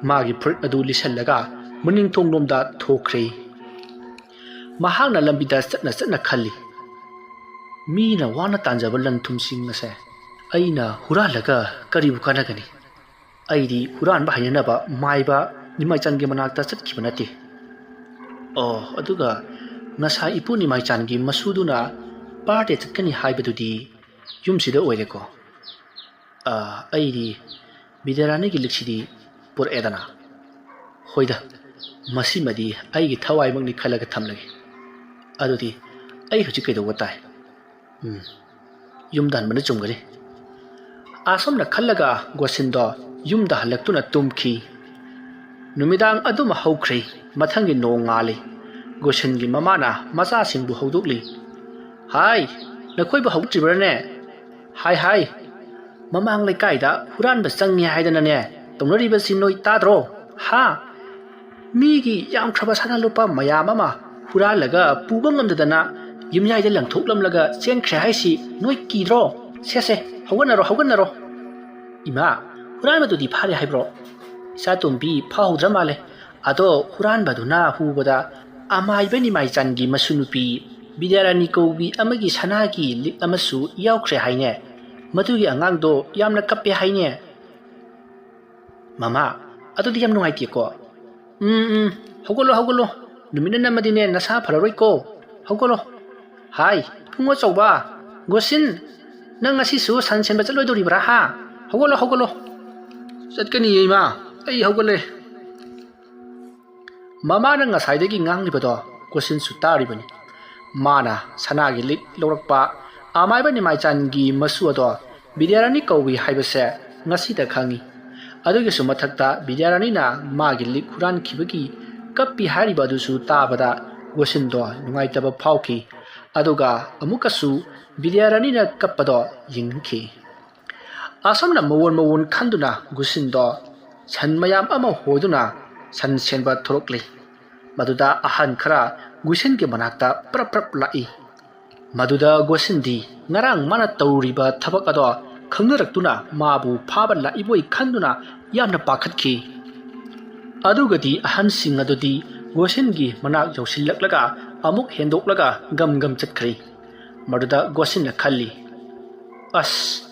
ꯃꯥꯒꯤ ꯐꯨꯔꯤꯠ ꯑꯗꯨ ꯂꯤꯠꯁꯤꯜꯂꯒ ꯃꯅꯤꯡꯊꯣꯡꯂꯣꯝꯗ ꯊꯣꯛꯈ꯭ꯔꯦ꯫ ꯃꯍꯥꯛꯅ ꯂꯝꯕꯤꯗ ꯆꯠꯅ ꯆꯠꯅ ꯈꯜꯂꯤ, "ꯃꯤꯅ ꯋꯥꯅ ꯇꯥꯟꯖꯕ ꯂꯟ ꯊꯨꯝꯁꯤꯡ ꯑꯁꯦ ꯑꯩꯅ ꯍꯨꯔꯥꯜꯂꯒ ꯀꯔꯤꯕꯨ ꯀꯥꯟꯅꯒꯅꯤ? ꯑꯩꯗꯤ ꯍꯨꯔꯥꯟꯕ ꯍꯩꯅꯅꯕ ꯃꯥꯏꯕ ꯅꯤꯃꯥꯏꯆꯥꯟꯒꯤ ꯃꯅꯥꯛꯇ ꯆꯠꯈꯤꯕ ꯅꯠꯇꯦ꯫ ꯑꯣ, ꯑꯗꯨꯒ ꯉꯁꯥꯏ ꯏꯄꯨ ꯅꯤꯃꯥꯏꯆꯥꯟꯒꯤ ꯃꯁꯨꯗꯨꯅ ꯄꯥꯔꯇꯤ ꯆꯠꯀꯅꯤ ꯍꯥꯏꯕꯗꯨꯗꯤ ꯌꯨꯝꯁꯤꯗ ꯑꯣꯏꯔꯦꯀꯣ꯫ ꯑꯥ, ꯑꯩꯗꯤ ꯕꯤꯗ꯭ꯌꯥꯔꯥꯅꯤꯒꯤ ꯂꯤꯛꯁꯤꯗꯤ ꯄꯨꯔꯛꯑꯦꯗꯅ꯫ ꯍꯣꯏꯗ, ꯃꯁꯤꯃꯗꯤ ꯑꯩꯒꯤ ꯊꯋꯥꯏꯃꯛꯅꯤ ꯈꯜꯂꯒ ꯊꯝꯂꯒꯦ꯫ ꯑꯗꯨꯗꯤ ꯑꯩ ꯍꯧꯖꯤꯛ ꯀꯩꯗꯧꯕ ꯇꯥꯏ? ꯎꯝ, ꯌꯨꯝꯗ ꯍꯟꯕꯅ ꯆꯨꯝꯒꯅꯤ꯫" ꯑꯁꯨꯝꯅ ꯈꯜꯂꯒ ꯒꯣꯁꯤꯟꯗꯣ ꯌꯨꯝꯗ ꯍꯜꯂꯛꯇꯨꯅ ꯇꯨꯝꯈꯤ꯫ ꯅꯨꯃꯤꯗꯥꯡ ꯑꯗꯨꯃ ꯍꯧꯈ꯭ꯔꯦ꯫ ꯃꯊꯪꯒꯤ ꯅꯣꯡ ꯉꯥꯜꯂꯤ꯫ ꯒꯣꯁꯤꯟꯒꯤ ꯃꯃꯥꯅ ꯃꯆꯥꯁꯤꯡꯕꯨ ꯍꯧꯗꯣꯛꯂꯤ꯫ "ꯍꯥꯏ, ꯅꯈꯣꯏꯕꯨ ꯍꯧꯒꯠꯇ꯭ꯔꯤꯕ꯭ꯔꯥꯅꯦ? ꯍꯥꯏ, ꯍꯥꯏ, ꯃꯃꯥꯡ ꯂꯩꯀꯥꯏꯗ ꯍꯨꯔꯥꯟꯕ ꯆꯪꯉꯦ ꯍꯥꯏꯗꯅꯅꯦ ꯇꯧꯅꯔꯤꯕꯁꯤ ꯅꯣꯏ ꯇꯥꯗ꯭ꯔꯣ? ꯍꯥ? ꯃꯤꯒꯤ ꯌꯥꯝꯈ꯭ꯔꯕ ꯁꯅꯥ ꯂꯨꯄꯥ ꯃꯌꯥꯝ ꯑꯃ ꯍꯨꯔꯥꯜꯂꯒ ꯄꯨꯕ ꯉꯝꯗꯗꯅ ꯌꯨꯝꯌꯥꯏꯗ ꯂꯪꯊꯣꯛꯂꯝꯂꯒ ꯆꯦꯟꯈ꯭ꯔꯦ ꯍꯥꯏꯁꯤ ꯅꯣꯏ ꯀꯤꯗ꯭ꯔꯣ? ꯁꯦ, ꯁꯦ, ꯍꯧꯒꯠꯅꯔꯣ, ꯍꯧꯒꯠꯅꯔꯣ꯫" "ꯏꯃꯥ, ꯍꯨꯔꯥꯟꯕꯗꯨꯗꯤ ꯐꯥꯔꯦ ꯍꯥꯏꯕ꯭ꯔꯣ?" "ꯏꯆꯥꯇꯣꯝꯕꯤ, ꯐꯥꯍꯧꯗ꯭ꯔ ꯃꯥꯜꯂꯦ꯫ ꯑꯗꯣ ꯍꯨꯔꯥꯟꯕꯗꯨꯅ ꯍꯨꯕꯗ ꯑꯃꯥꯏꯕ ꯅꯤꯃꯥꯏꯆꯥꯟꯒꯤ ꯃꯁꯨ ꯅꯨꯄꯤ ꯕꯤꯗ꯭ꯌꯥꯔꯥꯅꯤ ꯀꯧꯕꯤ ꯑꯃꯒꯤ ꯁꯅꯥꯒꯤ ꯂꯤꯛ ꯑꯃꯁꯨ ꯌꯥꯎꯈ꯭ꯔꯦ ꯍꯥꯏꯅꯦ꯫ ꯃꯗꯨꯒꯤ ꯑꯉꯥꯡꯗꯣ ꯌꯥꯝꯅ ꯀꯞꯄꯦ ꯍꯥꯏꯅꯦ꯫" "ꯃꯃꯥ, ꯑꯗꯨꯗꯤ ꯌꯥꯝ ꯅꯨꯡꯉꯥꯏꯇꯦꯀꯣ꯫" "ꯎꯝ, ꯎꯝ, ꯍꯧꯒꯠꯂꯣ, ꯍꯧꯒꯠꯂꯣ꯫ ꯅꯨꯃꯤꯠꯅ ꯅꯝꯃꯗꯤꯅꯦ ꯅꯁꯥ ꯐꯔꯔꯣꯏꯀꯣ꯫ ꯍꯧꯒꯠꯂꯣ꯫ ꯍꯥꯏ, ꯏꯕꯨꯡꯉꯣ ꯆꯥꯎꯕ, ꯒꯣꯁꯤꯟ, ꯅꯪ ꯉꯁꯤꯁꯨ ꯁꯟ ꯁꯦꯟꯕ ꯆꯠꯂꯣꯏꯗꯧꯔꯤꯕ꯭ꯔꯥ ꯍꯥ? ꯍꯧꯒꯠꯂꯣ, ꯍꯧꯒꯠꯂꯣ꯫" "ꯆꯠꯀꯅꯤꯌꯦ ꯏꯃꯥ, ꯑꯩ ꯍꯧꯒꯠꯂꯦ꯫" ꯃꯃꯥꯅ ꯉꯁꯥꯏꯗꯒꯤ ꯉꯥꯡꯂꯤꯕꯗꯣ ꯒꯣꯁꯤꯟꯁꯨ ꯇꯥꯔꯤꯕꯅꯤ꯫ ꯃꯥꯅ ꯁꯅꯥꯒꯤ ꯂꯤꯛ ꯂꯧꯔꯛꯄ ꯑꯃꯥꯏꯕ ꯅꯤꯃꯥꯏꯆꯥꯟꯒꯤ ꯃꯁꯨ ꯑꯗꯣ ꯕꯤꯗ꯭ꯌꯥꯔꯥꯅꯤ ꯀꯧꯏ ꯍꯥꯏꯕꯁꯦ ꯉꯁꯤꯗ ꯈꯪꯏ꯫ ꯑꯗꯨꯒꯤꯁꯨ ꯃꯊꯛꯇ ꯕꯤꯗ꯭ꯌꯥꯔꯥꯅꯤꯅ ꯃꯥꯒꯤ ꯂꯤꯛ ꯍꯨꯔꯥꯟꯈꯤꯕꯒꯤ ꯀꯞꯄꯤ ꯍꯥꯏꯔꯤꯕ ꯑꯗꯨꯁꯨ ꯇꯥꯕꯗ ꯒꯣꯁꯤꯟꯗꯣ ꯅꯨꯡꯉꯥꯏꯇꯕ ꯐꯥꯎꯈꯤ꯫ ꯑꯗꯨꯒ ꯑꯃꯨꯛꯀꯁꯨ ꯕꯤꯗ꯭ꯌꯥꯔꯥꯅꯤꯅ ꯀꯞꯄꯗꯣ ꯌꯦꯡꯅꯤꯡꯈꯤ꯫ ꯑꯁꯨꯝꯅ ꯃꯑꯣꯟ ꯃꯑꯣꯟ ꯈꯟꯗꯨꯅ ꯒꯣꯁꯤꯟꯗꯣ ꯁꯟ ꯃꯌꯥꯝ ꯑꯃ ꯍꯣꯗꯨꯅ ꯁꯟ ꯁꯦꯟꯕ ꯊꯣꯔꯛꯂꯤ꯫ ꯃꯗꯨꯗ ꯑꯍꯟ ꯈꯔ ꯒꯣꯁꯤꯟꯒꯤ ꯃꯅꯥꯛꯇ ꯄ꯭ꯔꯞ ꯄ꯭ꯔꯞ ꯂꯥꯛꯏ꯫ ꯃꯗꯨꯗ ꯒꯣꯁꯤꯟꯗꯤ ꯉꯔꯥꯡ ꯃꯥꯅ ꯇꯧꯔꯤꯕ ꯊꯕꯛ ꯑꯗꯣ ꯈꯪꯅꯔꯛꯇꯨꯅ ꯃꯥꯕꯨ ꯐꯥꯕ ꯂꯥꯛꯏꯕꯣꯏ ꯈꯟꯗꯨꯅ ꯌꯥꯝꯅ ꯄꯥꯈꯠꯈꯤ꯫ ꯑꯗꯨꯒꯗꯤ ꯑꯍꯟꯁꯤꯡ ꯑꯗꯨꯗꯤ ꯒꯣꯁꯤꯟꯒꯤ ꯃꯅꯥꯛ ꯌꯧꯁꯤꯜꯂꯛꯂꯒ ꯑꯃꯨꯛ ꯍꯦꯟꯗꯣꯛꯂꯒ ꯒꯝ ꯒꯝ ꯆꯠꯈ꯭ꯔꯦ꯫ ꯃꯗꯨꯗ ꯒꯣꯁꯤꯟꯅ ꯈꯜꯂꯤ, "ꯑꯁ,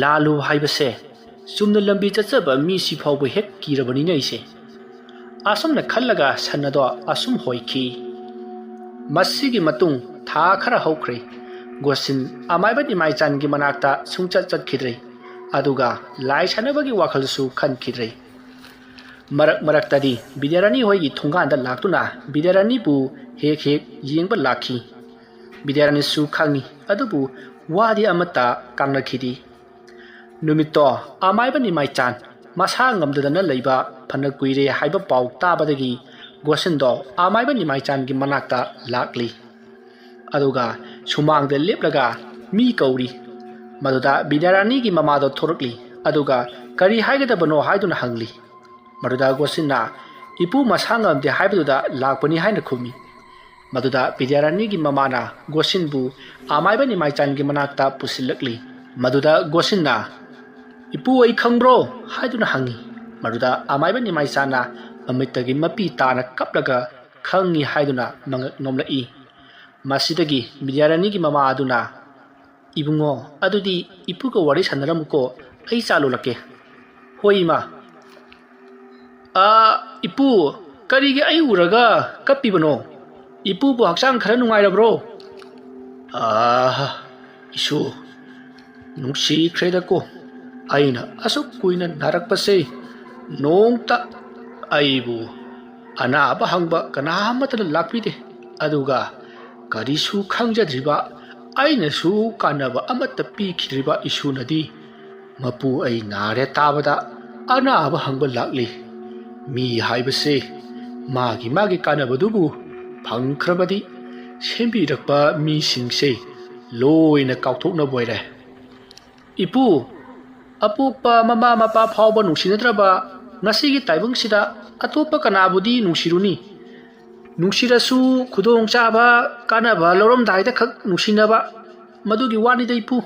ꯂꯥꯂꯨ ꯍꯥꯏꯕꯁꯦ ꯆꯨꯝꯅ ꯂꯝꯕꯤ ꯆꯠꯆꯕ ꯃꯤꯁꯤ ꯐꯥꯎꯕ ꯍꯦꯛ ꯀꯤꯔꯕꯅꯤꯅꯦ ꯑꯩꯁꯦ"꯫ ꯑꯁꯨꯝꯅ ꯈꯜꯂꯒ ꯁꯟ ꯑꯗꯣ ꯑꯁꯨꯝ ꯍꯣꯏꯈꯤ꯫ ꯃꯁꯤꯒꯤ ꯃꯇꯨꯡ ꯊꯥ ꯈꯔ ꯍꯧꯈ꯭ꯔꯦ꯫ ꯒꯣꯁꯤꯟ ꯑꯃꯥꯏꯕ ꯅꯤꯃꯥꯏꯆꯥꯟꯒꯤ ꯃꯅꯥꯛꯇ ꯁꯨꯡꯆꯠ ꯆꯠꯈꯤꯗ꯭ꯔꯦ꯫ ꯑꯗꯨꯒ ꯂꯥꯏ ꯁꯥꯟꯅꯕꯒꯤ ꯋꯥꯈꯜꯁꯨ ꯈꯟꯈꯤꯗ꯭ꯔꯦ꯫ ꯃꯔꯛ ꯃꯔꯛꯇꯗꯤ ꯕꯤꯗ꯭ꯌꯥꯔꯥꯅꯤ ꯍꯣꯏꯒꯤ ꯊꯣꯡꯒꯥꯟꯗ ꯂꯥꯛꯇꯨꯅ ꯕꯤꯗ꯭ꯌꯥꯔꯥꯅꯤꯕꯨ ꯍꯦꯛ ꯍꯦꯛ ꯌꯦꯡꯕ ꯂꯥꯛꯈꯤ꯫ ꯕꯤꯗ꯭ꯌꯥꯔꯥꯅꯤꯁꯨ ꯈꯪꯏ, ꯑꯗꯨꯕꯨ ꯋꯥꯗꯤ ꯑꯃꯠꯇ ꯀꯥꯡꯅꯈꯤꯗꯦ꯫ ꯅꯨꯃꯤꯠꯇꯣ ꯑꯃꯥꯏꯕ ꯅꯤꯃꯥꯏꯆꯥꯟ ꯃꯁꯥ ꯉꯝꯗꯗꯅ ꯂꯩꯕ ꯐꯅ ꯀꯨꯏꯔꯦ ꯍꯥꯏꯕ ꯄꯥꯎ ꯇꯥꯕꯗꯒꯤ ꯒꯣꯁꯤꯟꯗꯣ ꯑꯃꯥꯏꯕ ꯅꯤꯃꯥꯏꯆꯥꯟꯒꯤ ꯃꯅꯥꯛꯇ ꯂꯥꯛꯂꯤ꯫ ꯑꯗꯨꯒ ꯁꯨꯃꯥꯡꯗ ꯂꯦꯞꯂꯒ ꯃꯤ ꯀꯧꯔꯤ꯫ ꯃꯗꯨꯗ ꯕꯤꯗ꯭ꯌꯥꯔꯥꯅꯤꯒꯤ ꯃꯃꯥꯗꯣ ꯊꯣꯔꯛꯂꯤ꯫ ꯑꯗꯨꯒ ꯀꯔꯤ ꯍꯥꯏꯒꯗꯕꯅꯣ ꯍꯥꯏꯗꯨꯅ ꯍꯪꯂꯤ꯫ ꯃꯗꯨꯗ ꯒꯣꯁꯤꯟꯅ, "ꯏꯄꯨ ꯃꯁꯥ ꯉꯝꯗꯦ ꯍꯥꯏꯕꯗꯨꯗ ꯂꯥꯛꯄꯅꯤ" ꯍꯥꯏꯅ ꯈꯨꯝꯃꯤ꯫ ꯃꯗꯨꯗ ꯕꯤꯗ꯭ꯌꯥꯔꯥꯅꯤꯒꯤ ꯃꯃꯥꯅ ꯒꯣꯁꯤꯟꯕꯨ ꯑꯃꯥꯏꯕ ꯅꯤꯃꯥꯏꯆꯥꯟꯒꯤ ꯃꯅꯥꯛꯇ ꯄꯨꯁꯤꯜꯂꯛꯂꯤ꯫ ꯃꯗꯨꯗ ꯒꯣꯁꯤꯟꯅ, "ꯏꯄꯨ, ꯑꯩ ꯈꯪꯕ꯭ꯔꯣ?" ꯍꯥꯏꯗꯨꯅ ꯍꯪꯉꯤ꯫ ꯃꯗꯨꯗ ꯑꯃꯥꯏꯕ ꯅꯤꯃꯥꯏꯆꯥꯟꯅ ꯃꯃꯤꯠꯇꯒꯤ ꯃꯄꯤ ꯇꯥꯅ ꯀꯞꯂꯒ "ꯈꯪꯉꯤ" ꯍꯥꯏꯗꯨꯅ ꯃꯉꯛ ꯅꯣꯝꯂꯛꯏ꯫ ꯃꯁꯤꯗꯒꯤ ꯕꯤꯗ꯭ꯌꯥꯔꯥꯅꯤꯒꯤ ꯃꯃꯥ ꯑꯗꯨꯅ, "ꯏꯕꯨꯡꯉꯣ, ꯑꯗꯨꯗꯤ ꯏꯄꯨꯒ ꯋꯥꯔꯤ ꯁꯥꯟꯅꯔꯝꯃꯨꯀꯣ, ꯑꯩ ꯆꯥ ꯂꯣꯜꯂꯛꯀꯦ"꯫ "ꯍꯣꯏ, ꯏꯃꯥ"꯫ "ꯑꯥ, ꯏꯄꯨ, ꯀꯔꯤꯒꯤ ꯑꯩ ꯎꯔꯒ ꯀꯞꯄꯤꯕꯅꯣ? ꯏꯄꯨꯕꯨ ꯍꯛꯆꯥꯡ ꯈꯔ ꯅꯨꯡꯉꯥꯏꯔꯕ꯭ꯔꯣ?" "ꯑꯥ, ꯏꯁꯨ, ꯅꯨꯡꯁꯤꯈ꯭ꯔꯦꯗꯀꯣ, ꯑꯩꯅ ꯑꯁꯨꯛ ꯀꯨꯏꯅ ꯅꯥꯔꯛꯄꯁꯦ꯫ ꯅꯣꯡꯇ ꯑꯩꯕꯨ ꯑꯅꯥꯕ ꯍꯪꯕ ꯀꯅꯥ ꯑꯃꯠꯇꯅ ꯂꯥꯛꯄꯤꯗꯦ꯫ ꯑꯗꯨꯒ ꯀꯔꯤꯁꯨ ꯈꯪꯖꯗ꯭ꯔꯤꯕ, ꯑꯩꯅꯁꯨ ꯀꯥꯟꯅꯕ ꯑꯃꯠꯇ ꯄꯤꯈꯤꯗ꯭ꯔꯤꯕ ꯏꯁꯨꯅꯗꯤ ꯃꯄꯨ ꯑꯩ ꯅꯥꯔꯦ ꯇꯥꯕꯗ ꯑꯅꯥꯕ ꯍꯪꯕ ꯂꯥꯛꯂꯤ꯫ ꯃꯤ ꯍꯥꯏꯕꯁꯦ ꯃꯥꯒꯤ ꯃꯥꯒꯤ ꯀꯥꯟꯅꯕꯗꯨꯕꯨ ꯐꯪꯈ꯭ꯔꯕꯗꯤ ꯁꯦꯝꯕꯤꯔꯛꯄ ꯃꯤꯁꯤꯡꯁꯦ ꯂꯣꯏꯅ ꯀꯥꯎꯊꯣꯛꯅꯕ ꯑꯣꯏꯔꯦ"꯫ "ꯏꯄꯨ, ꯑꯄꯣꯛꯄ ꯃꯃꯥ ꯃꯄꯥ ꯐꯥꯎꯕ ꯅꯨꯡꯁꯤꯅꯗ꯭ꯔꯕ ꯉꯁꯤꯒꯤ ꯇꯥꯏꯕꯪꯁꯤꯗ ꯑꯇꯣꯞꯄ ꯀꯅꯥꯕꯨꯗꯤ ꯅꯨꯡꯁꯤꯔꯨꯅꯤ? ꯅꯨꯡꯁꯤꯔꯁꯨ ꯈꯨꯗꯣꯡꯆꯥꯕ, ꯀꯥꯟꯅꯕ ꯂꯧꯔꯝꯗꯥꯏꯗ ꯈꯛ ꯅꯨꯡꯁꯤꯅꯕ, ꯃꯗꯨꯒꯤ ꯋꯥꯅꯤꯗ ꯏꯄꯨ꯫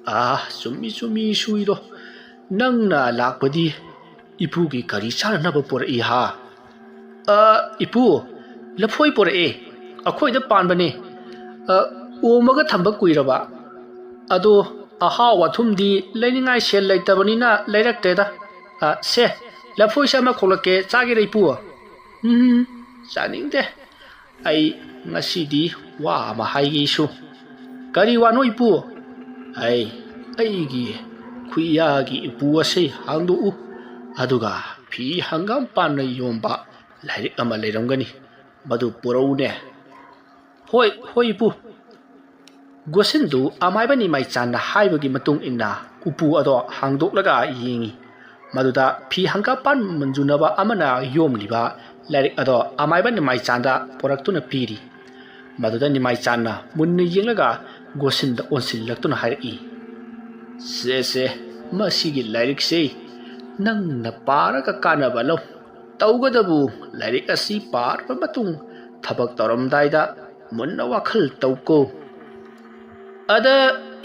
ꯑꯥ, ꯆꯨꯝꯃꯤ, ꯆꯨꯝꯃꯤ, ꯁꯨꯏꯗꯣ꯫ ꯅꯪꯅ ꯂꯥꯛꯄꯗꯤ ꯏꯄꯨꯒꯤ ꯀꯔꯤ ꯆꯥꯅꯅꯕ ꯄꯨꯔꯛꯏ ꯍꯥ? ꯑ, ꯏꯄꯨ, ꯂꯐꯣꯏ ꯄꯨꯔꯛꯑꯦ꯫ ꯑꯩꯈꯣꯏꯗ ꯄꯥꯟꯕꯅꯦ꯫ ꯑ, ꯑꯣꯝꯃꯒ ꯊꯝꯕ ꯀꯨꯏꯔꯕ꯫ ꯑꯗꯣ ꯑꯍꯥꯎ ꯑꯊꯨꯝꯗꯤ ꯂꯩꯅꯤꯡꯉꯥꯏ ꯁꯦꯜ ꯂꯩꯇꯕꯅꯤꯅ ꯂꯩꯔꯛꯇꯦꯗ꯫ ꯑ, ꯁꯦ, ꯂꯐꯣꯏꯁꯦ ꯑꯃ ꯈꯣꯛꯂꯛꯀꯦ, ꯆꯥꯒꯦꯔ ꯏꯄꯨ? ꯎꯝ, ꯆꯥꯅꯤꯡꯗꯦ꯫ ꯑꯩ ꯉꯁꯤꯗꯤ ꯋꯥ ꯑꯃ ꯍꯥꯏꯒꯦꯁꯨ꯫ ꯀꯔꯤ ꯋꯥꯅꯣ ꯏꯄꯨ? ꯑꯩ, ꯑꯩꯒꯤ ꯈꯨꯌꯥꯒꯤ ꯏꯄꯨ ꯑꯁꯤ ꯍꯥꯡꯗꯣꯛꯎ, ꯑꯗꯨꯒ ꯐꯤ ꯍꯪꯒꯥꯝ ꯄꯥꯟꯅ ꯌꯣꯝꯕ ꯂꯥꯏꯔꯤꯛ ꯑꯃ ꯂꯩꯔꯝꯒꯅꯤ, ꯃꯗꯨ ꯄꯨꯔꯛꯎꯅꯦ꯫ ꯍꯣꯏ, ꯍꯣꯏ ꯏꯄꯨ꯫ ꯒꯣꯁꯤꯟꯗꯨ ꯑꯃꯥꯏꯕ ꯅꯤꯃꯥꯏꯆꯥꯟꯅ ꯍꯥꯏꯕꯒꯤ ꯃꯇꯨꯡ ꯏꯟꯅ ꯎꯄꯨ ꯑꯗꯣ ꯍꯥꯡꯗꯣꯛꯂꯒ ꯌꯦꯡꯉꯤ꯫ ꯃꯗꯨꯗ ꯐꯤ ꯍꯪꯒꯥꯝꯄꯥꯟ ꯃꯟꯖꯨꯅꯕ ꯑꯃꯅ ꯌꯣꯝꯂꯤꯕ ꯂꯥꯏꯔꯤꯛ ꯑꯗꯣ ꯑꯃꯥꯏꯕ ꯅꯤꯃꯥꯏꯆꯥꯟꯗ ꯄꯨꯔꯛꯇꯨꯅ ꯄꯤꯔꯤ꯫ ꯃꯗꯨꯗ ꯅꯤꯃꯥꯏꯆꯥꯟꯅ ꯃꯨꯟꯅ ꯌꯦꯡꯂꯒ ꯒꯣꯁꯤꯟꯗ ꯑꯣꯟꯁꯤꯜꯂꯛꯇꯨꯅ ꯍꯥꯏꯔꯛꯏ, "ꯁꯦ, ꯁꯦ, ꯃꯁꯤꯒꯤ ꯂꯥꯏꯔꯤꯛꯁꯦ ꯅꯪꯅ ꯄꯥꯔꯒ ꯀꯥꯟꯅꯕ ꯂꯧ꯫ ꯇꯧꯒꯗꯕꯨ ꯂꯥꯏꯔꯤꯛ ꯑꯁꯤ ꯄꯥꯔꯕ ꯃꯇꯨꯡ ꯊꯕꯛ ꯇꯧꯔꯝꯗꯥꯏꯗ ꯃꯨꯟꯅ ꯋꯥꯈꯜ ꯇꯧꯀꯣ꯫ ꯑꯗ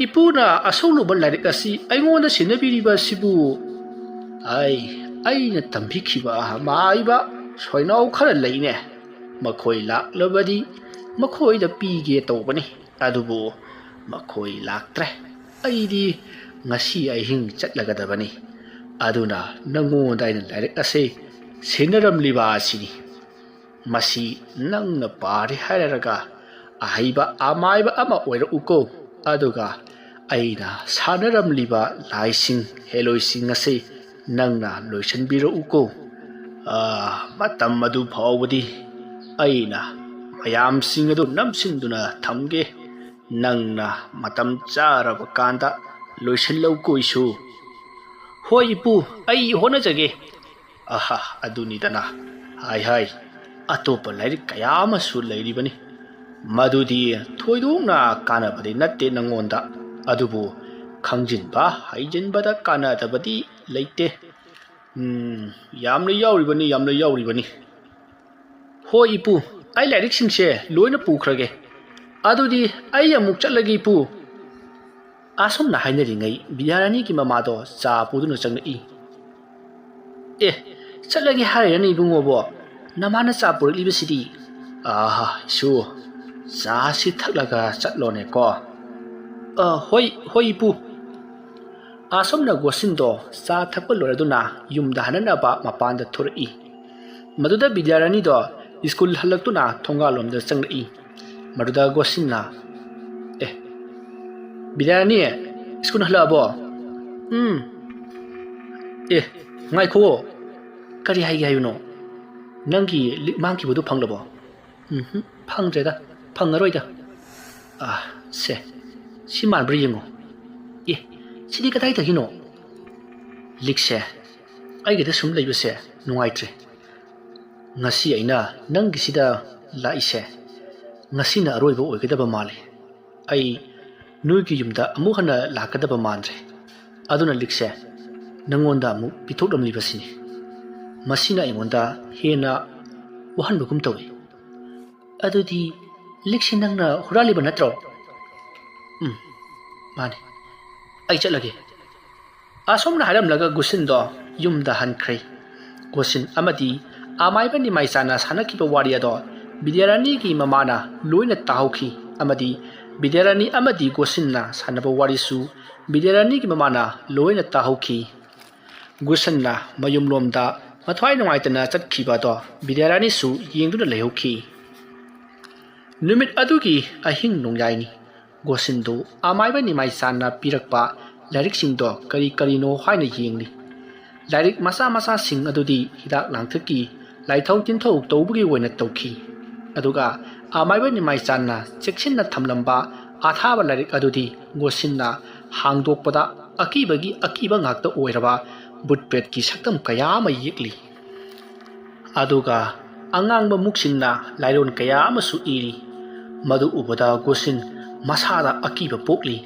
ꯏꯄꯨꯅ ꯑꯁꯨꯛ ꯂꯨꯕ ꯂꯥꯏꯔꯤꯛ ꯑꯁꯤ ꯑꯩꯉꯣꯟꯗ ꯁꯤꯟꯅꯕꯤꯔꯤꯕ ꯑꯁꯤꯕꯨ ꯑꯩ, ꯑꯩꯅ ꯇꯝꯕꯤꯈꯤꯕ ꯑꯃꯥꯏꯕ ꯁꯣꯏꯅꯥꯎ ꯈꯔ ꯂꯩꯅꯦ꯫ ꯃꯈꯣꯏ ꯂꯥꯛꯂꯕꯗꯤ ꯃꯈꯣꯏꯗ ꯄꯤꯒꯦ ꯇꯧꯕꯅꯤ꯫ ꯑꯗꯨꯕꯨ ꯃꯈꯣꯏ ꯂꯥꯛꯇ꯭ꯔꯦ꯫ ꯑꯩꯗꯤ ꯉꯁꯤ ꯑꯍꯤꯡ ꯆꯠꯂꯒꯗꯕꯅꯤ꯫ ꯑꯗꯨꯅ ꯅꯪꯉꯣꯟꯗ ꯑꯩꯅ ꯂꯥꯏꯔꯤꯛ ꯑꯁꯤ ꯁꯤꯟꯅꯔꯝꯂꯤꯕ ꯑꯁꯤꯅꯤ꯫ ꯃꯁꯤ ꯅꯪꯅ ꯄꯥꯔꯦ ꯍꯥꯏꯔꯒ ꯑꯍꯩꯕ ꯑꯃꯥꯏꯕ ꯑꯃ ꯑꯣꯏꯔꯛꯎꯀꯣ꯫ ꯑꯗꯨꯒ ꯑꯩꯅ ꯁꯥꯟꯅꯔꯝꯂꯤꯕ ꯂꯥꯏꯁꯤꯡ, ꯍꯦꯂꯣꯏꯁꯤꯡ ꯑꯁꯤ ꯅꯪꯅ ꯂꯣꯏꯁꯤꯟꯕꯤꯔꯛꯎꯀꯣ꯫ ꯑꯥ, ꯃꯇꯝ ꯑꯗꯨ ꯐꯥꯎꯕꯗꯤ ꯑꯩꯅ ꯃꯌꯥꯝꯁꯤꯡ ꯑꯗꯨ ꯅꯝꯁꯤꯟꯗꯨꯅ ꯊꯝꯒꯦ꯫ ꯅꯪꯅ ꯃꯇꯝ ꯆꯥꯔꯕ ꯀꯥꯟꯗ ꯂꯣꯏꯁꯤꯜꯂꯧꯀꯣ ꯏꯁꯨ꯫" "ꯍꯣꯏ ꯏꯄꯨ, ꯑꯩ ꯍꯣꯠꯅꯖꯒꯦ꯫" "ꯑꯍꯥ, ꯑꯗꯨꯅꯤꯗꯅ꯫ ꯍꯥꯏ ꯍꯥꯏ, ꯑꯇꯣꯞꯄ ꯂꯥꯏꯔꯤꯛ ꯀꯌꯥ ꯑꯃꯁꯨ ꯂꯩꯔꯤꯕꯅꯤ꯫ ꯃꯗꯨꯗꯤ ꯊꯣꯏꯗꯣꯛꯅ ꯀꯥꯟꯅꯕꯗꯤ ꯅꯠꯇꯦ ꯅꯪꯉꯣꯟꯗ꯫ ꯑꯗꯨꯕꯨ ꯈꯪꯖꯤꯟꯕ ꯍꯩꯖꯤꯟꯕꯗ ꯀꯥꯟꯅꯗꯕꯗꯤ ꯂꯩꯇꯦ꯫ ꯎꯝ, ꯌꯥꯝꯅ ꯌꯥꯎꯔꯤꯕꯅꯤ, ꯌꯥꯝꯅ ꯌꯥꯎꯔꯤꯕꯅꯤ꯫ ꯍꯣꯏ ꯏꯄꯨ, ꯑꯩ ꯂꯥꯏꯔꯤꯛꯁꯤꯡꯁꯦ ꯂꯣꯏꯅ ꯄꯨꯈ꯭ꯔꯒꯦ꯫ ꯑꯗꯨꯗꯤ ꯑꯩ ꯑꯃꯨꯛ ꯆꯠꯂꯒꯦ ꯏꯄꯨ꯫ ꯑꯁꯨꯝꯅ ꯍꯥꯏꯅꯔꯤꯉꯩ ꯕꯤꯗ꯭ꯌꯥꯔꯥꯅꯤꯒꯤ ꯃꯃꯥꯗꯣ ꯆꯥ ꯄꯨꯗꯨꯅ ꯆꯪꯂꯛꯏ꯫ ꯑꯦ, ꯆꯠꯂꯒꯦ ꯍꯥꯏꯔꯤꯔꯅꯤ ꯏꯕꯨꯡꯉꯣꯕꯣ? ꯅꯃꯥꯅ ꯆꯥ ꯄꯨꯔꯛꯂꯤꯕꯁꯤꯗꯤ? ꯑꯥꯍꯥ, ꯏꯁꯨ, ꯆꯥꯁꯤ ꯊꯛꯂꯒ ꯆꯠꯂꯣꯅꯦꯀꯣ꯫ ꯑ, ꯍꯣꯏ, ꯍꯣꯏ ꯏꯄꯨ꯫ ꯑꯁꯨꯝꯅ ꯒꯣꯁꯤꯟꯗꯣ ꯆꯥ ꯊꯛꯄ ꯂꯣꯏꯔꯗꯨꯅ ꯌꯨꯝꯗ ꯍꯟꯅꯅꯕ ꯃꯄꯥꯟꯗ ꯊꯣꯔꯛꯏ꯫ ꯃꯗꯨꯗ ꯕꯤꯗ꯭ꯌꯥꯔꯥꯅꯤꯗꯣ ꯁ꯭ꯀꯨꯜ ꯍꯜꯂꯛꯇꯨꯅ ꯊꯣꯡꯒꯥꯜꯂꯣꯝꯗ ꯆꯪꯂꯛꯏ꯫ ꯃꯗꯨꯗ ꯒꯣꯁꯤꯟꯅ, "ꯑꯦ, ꯕꯤꯗ꯭ꯌꯥꯔꯥꯅꯤ, ꯁ꯭ꯀꯨꯜ ꯍꯜꯂꯛꯑꯕꯣ?" "ꯎꯝ꯫ ꯑꯦ, ꯉꯥꯏꯈꯣ, ꯀꯔꯤ ꯍꯥꯏꯒꯦ ꯍꯥꯏꯕꯅꯣ? ꯅꯪꯒꯤ ꯂꯤꯛ ꯃꯥꯡꯈꯤꯕꯗꯨ ꯐꯪꯂꯕꯣ?" "ꯎꯝꯍꯨꯝ, ꯐꯪꯗ꯭ꯔꯦꯗ, ꯐꯪꯉꯔꯣꯏꯗ꯫ ꯑꯥ, ꯁꯦ, ꯁꯤ ꯃꯥꯟꯕ꯭ꯔꯥ ꯌꯦꯡꯉꯣ꯫ ꯑꯦ, ꯁꯤꯗꯤ ꯀꯗꯥꯏꯗꯒꯤꯅꯣ? ꯂꯤꯛꯁꯦ ꯑꯩꯒꯤꯗ ꯁꯨꯝ ꯂꯩꯕꯁꯦ ꯅꯨꯡꯉꯥꯏꯇ꯭ꯔꯦ꯫ ꯉꯁꯤ ꯑꯩꯅ ꯅꯪꯒꯤꯁꯤꯗ ꯂꯥꯛꯏꯁꯦ, ꯉꯁꯤꯅ ꯑꯔꯣꯏꯕ ꯑꯣꯏꯒꯗꯕ ꯃꯥꯜꯂꯤ꯫ ꯑꯩ ꯅꯣꯏꯒꯤ ꯌꯨꯝꯗ ꯑꯃꯨꯛ ꯍꯟꯅ ꯂꯥꯛꯀꯗꯕ ꯃꯥꯟꯗ꯭ꯔꯦ꯫ ꯑꯗꯨꯅ ꯂꯤꯛꯁꯦ ꯅꯪꯉꯣꯟꯗ ꯑꯃꯨꯛ ꯄꯤꯊꯣꯛꯂꯝꯂꯤꯕꯁꯤꯅꯤ꯫ ꯃꯁꯤꯅ ꯑꯩꯉꯣꯟꯗ ꯍꯦꯟꯅ ꯋꯥꯍꯟꯕꯒꯨꯝ ꯇꯧꯏ꯫" "ꯑꯗꯨꯗꯤ ꯂꯤꯛꯁꯤ ꯅꯪꯅ ꯍꯨꯔꯥꯜꯂꯤꯕ ꯅꯠꯇ꯭ꯔꯣ?" "ꯎꯝ, ꯃꯥꯅꯤ꯫ ꯑꯩ ꯆꯠꯂꯒꯦ꯫" ꯑꯁꯨꯝꯅ ꯍꯥꯏꯔꯝꯂꯒ ꯒꯨꯁꯤꯟꯗꯣ ꯌꯨꯝꯗ ꯍꯟꯈ꯭ꯔꯦ꯫ ꯒꯣꯁꯤꯟ ꯑꯃꯗꯤ ꯑꯃꯥꯏꯕ ꯅꯤꯃꯥꯏꯆꯥꯅ ꯁꯥꯟꯅꯈꯤꯕ ꯋꯥꯔꯤ ꯑꯗꯣ ꯕꯤꯗ꯭ꯌꯥꯔꯥꯅꯤꯒꯤ ꯃꯃꯥꯅ ꯂꯣꯏꯅ ꯇꯥꯍꯧꯈꯤ ꯑꯃꯗꯤ ꯕꯤꯗ꯭ꯌꯥꯔꯥꯅꯤ ꯑꯃꯗꯤ ꯒꯣꯁꯤꯟꯅ ꯁꯥꯟꯅꯕ ꯋꯥꯔꯤꯁꯨ ꯕꯤꯗ꯭ꯌꯥꯔꯥꯅꯤꯒꯤ ꯃꯃꯥꯅ ꯂꯣꯏꯅ ꯇꯥꯍꯧꯈꯤ꯫ ꯒꯨꯁꯟꯅ ꯃꯌꯨꯝꯂꯣꯝꯗ ꯃꯊ꯭ꯋꯥꯏ ꯅꯨꯡꯉꯥꯏꯇꯅ ꯆꯠꯈꯤꯕ ꯑꯗꯣ ꯕꯤꯗ꯭ꯌꯥꯔꯥꯅꯤꯁꯨ ꯌꯦꯡꯗꯨꯅ ꯂꯩꯍꯧꯈꯤ꯫ ꯅꯨꯃꯤꯠ ꯑꯗꯨꯒꯤ ꯑꯍꯤꯡ ꯅꯣꯡꯌꯥꯏꯅꯤ꯫ ꯒꯣꯁꯤꯟꯗꯨ ꯑꯃꯥꯏꯕ ꯅꯤꯃꯥꯏꯆꯥꯟꯅ ꯄꯤꯔꯛꯄ ꯂꯥꯏꯔꯤꯛꯁꯤꯡꯗꯣ ꯀꯔꯤ ꯀꯔꯤꯅꯣ ꯍꯥꯏꯅ ꯌꯦꯡꯂꯤ꯫ ꯂꯥꯏꯔꯤꯛ ꯃꯆꯥ ꯃꯆꯥꯁꯤꯡ ꯑꯗꯨꯗꯤ ꯍꯤꯗꯥꯛ ꯂꯥꯡꯊꯛꯀꯤ ꯂꯥꯏꯊꯧ ꯇꯤꯟꯊꯧ ꯇꯧꯕꯒꯤ ꯑꯣꯏꯅ ꯇꯧꯈꯤ꯫ ꯑꯗꯨꯒ ꯑꯃꯥꯏꯕ ꯅꯤꯃꯥꯏꯆꯥꯟꯅ ꯆꯦꯛꯁꯤꯟꯅ ꯊꯝꯂꯝꯕ ꯑꯊꯥꯕ ꯂꯥꯏꯔꯤꯛ ꯑꯗꯨꯗꯤ ꯒꯣꯁꯤꯟꯅ ꯍꯥꯡꯗꯣꯛꯄꯗ ꯑꯀꯤꯕꯒꯤ ꯑꯀꯤꯕ ꯉꯥꯛꯇ ꯑꯣꯏꯔꯕ ꯕꯨꯠ ꯄ꯭ꯔꯦꯠꯀꯤ ꯁꯛꯇꯝ ꯀꯌꯥ ꯑꯃ ꯌꯦꯛꯂꯤ꯫ ꯑꯗꯨꯒ ꯑꯉꯥꯡꯕ ꯃꯨꯛꯁꯤꯡꯅ ꯂꯥꯏꯔꯣꯟ ꯀꯌꯥ ꯑꯃꯁꯨ ꯏꯔꯤ꯫ ꯃꯗꯨ ꯎꯕꯗ ꯒꯣꯁꯤꯟ ꯃꯁꯥꯗ ꯑꯀꯤꯕ ꯄꯣꯛꯂꯤ꯫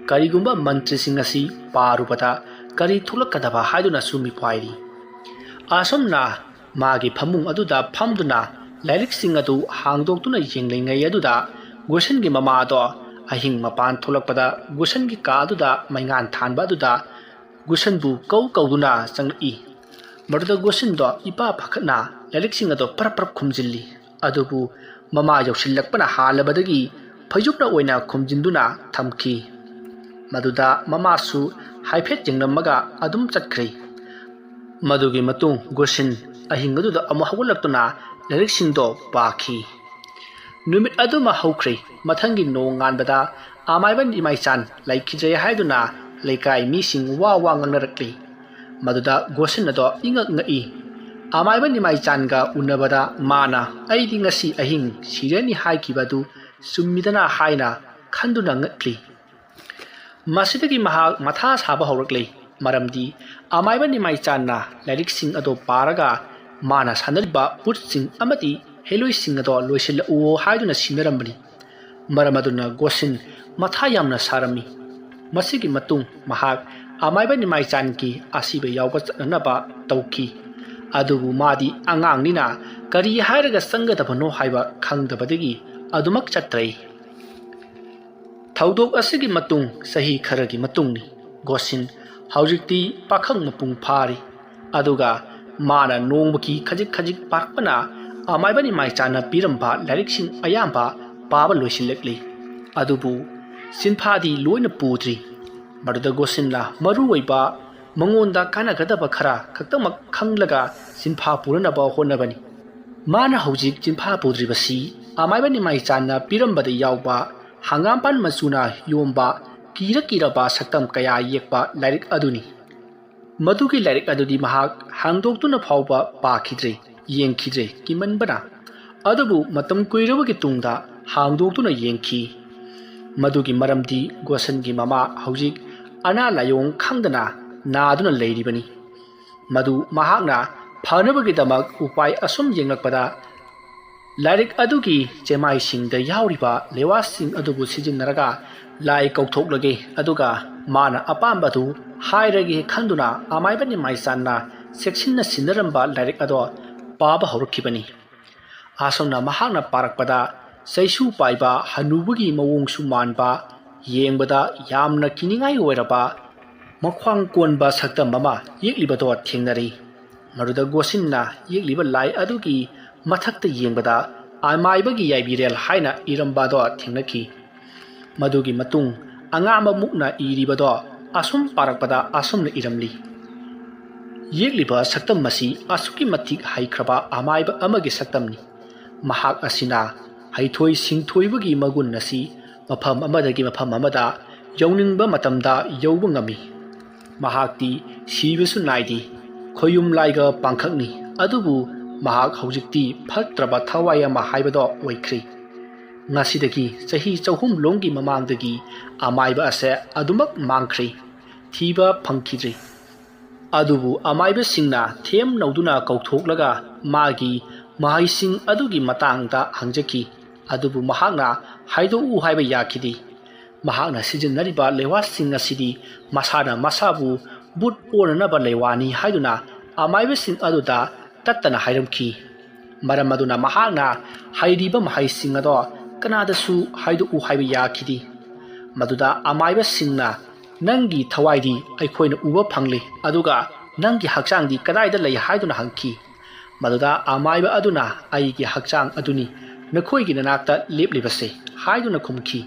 ꯀꯔꯤꯒꯨꯝꯕ ꯃꯟꯇ꯭ꯔꯁꯤꯡ ꯑꯁꯤ ꯄꯥꯔꯨꯕꯗ ꯀꯔꯤ ꯊꯣꯛꯂꯛꯀꯗꯕ ꯍꯥꯏꯗꯨꯅꯁꯨ ꯃꯤꯄꯥꯏꯔꯤ꯫ ꯑꯁꯨꯝꯅ ꯃꯥꯒꯤ ꯐꯃꯨꯡ ꯑꯗꯨꯗ ꯐꯝꯗꯨꯅ ꯂꯥꯏꯔꯤꯛꯁꯤꯡ ꯑꯗꯨ ꯍꯥꯡꯗꯣꯛꯇꯨꯅ ꯌꯦꯡꯂꯤꯉꯩ ꯑꯗꯨꯗ ꯒꯣꯁꯟꯒꯤ ꯃꯃꯥꯗꯣ ꯑꯍꯤꯡ ꯃꯄꯥꯟ ꯊꯣꯛꯂꯛꯄꯗ ꯒꯣꯁꯟꯒꯤ ꯀꯥ ꯑꯗꯨꯗ ꯃꯩꯉꯥꯟ ꯊꯥꯟꯕ ꯑꯗꯨꯗ ꯒꯣꯁꯟꯕꯨ ꯀꯧ ꯀꯧꯗꯨꯅ ꯆꯪꯂꯛꯏ꯫ ꯃꯗꯨꯗ ꯒꯣꯁꯟꯗꯣ ꯏꯄꯥ ꯄꯥꯈꯠꯅ ꯂꯥꯏꯔꯤꯛꯁꯤꯡ ꯑꯗꯣ ꯄꯔꯞ ꯄꯔꯞ ꯈꯨꯝꯖꯤꯜꯂꯤ꯫ ꯑꯗꯨꯕꯨ ꯃꯃꯥ ꯌꯧꯁꯤꯜꯂꯛꯄꯅ ꯍꯥꯜꯂꯕꯗꯒꯤ ꯐꯩꯖꯨꯞꯅ ꯑꯣꯏꯅ ꯈꯨꯝꯖꯤꯟꯗꯨꯅ ꯊꯝꯈꯤ꯫ ꯃꯗꯨꯗ ꯃꯃꯥꯁꯨ ꯍꯥꯏꯐꯦꯠ ꯌꯦꯡꯂꯝꯃꯒ ꯑꯗꯨꯝ ꯆꯠꯈ꯭ꯔꯦ꯫ ꯃꯗꯨꯒꯤ ꯃꯇꯨꯡ ꯒꯣꯁꯤꯟ ꯑꯍꯤꯡ ꯑꯗꯨꯗ ꯑꯃꯨꯛ ꯍꯧꯒꯠꯂꯛꯇꯨꯅ ꯂꯥꯏꯔꯤꯛꯁꯤꯡꯗꯣ ꯄꯥꯈꯤ꯫ ꯅꯨꯃꯤꯠ ꯑꯗꯨꯃ ꯍꯧꯈ꯭ꯔꯦ꯫ ꯃꯊꯪꯒꯤ ꯅꯣꯡ ꯉꯥꯟꯕꯗ ꯑꯃꯥꯏꯕ ꯅꯤꯃꯥꯏꯆꯥꯟ ꯂꯩꯈꯤꯗ꯭ꯔꯦ ꯍꯥꯏꯗꯨꯅ ꯂꯩꯀꯥꯏ ꯃꯤꯁꯤꯡ ꯋꯥ ꯋꯥ ꯉꯥꯡꯅꯔꯛꯂꯤ꯫ ꯃꯗꯨꯗ ꯒꯣꯁꯤꯟ ꯑꯗꯣ ꯏꯉꯛ ꯉꯛꯏ꯫ ꯑꯃꯥꯏꯕ ꯅꯤꯃꯥꯏꯆꯥꯟꯒ ꯎꯅꯕꯗ ꯃꯥꯅ "ꯑꯩꯗꯤ ꯉꯁꯤ ꯑꯍꯤꯡ ꯁꯤꯔꯅꯤ" ꯍꯥꯏꯈꯤꯕ ꯑꯗꯨ ꯆꯨꯝꯃꯤꯗꯅ ꯍꯥꯏꯅ ꯈꯟꯗꯨꯅ ꯉꯛꯂꯤ꯫ ꯃꯁꯤꯗꯒꯤ ꯃꯍꯥꯛ ꯃꯊꯥ ꯁꯥꯕ ꯍꯧꯔꯛꯂꯤ꯫ ꯃꯔꯝꯗꯤ ꯑꯃꯥꯏꯕ ꯅꯤꯃꯥꯏꯆꯥꯟꯅ ꯂꯥꯏꯔꯤꯛꯁꯤꯡ ꯑꯗꯣ ꯄꯥꯔꯒ ꯃꯥꯅ ꯁꯥꯟꯅꯔꯤꯕ ꯕꯨꯠꯁꯤꯡ ꯑꯃꯗꯤ ꯍꯩꯂꯣꯏꯁꯤꯡ ꯑꯗꯣ ꯂꯣꯏꯁꯤꯜꯂꯛꯎ ꯍꯥꯏꯗꯨꯅ ꯁꯤꯟꯅꯔꯝꯕꯅꯤ꯫ ꯃꯔꯝ ꯑꯗꯨꯅ ꯒꯣꯁꯤꯟ ꯃꯊꯥ ꯌꯥꯝꯅ ꯁꯥꯔꯝꯃꯤ꯫ ꯃꯁꯤꯒꯤ ꯃꯇꯨꯡ ꯃꯍꯥꯛ ꯑꯃꯥꯏꯕ ꯅꯤꯃꯥꯏꯆꯥꯟꯒꯤ ꯑꯁꯤꯕ ꯌꯥꯎꯕ ꯆꯠꯅꯅꯕ ꯇꯧꯈꯤ꯫ ꯑꯗꯨꯕꯨ ꯃꯥꯗꯤ ꯑꯉꯥꯡꯅꯤꯅ ꯀꯔꯤ ꯍꯥꯏꯔꯒ ꯆꯪꯒꯗꯕꯅꯣ ꯍꯥꯏꯕ ꯈꯪꯗꯕꯗꯒꯤ ꯑꯗꯨꯃꯛ ꯆꯠꯇ꯭ꯔꯦ꯫ ꯊꯧꯗꯣꯛ ꯑꯁꯤꯒꯤ ꯃꯇꯨꯡ ꯆꯍꯤ ꯈꯔꯒꯤ ꯃꯇꯨꯡꯅꯤ꯫ ꯒꯣꯁꯤꯟ ꯍꯧꯖꯤꯛꯇꯤ ꯄꯥꯈꯪ ꯃꯄꯨꯡ ꯐꯥꯔꯤ꯫ ꯑꯗꯨꯒ ꯃꯥꯅ ꯅꯣꯡꯃꯒꯤ ꯈꯖꯤꯛ ꯈꯖꯤꯛ ꯄꯥꯔꯛꯄꯅ ꯑꯃꯥꯏꯕ ꯅꯤꯃꯥꯏꯆꯥꯟꯅ ꯄꯤꯔꯝꯕ ꯂꯥꯏꯔꯤꯛꯁꯤꯡ ꯑꯌꯥꯝꯕ ꯄꯥꯕ ꯂꯣꯏꯁꯤꯜꯂꯛꯂꯤ꯫ ꯑꯗꯨꯕꯨ ꯁꯤꯟꯐꯥꯗꯤ ꯂꯣꯏꯅ ꯄꯨꯗ꯭ꯔꯤ꯫ ꯃꯗꯨꯗ ꯒꯣꯁꯤꯟꯅ ꯃꯔꯨ ꯑꯣꯏꯕ ꯃꯉꯣꯟꯗ ꯀꯥꯟꯅꯒꯗꯕ ꯈꯔ ꯈꯛꯇꯃꯛ ꯈꯪꯂꯒ ꯁꯤꯟꯐꯥ ꯄꯨꯔꯅꯕ ꯍꯣꯠꯅꯕꯅꯤ꯫ ꯃꯥꯅ ꯍꯧꯖꯤꯛ ꯆꯤꯟꯐꯥ ꯄꯨꯗ꯭ꯔꯤꯕꯁꯤ ꯑꯃꯥꯏꯕ ꯅꯤꯃꯥꯏꯆꯥꯟꯅ ꯄꯤꯔꯝꯕꯗ ꯌꯥꯎꯕ ꯍꯪꯒꯥꯝꯄꯥꯟ ꯃꯆꯨꯅ ꯌꯣꯝꯕ ꯀꯤꯔ ꯀꯤꯔꯕ ꯁꯛꯇꯝ ꯀꯌꯥ ꯌꯦꯛꯄ ꯂꯥꯏꯔꯤꯛ ꯑꯗꯨꯅꯤ꯫ ꯃꯗꯨꯒꯤ ꯂꯥꯏꯔꯤꯛ ꯑꯗꯨꯗꯤ ꯃꯍꯥꯛ ꯍꯥꯡꯗꯣꯛꯇꯨꯅ ꯐꯥꯎꯕ ꯄꯥꯈꯤꯗ꯭ꯔꯦ, ꯌꯦꯡꯈꯤꯗ꯭ꯔꯦ, ꯀꯤꯃꯟꯕꯅ꯫ ꯑꯗꯨꯕꯨ ꯃꯇꯝ ꯀꯨꯏꯔꯕꯒꯤ ꯇꯨꯡꯗ ꯍꯥꯡꯗꯣꯛꯇꯨꯅ ꯌꯦꯡꯈꯤ꯫ ꯃꯗꯨꯒꯤ ꯃꯔꯝꯗꯤ ꯒꯣꯁꯟꯒꯤ ꯃꯃꯥ ꯍꯧꯖꯤꯛ ꯑꯅꯥ ꯂꯥꯏꯌꯣꯡ ꯈꯪꯗꯅ ꯅꯥꯗꯨꯅ ꯂꯩꯔꯤꯕꯅꯤ꯫ ꯃꯗꯨ ꯃꯍꯥꯛꯅ ꯐꯅꯕꯒꯤꯗꯃꯛ ꯎꯄꯥꯏ ꯑꯁꯨꯝ ꯌꯦꯡꯂꯛꯄꯗ, ꯂꯥꯏꯔꯤꯛ ꯑꯗꯨꯒꯤ ꯆꯦꯃꯥꯏꯁꯤꯡꯗ ꯌꯥꯎꯔꯤꯕ ꯂꯦꯋꯥꯁꯤꯡ ꯑꯗꯨꯕꯨ ꯁꯤꯖꯤꯟꯅꯔꯒ ꯂꯥꯏ ꯀꯧꯊꯣꯛꯂꯒꯦ, ꯑꯗꯨꯒ ꯃꯥꯅ ꯑꯄꯥꯝꯕꯗꯨ ꯍꯥꯏꯔꯒꯦ ꯈꯟꯗꯨꯅ ꯑꯃꯥꯏꯕ ꯅꯤꯃꯥꯏꯆꯥꯟꯅ ꯆꯦꯛꯁꯤꯟꯅ ꯁꯤꯟꯅꯔꯝꯕ ꯂꯥꯏꯔꯤꯛ ꯑꯗꯣ ꯄꯥꯕ ꯍꯧꯔꯛꯈꯤꯕꯅꯤ꯫ ꯑꯁꯨꯝꯅ ꯃꯍꯥꯛꯅ ꯄꯥꯔꯛꯄꯗ ꯆꯩꯁꯨ ꯄꯥꯏꯕ ꯍꯅꯨꯕꯒꯤ ꯃꯑꯣꯡꯁꯨ ꯃꯥꯟꯕ, ꯌꯦꯡꯕꯗ ꯌꯥꯝꯅ ꯀꯤꯅꯤꯡꯉꯥꯏ ꯑꯣꯏꯔꯕ ꯃꯈ꯭ꯋꯥꯡ ꯀꯣꯟꯕ ꯁꯛꯇꯝ ꯑꯃ ꯌꯦꯛꯂꯤꯕꯗꯣ ꯊꯦꯡꯅꯔꯤ꯫ ꯃꯗꯨꯗ ꯒꯣꯁꯤꯟꯅ ꯌꯦꯛꯂꯤꯕ ꯂꯥꯏ ꯑꯗꯨꯒꯤ ꯃꯊꯛꯇ ꯌꯦꯡꯕꯗ ꯑꯃꯥꯏꯕꯒꯤ ꯌꯥꯏꯕꯤꯔꯦꯜ ꯍꯥꯏꯅ ꯏꯔꯝꯕꯗꯣ ꯊꯦꯡꯅꯈꯤ꯫ ꯃꯗꯨꯒꯤ ꯃꯇꯨꯡ ꯑꯉꯥꯡꯕ ꯃꯨꯛꯅ ꯏꯔꯤꯕꯗꯣ ꯑꯁꯨꯝ ꯄꯥꯔꯛꯄꯗ ꯑꯁꯨꯝꯅ ꯏꯔꯝꯂꯤ꯫ ꯌꯦꯛꯂꯤꯕ ꯁꯛꯇꯝ ꯑꯁꯤ ꯑꯁꯨꯛꯀꯤ ꯃꯇꯤꯛ ꯍꯩꯈ꯭ꯔꯕ ꯑꯃꯥꯏꯕ ꯑꯃꯒꯤ ꯁꯛꯇꯝꯅꯤ꯫ ꯃꯍꯥꯛ ꯑꯁꯤꯅ ꯍꯩꯊꯣꯏ ꯁꯤꯡꯊꯣꯏꯕꯒꯤ ꯃꯒꯨꯟ ꯑꯁꯤ ꯃꯐꯝ ꯑꯃꯗꯒꯤ ꯃꯐꯝ ꯑꯃꯗ ꯌꯧꯅꯤꯡꯕ ꯃꯇꯝꯗ ꯌꯧꯕ ꯉꯝꯃꯤ꯫ ꯃꯍꯥꯛꯇꯤ ꯁꯤꯕꯁꯨ ꯅꯥꯏꯗꯦ, ꯈꯣꯌꯨꯝ ꯂꯥꯏꯒ ꯄꯥꯡꯈꯛꯅꯤ꯫ ꯑꯗꯨꯕꯨ ꯃꯍꯥꯛ ꯍꯧꯖꯤꯛꯇꯤ ꯐꯠꯇ꯭ꯔꯕ ꯊꯋꯥꯏ ꯑꯃ ꯍꯥꯏꯕꯗꯣ ꯑꯣꯏꯈ꯭ꯔꯦ꯫ ꯉꯁꯤꯗꯒꯤ ꯆꯍꯤ ꯆꯍꯨꯝ ꯂꯣꯝꯒꯤ ꯃꯃꯥꯡꯗꯒꯤ ꯑꯃꯥꯏꯕ ꯑꯁꯦ ꯑꯗꯨꯃꯛ ꯃꯥꯡꯈ꯭ꯔꯦ, ꯊꯤꯕ ꯐꯪꯈꯤꯗ꯭ꯔꯦ꯫ ꯑꯗꯨꯕꯨ ꯑꯃꯥꯏꯕꯁꯤꯡꯅ ꯊꯦꯝ ꯅꯧꯗꯨꯅ ꯀꯧꯊꯣꯛꯂꯒ ꯃꯥꯒꯤ ꯃꯍꯩꯁꯤꯡ ꯑꯗꯨꯒꯤ ꯃꯇꯥꯡꯗ ꯍꯪꯖꯈꯤ꯫ ꯑꯗꯨꯕꯨ ꯃꯍꯥꯛꯅ ꯍꯥꯏꯗꯣꯛꯎ ꯍꯥꯏꯕ ꯌꯥꯈꯤꯗꯦ꯫ ꯃꯍꯥꯛꯅ ꯁꯤꯖꯤꯟꯅꯔꯤꯕ ꯂꯩꯋꯥꯁꯤꯡ ꯑꯁꯤꯗꯤ ꯃꯁꯥꯅ ꯃꯁꯥꯕꯨ ꯕꯨꯠ ꯑꯣꯟꯅꯅꯕ ꯂꯩꯋꯥꯅꯤ ꯍꯥꯏꯗꯨꯅ ꯑꯃꯥꯏꯕꯁꯤꯡ ꯑꯗꯨꯗ ꯇꯠꯇꯅ ꯍꯥꯏꯔꯝꯈꯤ꯫ ꯃꯔꯝ ꯑꯗꯨꯅ ꯃꯍꯥꯛꯅ ꯍꯩꯔꯤꯕ ꯃꯍꯩꯁꯤꯡ ꯑꯗꯣ ꯀꯅꯥꯗꯁꯨ ꯍꯥꯏꯗꯣꯛꯎ ꯍꯥꯏꯕ ꯌꯥꯈꯤꯗꯦ꯫ ꯃꯗꯨꯗ ꯑꯃꯥꯏꯕꯁꯤꯡꯅ "ꯅꯪꯒꯤ ꯊꯋꯥꯏꯗꯤ ꯑꯩꯈꯣꯏꯅ ꯎꯕ ꯐꯪꯂꯦ, ꯑꯗꯨꯒ ꯅꯪꯒꯤ ꯍꯛꯆꯥꯡꯗꯤ ꯀꯗꯥꯏꯗ ꯂꯩ?" ꯍꯥꯏꯗꯨꯅ ꯍꯪꯈꯤ꯫ ꯃꯗꯨꯗ ꯑꯃꯥꯏꯕ ꯑꯗꯨꯅ "ꯑꯩꯒꯤ ꯍꯛꯆꯥꯡ ꯑꯗꯨꯅꯤ ꯅꯈꯣꯏꯒꯤ ꯅꯅꯥꯛꯇ ꯂꯦꯞꯂꯤꯕꯁꯦ" ꯍꯥꯏꯗꯨꯅ ꯈꯨꯝꯈꯤ꯫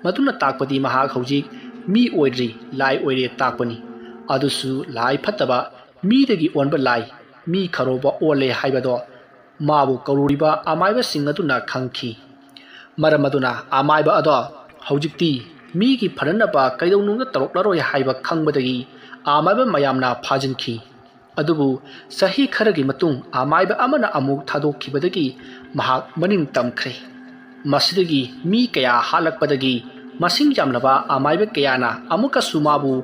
ꯃꯗꯨꯅ ꯇꯥꯛꯄꯗꯤ ꯃꯍꯥꯛ ꯍꯧꯖꯤꯛ ꯃꯤ ꯑꯣꯏꯗ꯭ꯔꯤ, ꯂꯥꯏ ꯑꯣꯏꯔꯦ ꯇꯥꯛꯄꯅꯤ꯫ ꯑꯗꯨꯁꯨ ꯂꯥꯏ ꯐꯠꯇꯕ, ꯃꯤꯗꯒꯤ ꯑꯣꯟꯕ ꯂꯥꯏ, ꯃꯤ ꯈꯔꯣꯕ ꯑꯣꯜꯂꯦ ꯍꯥꯏꯕꯗꯣ ꯃꯥꯕꯨ ꯀꯧꯔꯨꯔꯤꯕ ꯑꯃꯥꯏꯕꯁꯤꯡ ꯑꯗꯨꯅ ꯈꯪꯈꯤ꯫ ꯃꯔꯝ ꯑꯗꯨꯅ ꯑꯃꯥꯏꯕ ꯑꯗꯣ ꯍꯧꯖꯤꯛꯇꯤ ꯃꯤꯒꯤ ꯐꯅꯅꯕ ꯀꯩꯗꯧꯅꯨꯡꯗ ꯇꯧꯔꯛꯂꯔꯣꯏ ꯍꯥꯏꯕ ꯈꯪꯕꯗꯒꯤ ꯑꯃꯥꯏꯕ ꯃꯌꯥꯝꯅ ꯐꯥꯖꯤꯟꯈꯤ꯫ ꯑꯗꯨꯕꯨ ꯆꯍꯤ ꯈꯔꯒꯤ ꯃꯇꯨꯡ ꯑꯃꯥꯏꯕ ꯑꯃꯅ ꯑꯃꯨꯛ ꯊꯥꯗꯣꯛꯈꯤꯕꯗꯒꯤ ꯃꯍꯥꯛ ꯃꯅꯤꯡ ꯇꯝꯈ꯭ꯔꯦ꯫ ꯃꯁꯤꯗꯒꯤ ꯃꯤ ꯀꯌꯥ ꯍꯥꯠꯂꯛꯄꯗꯒꯤ ꯃꯁꯤꯡ ꯌꯥꯝꯂꯕ ꯑꯃꯥꯏꯕ ꯀꯌꯥꯅ ꯑꯃꯨꯛꯀꯁꯨ ꯃꯥꯕꯨ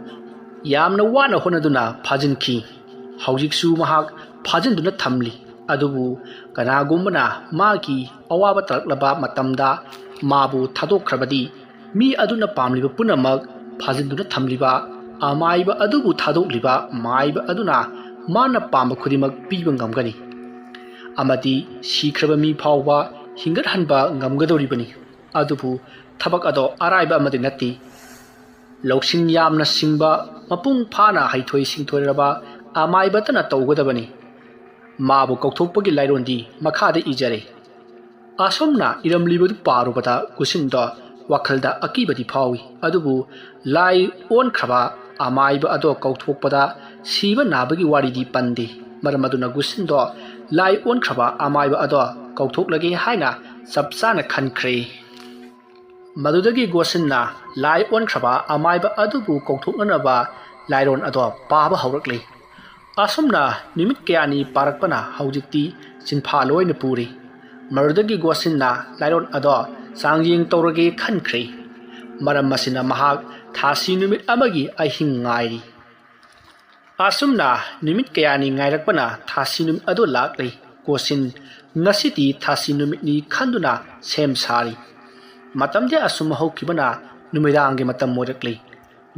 ꯌꯥꯝꯅ ꯋꯥꯅ ꯍꯣꯠꯅꯗꯨꯅ ꯐꯥꯖꯤꯟꯈꯤ꯫ ꯍꯧꯖꯤꯛꯁꯨ ꯃꯍꯥꯛ ꯐꯥꯖꯤꯟꯗꯨꯅ ꯊꯝꯂꯤ꯫ ꯑꯗꯨꯕꯨ ꯀꯅꯥꯒꯨꯝꯕꯅ ꯃꯥꯒꯤ ꯑꯋꯥꯕ ꯇꯥꯔꯛꯂꯕ ꯃꯇꯝꯗ ꯃꯥꯕꯨ ꯊꯥꯗꯣꯛꯈ꯭ꯔꯕꯗꯤ ꯃꯤ ꯑꯗꯨꯅ ꯄꯥꯝꯂꯤꯕ ꯄꯨꯝꯅꯃꯛ ꯐꯥꯖꯤꯟꯗꯨꯅ ꯊꯝꯂꯤꯕ ꯑꯃꯥꯏꯕ ꯑꯗꯨꯕꯨ ꯊꯥꯗꯣꯛꯂꯤꯕ ꯃꯥꯏꯕ ꯑꯗꯨꯅ ꯃꯥꯅ ꯄꯥꯝꯕ ꯈꯨꯗꯤꯡꯃꯛ ꯄꯤꯕ ꯉꯝꯒꯅꯤ ꯑꯃꯗꯤ ꯁꯤꯈ꯭ꯔꯕ ꯃꯤ ꯐꯥꯎꯕ ꯍꯤꯡꯒꯠꯍꯟꯕ ꯉꯝꯒꯗꯧꯔꯤꯕꯅꯤ꯫ ꯑꯗꯨꯕꯨ ꯊꯕꯛ ꯑꯗꯣ ꯑꯔꯥꯏꯕ ꯑꯃꯗꯤ ꯅꯠꯇꯦ꯫ ꯂꯧꯁꯤꯡ ꯌꯥꯝꯅ ꯁꯤꯡꯕ, ꯃꯄꯨꯡ ꯐꯥꯅ ꯍꯩꯊꯣꯏ ꯁꯤꯡꯊꯣꯏꯔꯕ ꯑꯃꯥꯏꯕꯇꯅ ꯇꯧꯒꯗꯕꯅꯤ꯫ ꯃꯥꯕꯨ ꯀꯧꯊꯣꯛꯄꯒꯤ ꯂꯥꯏꯔꯣꯟꯗꯤ ꯃꯈꯥꯗ ꯏꯖꯔꯦ꯫ ꯑꯁꯨꯝꯅ ꯏꯔꯝꯂꯤꯕꯗꯨ ꯄꯥꯔꯨꯕꯗ ꯒꯨꯁꯤꯟꯗꯣ ꯋꯥꯈꯜꯗ ꯑꯀꯤꯕꯗꯤ ꯐꯥꯎꯏ꯫ ꯑꯗꯨꯕꯨ ꯂꯥꯏ ꯑꯣꯟꯈ꯭ꯔꯕ ꯑꯃꯥꯏꯕ ꯑꯗꯣ ꯀꯧꯊꯣꯛꯄꯗ ꯁꯤꯕ ꯅꯥꯕꯒꯤ ꯋꯥꯔꯤꯗꯤ ꯄꯟꯗꯦ꯫ ꯃꯔꯝ ꯑꯗꯨꯅ ꯒꯨꯁꯤꯟꯗꯣ ꯂꯥꯏ ꯑꯣꯟꯈ꯭ꯔꯕ ꯑꯃꯥꯏꯕ ꯑꯗꯣ ꯀꯧꯊꯣꯛꯂꯒꯦ ꯍꯥꯏꯅ ꯆꯞ ꯆꯥꯅ ꯈꯟꯈ꯭ꯔꯦ꯫ ꯃꯗꯨꯗꯒꯤ ꯒꯣꯁꯤꯟꯅ ꯂꯥꯏ ꯑꯣꯟꯈ꯭ꯔꯕ ꯑꯃꯥꯏꯕ ꯑꯗꯨꯕꯨ ꯀꯧꯊꯣꯛꯅꯅꯕ ꯂꯥꯏꯔꯣꯟ ꯑꯗꯣ ꯄꯥꯕ ꯍꯧꯔꯛꯂꯤ꯫ ꯑꯁꯨꯝꯅ ꯅꯨꯃꯤꯠ ꯀꯌꯥꯅꯤ ꯄꯥꯔꯛꯄꯅ ꯍꯧꯖꯤꯛꯇꯤ ꯆꯤꯟꯐꯥ ꯂꯣꯏꯅ ꯄꯨꯔꯤ꯫ ꯃꯗꯨꯗꯒꯤ ꯒꯣꯁꯤꯟꯅ ꯂꯥꯏꯔꯣꯟ ꯑꯗꯣ ꯆꯥꯡꯌꯦꯡ ꯇꯧꯔꯒꯦ ꯈꯟꯈ꯭ꯔꯦ꯫ ꯃꯔꯝ ꯑꯁꯤꯅ ꯃꯍꯥꯛ ꯊꯥꯁꯤ ꯅꯨꯃꯤꯠ ꯑꯃꯒꯤ ꯑꯍꯤꯡ ꯉꯥꯏꯔꯤ꯫ ꯑꯁꯨꯝꯅ ꯅꯨꯃꯤꯠ ꯀꯌꯥꯅꯤ ꯉꯥꯏꯔꯛꯄꯅ ꯊꯥꯁꯤ ꯅꯨꯃꯤꯠ ꯑꯗꯨ ꯂꯥꯛꯂꯤ꯫ ꯒꯣꯁꯤꯟ ꯉꯁꯤꯗꯤ ꯊꯥꯁꯤ ꯅꯨꯃꯤꯠꯅꯤ ꯈꯟꯗꯨꯅ ꯁꯦꯝ ꯁꯥꯔꯤ꯫ ꯃꯇꯝꯗꯤ ꯑꯁꯨꯝ ꯍꯧꯈꯤꯕꯅ ꯅꯨꯃꯤꯗꯥꯡꯒꯤ ꯃꯇꯝ ꯑꯣꯏꯔꯛꯂꯤ꯫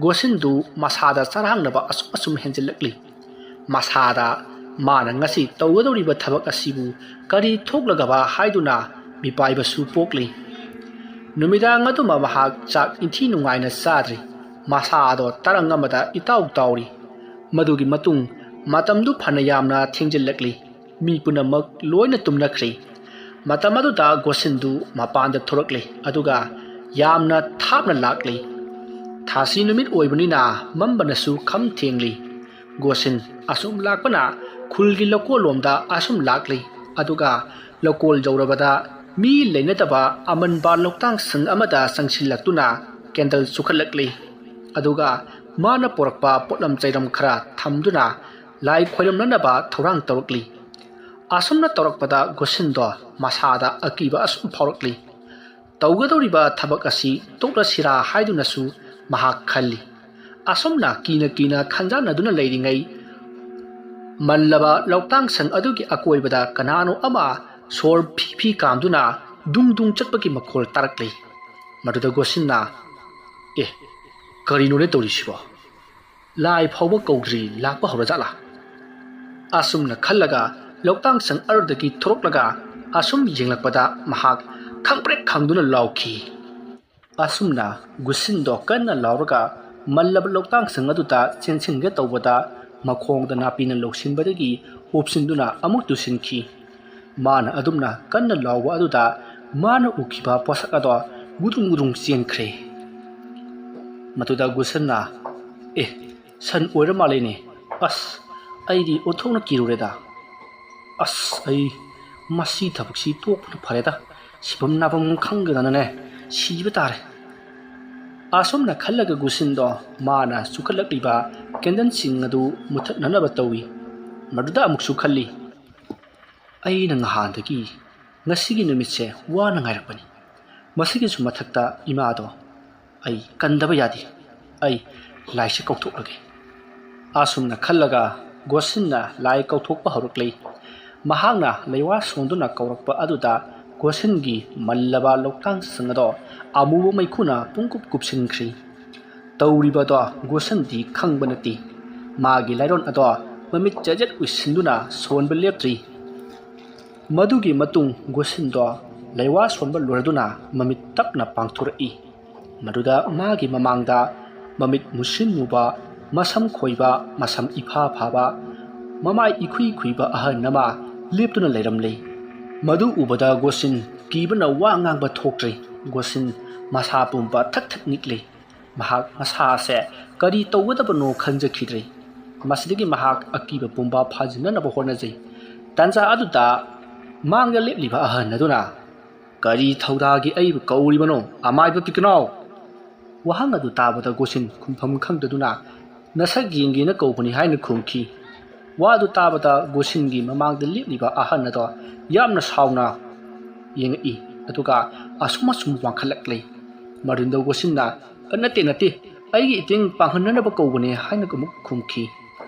ꯒꯣꯁꯤꯟꯗꯨ ꯃꯁꯥꯗ ꯆꯔꯥꯡꯅꯕ ꯑꯁꯨꯝ ꯑꯁꯨꯝ ꯍꯦꯟꯖꯤꯜꯂꯛꯂꯤ꯫ ꯃꯁꯥꯗ ꯃꯥꯅ ꯉꯁꯤ ꯇꯧꯒꯗꯧꯔꯤꯕ ꯊꯕꯛ ꯑꯁꯤꯕꯨ ꯀꯔꯤ ꯊꯣꯛꯂꯒꯕ ꯍꯥꯏꯗꯨꯅ ꯃꯤꯄꯥꯏꯕꯁꯨ ꯄꯣꯛꯂꯤ꯫ ꯅꯨꯃꯤꯗꯥꯡ ꯑꯗꯨꯃ ꯃꯍꯥꯛ ꯆꯥꯛ ꯏꯟꯊꯤ ꯅꯨꯡꯉꯥꯏꯅ ꯆꯥꯗ꯭ꯔꯤ꯫ ꯃꯁꯥ ꯑꯗꯣ ꯇꯔꯪ ꯑꯃꯗ ꯏꯇꯥꯎ ꯇꯥꯎꯔꯤ꯫ ꯃꯗꯨꯒꯤ ꯃꯇꯨꯡ ꯃꯇꯝꯗꯨ ꯐꯅ ꯌꯥꯝꯅ ꯊꯦꯡꯖꯤꯜꯂꯛꯂꯤ꯫ ꯃꯤ ꯄꯨꯝꯅꯃꯛ ꯂꯣꯏꯅ ꯇꯨꯝꯅꯈ꯭ꯔꯦ꯫ ꯃꯇꯝ ꯑꯗꯨꯗ ꯒꯣꯁꯤꯟꯗꯨ ꯃꯄꯥꯟꯗ ꯊꯣꯔꯛꯂꯦ, ꯑꯗꯨꯒ ꯌꯥꯝꯅ ꯊꯥꯞꯅ ꯂꯥꯛꯂꯦ꯫ ꯊꯥꯁꯤ ꯅꯨꯃꯤꯠ ꯑꯣꯏꯕꯅꯤꯅ ꯃꯝꯕꯅꯁꯨ ꯈꯝ ꯊꯦꯡꯂꯤ꯫ ꯒꯣꯁꯤꯟ ꯑꯁꯨꯝ ꯂꯥꯛꯄꯅ ꯈꯨꯜꯒꯤ ꯂꯧꯀꯣꯜꯂꯣꯝꯗ ꯑꯁꯨꯝ ꯂꯥꯛꯂꯤ, ꯑꯗꯨꯒ ꯂꯧꯀꯣꯜ ꯌꯧꯔꯕꯗ ꯃꯤ ꯂꯩꯅꯗꯕ ꯑꯃꯟꯕ ꯂꯧꯇꯥꯡ ꯁꯪ ꯑꯃꯗ ꯆꯪꯁꯤꯜꯂꯛꯇꯨꯅ ꯀꯦꯟꯗꯜ ꯆꯨꯈꯠꯂꯛꯂꯤ꯫ ꯑꯗꯨꯒ ꯃꯥꯅ ꯄꯨꯔꯛꯄ ꯄꯣꯠꯂꯝ ꯆꯩꯔꯝ ꯈꯔ ꯊꯝꯗꯨꯅ ꯂꯥꯏ ꯈꯣꯏꯔꯝꯅꯅꯕ ꯊꯧꯔꯥꯡ ꯇꯧꯔꯛꯂꯤ꯫ ꯑꯁꯨꯝꯅ ꯇꯧꯔꯛꯄꯗ ꯒꯣꯁꯤꯟꯗꯣ ꯃꯁꯥꯗ ꯑꯀꯤꯕ ꯑꯁꯨꯝ ꯐꯥꯎꯔꯛꯂꯤ꯫ ꯇꯧꯒꯗꯧꯔꯤꯕ ꯊꯕꯛ ꯑꯁꯤ ꯇꯣꯛꯂꯁꯤꯔꯥ ꯍꯥꯏꯗꯨꯅꯁꯨ ꯃꯍꯥꯛ ꯈꯜꯂꯤ꯫ ꯑꯁꯨꯝꯅ ꯀꯤꯅ ꯀꯤꯅ ꯈꯟꯖꯥꯟꯅꯗꯨꯅ ꯂꯩꯔꯤꯉꯩ, ꯃꯜꯂꯕ ꯂꯧꯇꯥꯡ ꯁꯪ ꯑꯗꯨꯒꯤ ꯑꯀꯣꯏꯕꯗ ꯀꯅꯥꯅꯣ ꯑꯃ ꯁꯣꯔ ꯐꯤ ꯐꯤ ꯀꯥꯝꯗꯨꯅ ꯗꯨꯡ ꯗꯨꯡ ꯆꯠꯄꯒꯤ ꯃꯈꯣꯜ ꯇꯥꯔꯛꯂꯤ꯫ ꯃꯗꯨꯗ ꯒꯣꯁꯤꯟꯅ, "ꯑꯦ, "ꯀꯔꯤꯅꯣꯅꯦ ꯇꯧꯔꯤꯁꯤꯕꯣ? ꯂꯥꯏ ꯐꯥꯎꯕ ꯀꯧꯗ꯭ꯔꯤ ꯂꯥꯛꯄ ꯍꯧꯔꯖꯥꯠꯂꯥ?" ꯑꯁꯨꯝꯅ ꯈꯜꯂꯒ ꯂꯣꯛꯇꯥꯛ ꯁꯪ ꯑꯗꯨꯗꯒꯤ ꯊꯣꯔꯛꯂꯒ ꯑꯁꯨꯝ ꯌꯦꯡꯂꯛꯄꯗ ꯃꯍꯥꯛ ꯈꯪꯄ꯭ꯔꯦꯛ ꯈꯪꯗꯨꯅ ꯂꯥꯎꯈꯤ꯫ ꯑꯁꯨꯝꯅ ꯒꯨꯁꯤꯟꯗꯣ ꯀꯟꯅ ꯂꯥꯎꯔꯒ ꯃꯜꯂꯕ ꯂꯣꯛꯇꯥꯛ ꯁꯪ ꯑꯗꯨꯗ ꯆꯦꯟꯁꯤꯟꯒꯦ ꯇꯧꯕꯗ ꯃꯈꯣꯡꯗ ꯅꯥꯄꯤꯅ ꯂꯧꯁꯤꯟꯕꯗꯒꯤ ꯎꯞꯁꯤꯟꯗꯨꯅ ꯑꯃꯨꯛ ꯇꯨꯁꯤꯟꯈꯤ꯫ ꯃꯥꯅ ꯑꯗꯨꯝꯅ ꯀꯟꯅ ꯂꯥꯎꯕ ꯑꯗꯨꯗ ꯃꯥꯅ ꯎꯈꯤꯕ ꯄꯣꯠꯁꯛ ꯑꯗꯣ ꯒꯨꯗꯨꯡ ꯒꯨꯗꯨꯡ ꯆꯦꯟꯈ꯭ꯔꯦ꯫ ꯃꯗꯨꯗ ꯒꯨꯁꯟꯅ, "ꯑꯦ, ꯁꯟ ꯑꯣꯏꯔ ꯃꯥꯜꯂꯦꯅꯦ꯫ ꯑꯁ, ꯑꯩꯗꯤ ꯑꯣꯟꯊꯣꯛꯅ ꯀꯤꯔꯨꯔꯦꯗ꯫ ꯑꯁ, ꯑꯩ ꯃꯁꯤ ꯊꯕꯛꯁꯤ ꯇꯣꯛꯄꯅ ꯐꯔꯦꯗ꯫ ꯁꯤꯐꯝ ꯅꯥꯐꯝ ꯈꯪꯗꯗꯅꯅꯦ, ꯁꯤꯕ ꯇꯥꯔꯦ"꯫ ꯑꯁꯨꯝꯅ ꯈꯜꯂꯒ ꯒꯨꯁꯤꯟꯗꯣ ꯃꯥꯅ ꯆꯨꯈꯠꯂꯛꯂꯤꯕ ꯀꯦꯟꯗꯜꯁꯤꯡ ꯑꯗꯨ ꯃꯨꯊꯠꯅꯅꯕ ꯇꯧꯏ꯫ ꯃꯗꯨꯗ ꯑꯃꯨꯛꯁꯨ ꯈꯜꯂꯤ, "ꯑꯩꯅ ꯅꯍꯥꯟꯗꯒꯤ ꯉꯁꯤꯒꯤ ꯅꯨꯃꯤꯠꯁꯦ ꯋꯥꯅ ꯉꯥꯏꯔꯛꯄꯅꯤ꯫ ꯃꯁꯤꯒꯤꯁꯨ ꯃꯊꯛꯇ ꯏꯃꯥꯗꯣ ꯑꯩ ꯀꯟꯗꯕ ꯌꯥꯗꯦ꯫ ꯑꯩ ꯂꯥꯏꯁꯦ ꯀꯧꯊꯣꯛꯂꯒꯦ"꯫ ꯑꯁꯨꯝꯅ ꯈꯜꯂꯒ ꯒꯣꯁꯤꯟꯅ ꯂꯥꯏ ꯀꯧꯊꯣꯛꯄ ꯍꯧꯔꯛꯂꯦ꯫ ꯃꯍꯥꯛꯅ ꯂꯩꯋꯥ ꯁꯣꯟꯗꯨꯅ ꯀꯧꯔꯛꯄ ꯑꯗꯨꯗ ꯒꯣꯁꯤꯟꯒꯤ ꯃꯜꯂꯕ ꯂꯣꯛꯇꯥꯛ ꯁꯪ ꯑꯗꯣ ꯑꯃꯨꯕ ꯃꯩꯈꯨꯅ ꯄꯨꯡꯀꯨꯞ ꯀꯨꯞꯁꯤꯟꯈ꯭ꯔꯤ꯫ ꯇꯧꯔꯤꯕꯗꯣ ꯒꯣꯁꯟꯗꯤ ꯈꯪꯕ ꯅꯠꯇꯦ꯫ ꯃꯥꯒꯤ ꯂꯥꯏꯔꯣꯟ ꯑꯗꯣ ꯃꯃꯤꯠ ꯆꯦꯖꯦꯠ ꯎꯏꯁꯤꯟꯗꯨꯅ ꯁꯣꯟꯕ ꯂꯦꯞꯇ꯭ꯔꯤ꯫ ꯃꯗꯨꯒꯤ ꯃꯇꯨꯡ ꯒꯣꯁꯟꯗꯣ ꯂꯩꯋꯥ ꯁꯣꯟꯕ ꯂꯣꯏꯔꯗꯨꯅ ꯃꯃꯤꯠ ꯇꯞꯅ ꯄꯥꯡꯊꯣꯔꯛꯏ꯫ ꯃꯗꯨꯗ ꯃꯥꯒꯤ ꯃꯃꯥꯡꯗ ꯃꯃꯤꯠ ꯃꯨꯁꯤꯟ ꯃꯨꯕ, ꯃꯁꯝ ꯈꯣꯏꯕ, ꯃꯁꯝ ꯏꯐꯥ ꯐꯥꯕ, ꯃꯃꯥꯏ ꯏꯈꯨꯏ ꯈꯨꯏꯕ ꯑꯍꯟ ꯑꯃ ꯂꯦꯞꯇꯨꯅ ꯂꯩꯔꯝꯂꯦ꯫ ꯃꯗꯨ ꯎꯕꯗ ꯒꯣꯁꯤꯟ ꯀꯤꯕꯅ ꯋꯥ ꯉꯥꯡꯕ ꯊꯣꯛꯇ꯭ꯔꯦ꯫ ꯒꯣꯁꯤꯟ ꯃꯁꯥ ꯄꯨꯝꯕ ꯊꯛ ꯊꯛ ꯅꯤꯛꯂꯦ꯫ ꯃꯍꯥꯛ ꯃꯁꯥ ꯑꯁꯦ ꯀꯔꯤ ꯇꯧꯒꯗꯕꯅꯣ ꯈꯟꯖꯈꯤꯗ꯭ꯔꯦ꯫ ꯃꯁꯤꯗꯒꯤ ꯃꯍꯥꯛ ꯑꯀꯤꯕ ꯄꯨꯝꯕ ꯐꯥꯖꯤꯟꯅꯅꯕ ꯍꯣꯠꯅꯖꯩ꯫ ꯇꯥꯟꯖꯥ ꯑꯗꯨꯗ ꯃꯥꯡꯗ ꯂꯦꯞꯂꯤꯕ ꯑꯍꯟ ꯑꯗꯨꯅ, "ꯀꯔꯤ ꯊꯧꯗꯥꯒꯤ ꯑꯩꯕꯨ ꯀꯧꯔꯤꯕꯅꯣ, ꯑꯃꯥꯏꯕ ꯄꯤꯛꯅꯥꯎ?" ꯋꯥꯍꯪ ꯑꯗꯨ ꯇꯥꯕꯗ ꯒꯣꯁꯤꯟ ꯈꯨꯝꯐꯝ ꯈꯪꯗꯗꯨꯅ, "ꯅꯁꯛ ꯌꯦꯡꯒꯦꯅ ꯀꯧꯕꯅꯤ" ꯍꯥꯏꯅ ꯈꯨꯝꯈꯤ꯫ ꯋꯥ ꯑꯗꯨ ꯇꯥꯕꯗ ꯒꯣꯁꯤꯟꯒꯤ ꯃꯃꯥꯡꯗ ꯂꯦꯞꯂꯤꯕ ꯑꯍꯟ ꯑꯗꯣ ꯌꯥꯝꯅ ꯁꯥꯎꯅ ꯌꯦꯡꯉꯛꯏ, ꯑꯗꯨꯒ ꯑꯁꯨꯝ ꯑꯁꯨꯝ ꯋꯥꯡꯈꯠꯂꯛꯂꯦ꯫ ꯃꯔꯤꯟꯗꯣ ꯒꯣꯁꯤꯟꯅ, "ꯅꯠꯇꯦ, ꯅꯠꯇꯦ, ꯑꯩꯒꯤ ꯏꯇꯦꯡ ꯄꯥꯡꯍꯟꯅꯅꯕ ꯀꯧꯕꯅꯦ" ꯍꯥꯏꯅ ꯑꯃꯨꯛ ꯈꯨꯝꯈꯤ꯫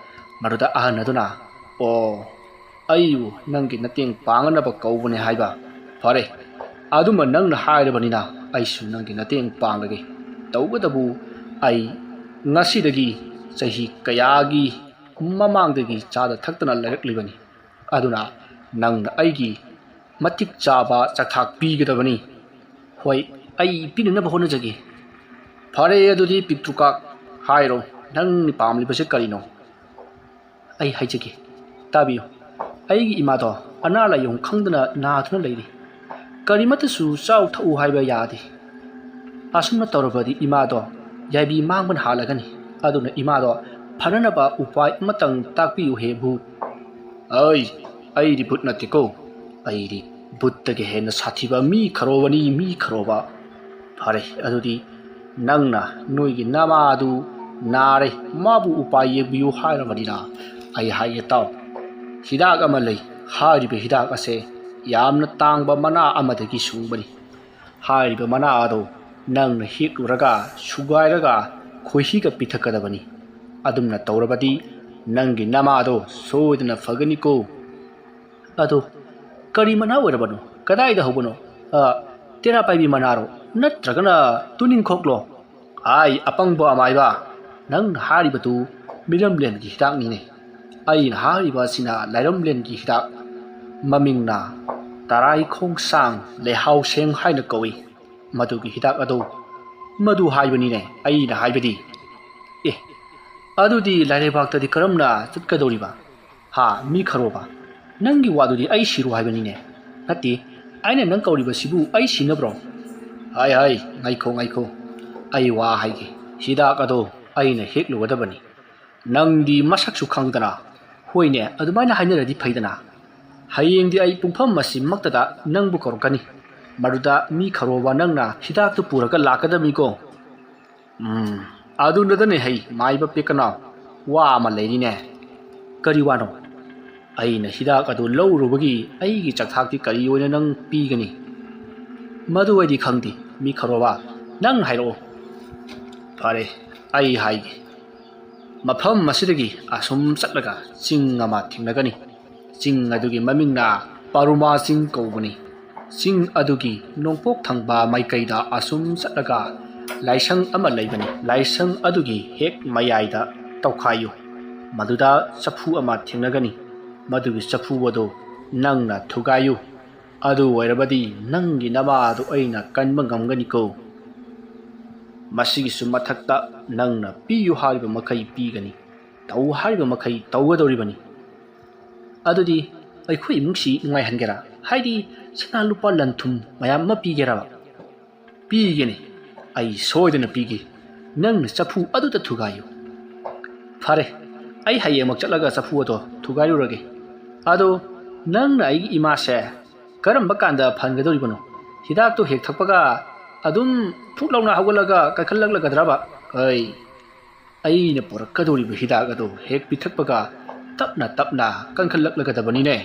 ꯃꯗꯨꯗ ꯑꯍꯟ ꯑꯗꯨꯅ, "ꯑꯣ, ꯑꯩꯕꯨ ꯅꯪꯒꯤ ꯅꯇꯦꯡ ꯄꯥꯡꯅꯅꯕ ꯀꯧꯕꯅꯦ ꯍꯥꯏꯕ? ꯐꯔꯦ, ꯑꯗꯨꯃ ꯅꯪꯅ ꯍꯥꯏꯔꯕꯅꯤꯅ ꯑꯩꯁꯨ ꯅꯪꯒꯤ ꯅꯇꯦꯡ ꯄꯥꯡꯂꯒꯦ꯫ ꯇꯧꯕꯇꯕꯨ ꯑꯩ ꯉꯁꯤꯗꯒꯤ ꯆꯍꯤ ꯀꯌꯥꯒꯤ ꯃꯃꯥꯡꯗꯒꯤ ꯆꯥꯗ ꯊꯛꯇꯅ ꯂꯩꯔꯛꯂꯤꯕꯅꯤ꯫ ꯑꯗꯨꯅ ꯅꯪꯅ ꯑꯩꯒꯤ ꯃꯇꯤꯛ ꯆꯥꯕ ꯆꯥꯛꯊꯥꯛ ꯄꯤꯒꯗꯕꯅꯤ꯫ ꯍꯣꯏ, ꯑꯩ ꯄꯤꯅꯅꯕ ꯍꯣꯠꯅꯖꯒꯦ꯫ ꯐꯔꯦ, ꯑꯗꯨꯗꯤ ꯄꯤꯛꯇ꯭ꯔꯨꯀꯥꯛ, ꯍꯥꯏꯔꯣ, ꯅꯪꯅ ꯄꯥꯝꯂꯤꯕꯁꯦ ꯀꯔꯤꯅꯣ? ꯑꯩ ꯍꯥꯏꯖꯒꯦ, ꯇꯥꯕꯤꯌꯨ꯫ ꯑꯩꯒꯤ ꯏꯃꯥꯗꯣ ꯑꯅꯥ ꯂꯥꯏꯌꯣꯡ ꯈꯪꯗꯅ ꯅꯥꯗꯨꯅ ꯂꯩꯔꯤ꯫ ꯀꯔꯤꯃꯠꯇꯁꯨ ꯆꯥꯎ ꯊꯛꯎ ꯍꯥꯏꯕ ꯌꯥꯗꯦ꯫ ꯑꯁꯨꯝꯅ ꯇꯧꯔꯕꯗꯤ ꯏꯃꯥꯗꯣ ꯌꯥꯏꯕꯤ ꯃꯥꯡꯕꯅ ꯍꯥꯜꯂꯒꯅꯤ꯫ ꯑꯗꯨꯅ ꯏꯃꯥꯗꯣ ꯐꯅꯅꯕ ꯎꯄꯥꯏ ꯑꯃꯇꯪ ꯇꯥꯛꯄꯤꯌꯨ ꯍꯦ ꯚꯨꯠ꯫ ꯑꯩ, ꯑꯩꯗꯤ ꯚꯨꯠ ꯅꯠꯇꯦꯀꯣ꯫ ꯑꯩꯗꯤ ꯚꯨꯠꯇꯒꯤ ꯍꯦꯟꯅ ꯁꯥꯊꯤꯕ ꯃꯤ ꯈꯔꯣꯕꯅꯤ, ꯃꯤ ꯈꯔꯣꯕ꯫ ꯐꯔꯦ, ꯑꯗꯨꯗꯤ ꯅꯪꯅ ꯅꯣꯏꯒꯤ ꯅꯃꯥꯗꯨ ꯅꯥꯔꯦ, ꯃꯥꯕꯨ ꯎꯄꯥꯏ ꯌꯦꯡꯕꯤꯌꯨ ꯍꯥꯏꯔꯕꯅꯤꯅ ꯑꯩ ꯍꯥꯏꯒꯦ ꯇꯥꯎ꯫ ꯍꯤꯗꯥꯛ ꯑꯃ ꯂꯩ꯫ ꯍꯥꯏꯔꯤꯕ ꯍꯤꯗꯥꯛ ꯑꯁꯦ ꯌꯥꯝꯅ ꯇꯥꯡꯕ ꯃꯅꯥ ꯑꯃꯗꯒꯤ ꯁꯨꯡꯕꯅꯤ꯫ ꯍꯥꯏꯔꯤꯕ ꯃꯅꯥ ꯑꯗꯨ ꯅꯪꯅ ꯍꯦꯛꯂꯨꯔꯒ ꯁꯨꯒꯥꯏꯔꯒ ꯈꯣꯏꯍꯤꯒ ꯄꯤꯊꯛꯀꯗꯕꯅꯤ꯫ ꯑꯗꯨꯝꯅ ꯇꯧꯔꯕꯗꯤ ꯅꯪꯒꯤ ꯅꯃꯥꯗꯣ ꯁꯣꯏꯗꯅ ꯐꯒꯅꯤꯀꯣ꯫ ꯑꯗꯣ ꯀꯔꯤ ꯃꯅꯥ ꯑꯣꯏꯔꯕꯅꯣ? ꯀꯗꯥꯏꯗ ꯍꯧꯕꯅꯣ? ꯑ, ꯇꯦꯔꯥ ꯄꯥꯏꯕꯤ ꯃꯅꯥꯔꯣ? ꯅꯠꯇ꯭ꯔꯒꯅ ꯇꯨꯅꯤꯡꯈꯣꯛꯂꯣ? ꯑꯥꯏ, ꯑꯄꯪꯕ ꯑꯃꯥꯏꯕ, ꯅꯪꯅ ꯍꯥꯏꯔꯤꯕꯗꯨ ꯃꯤꯔꯝꯂꯦꯟꯒꯤ ꯍꯤꯗꯥꯛꯅꯤꯅꯦ꯫ ꯑꯩꯅ ꯍꯥꯏꯔꯤꯕ ꯑꯁꯤꯅ ꯂꯥꯏꯔꯝꯂꯦꯟꯒꯤ ꯍꯤꯗꯥꯛ, ꯃꯃꯤꯡꯅ ꯇꯔꯥꯏ ꯈꯣꯡꯁꯥꯡ ꯂꯩꯍꯥꯎ ꯁꯦꯡ ꯍꯥꯏꯅ ꯀꯧꯏ꯫ ꯃꯗꯨꯒꯤ ꯍꯤꯗꯥꯛ ꯑꯗꯨ ꯃꯗꯨ ꯍꯥꯏꯕꯅꯤꯅꯦ, ꯑꯩꯅ ꯍꯥꯏꯕꯗꯤ꯫ ꯑꯦ, ꯑꯗꯨꯗꯤ ꯂꯥꯏꯔꯩꯕꯥꯛꯇꯗꯤ ꯀꯔꯝꯅ ꯆꯠꯀꯗꯧꯔꯤꯕ? ꯍꯥ, ꯃꯤ ꯈꯔꯣꯕ? ꯅꯪꯒꯤ ꯋꯥꯗꯨꯗꯤ ꯑꯩ ꯁꯤꯔꯣ ꯍꯥꯏꯕꯅꯤꯅꯦ꯫ ꯅꯠꯇꯦ, ꯑꯩꯅ ꯅꯪ ꯀꯧꯔꯤꯕꯁꯤꯕꯨ ꯑꯩ ꯁꯤꯅꯕ꯭ꯔꯣ? ꯍꯥꯏ, ꯍꯥꯏ, ꯉꯥꯏꯈꯣ, ꯉꯥꯏꯈꯣ꯫ ꯑꯩ ꯋꯥ ꯍꯥꯏꯒꯦ꯫ ꯍꯤꯗꯥꯛ ꯑꯗꯣ ꯑꯩꯅ ꯍꯦꯛꯂꯨꯒꯗꯕꯅꯤ꯫ ꯅꯪꯗꯤ ꯃꯁꯛꯁꯨ ꯈꯪꯗꯅ꯫ ꯍꯣꯏꯅꯦ, ꯑꯗꯨꯃꯥꯏꯅ ꯍꯥꯏꯅꯔꯗꯤ ꯐꯩꯗꯅ꯫ ꯍꯌꯦꯡꯗꯤ ꯑꯩ ꯄꯨꯡꯐꯝ ꯑꯁꯤꯃꯛꯇꯗ ꯅꯪꯕꯨ ꯀꯧꯔꯛꯀꯅꯤ꯫ ꯃꯗꯨꯗ ꯃꯤ ꯈꯔꯣꯕ ꯅꯪꯅ ꯍꯤꯗꯥꯛꯇꯨ ꯄꯨꯔꯒ ꯂꯥꯛꯀꯗꯕꯅꯤꯀꯣ꯫ ꯎꯝ, ꯑꯗꯨꯅꯗꯅꯦ ꯍꯩ, ꯃꯥꯏꯕ ꯄꯦꯀꯅꯥꯎ, ꯋꯥ ꯑꯃ ꯂꯩꯔꯤꯅꯦ꯫ ꯀꯔꯤ ꯋꯥꯅꯣ? ꯑꯩꯅ ꯍꯤꯗꯥꯛ ꯑꯗꯨ ꯂꯧꯔꯨꯕꯒꯤ ꯑꯩꯒꯤ ꯆꯥꯛꯊꯥꯛꯇꯤ ꯀꯔꯤ ꯑꯣꯏꯅ ꯅꯪ ꯄꯤꯒꯅꯤ? ꯃꯗꯨ ꯑꯩꯗꯤ ꯈꯪꯗꯦ, ꯃꯤ ꯈꯔꯣꯕ, ꯅꯪ ꯍꯥꯏꯔꯛꯑꯣ꯫ ꯐꯔꯦ, ꯑꯩ ꯍꯥꯏꯒꯦ꯫ ꯃꯐꯝ ꯑꯁꯤꯗꯒꯤ ꯑꯁꯨꯝ ꯆꯠꯂꯒ ꯆꯤꯡ ꯑꯃ ꯊꯦꯡꯅꯒꯅꯤ꯫ ꯆꯤꯡ ꯑꯗꯨꯒꯤ ꯃꯃꯤꯡꯅ ꯄꯥꯔꯨꯃꯥ ꯆꯤꯡ ꯀꯧꯕꯅꯤ꯫ ꯆꯤꯡ ꯑꯗꯨꯒꯤ ꯅꯣꯡꯄꯣꯛ ꯊꯪꯕ ꯃꯥꯏꯀꯩꯗ ꯑꯁꯨꯝ ꯆꯠꯂꯒ ꯂꯥꯏꯁꯪ ꯑꯃ ꯂꯩꯕꯅꯤ꯫ ꯂꯥꯏꯁꯪ ꯑꯗꯨꯒꯤ ꯍꯦꯛ ꯃꯌꯥꯏꯗ ꯇꯧꯈꯥꯏꯌꯨ꯫ ꯃꯗꯨꯗ ꯆꯐꯨ ꯑꯃ ꯊꯦꯡꯅꯒꯅꯤ꯫ ꯃꯗꯨꯒꯤ ꯆꯐꯨ ꯑꯗꯨ ꯅꯪꯅ ꯊꯨꯒꯥꯏꯌꯨ꯫ ꯑꯗꯨ ꯑꯣꯏꯔꯕꯗꯤ ꯅꯪꯒꯤ ꯅꯃꯥꯗꯨ ꯑꯩꯅ ꯀꯟꯕ ꯉꯝꯒꯅꯤꯀꯣ꯫ ꯃꯁꯤꯒꯤꯁꯨ ꯃꯊꯛꯇ ꯅꯪꯅ ꯄꯤꯌꯨ ꯍꯥꯏꯔꯤꯕ ꯃꯈꯩ ꯄꯤꯒꯅꯤ, ꯇꯧ ꯍꯥꯏꯔꯤꯕ ꯃꯈꯩ ꯇꯧꯒꯗꯧꯔꯤꯕꯅꯤ꯫ ꯑꯗꯨꯗꯤ ꯑꯩꯈꯣꯏ ꯏꯃꯨꯡꯁꯤ ꯅꯨꯡꯉꯥꯏꯍꯟꯒꯦꯔꯥ? ꯍꯥꯏꯗꯤ ꯁꯅꯥ ꯂꯨꯄꯥ ꯂꯟ ꯊꯨꯝ ꯃꯌꯥꯝ ꯑꯃ ꯄꯤꯒꯦꯔꯕ? ꯄꯤꯒꯦꯅꯦ꯫ ꯑꯩ ꯁꯣꯏꯗꯅ ꯄꯤꯒꯦ꯫ ꯅꯪꯅ ꯆꯐꯨ ꯑꯗꯨꯗ ꯊꯨꯒꯥꯏꯌꯨ꯫ ꯐꯔꯦ, ꯑꯩ ꯍꯌꯦꯡꯃꯛ ꯆꯠꯂꯒ ꯆꯐꯨ ꯑꯗꯣ ꯊꯨꯒꯥꯏꯔꯨꯔꯒꯦ꯫ ꯑꯗꯣ ꯅꯪꯅ ꯑꯩꯒꯤ ꯏꯃꯥꯁꯦ ꯀꯔꯝꯕ ꯀꯥꯟꯗ ꯐꯍꯟꯒꯗꯧꯔꯤꯕꯅꯣ? ꯍꯤꯗꯥꯛꯇꯣ ꯍꯦꯛ ꯊꯛꯄꯒ ꯑꯗꯨꯝ ꯐꯨꯛ ꯂꯥꯎꯅ ꯍꯧꯒꯠꯂꯒ ꯀꯟꯈꯠꯂꯛꯂꯒꯗ꯭ꯔꯕ? ꯑꯩ, ꯑꯩꯅ ꯄꯨꯔꯛꯀꯗꯧꯔꯤꯕ ꯍꯤꯗꯥꯛ ꯑꯗꯣ ꯍꯦꯛ ꯄꯤꯊꯛꯄꯒ ꯇꯞꯅ ꯇꯞꯅ ꯀꯟꯈꯠꯂꯛꯂꯒꯗꯕꯅꯤꯅꯦ꯫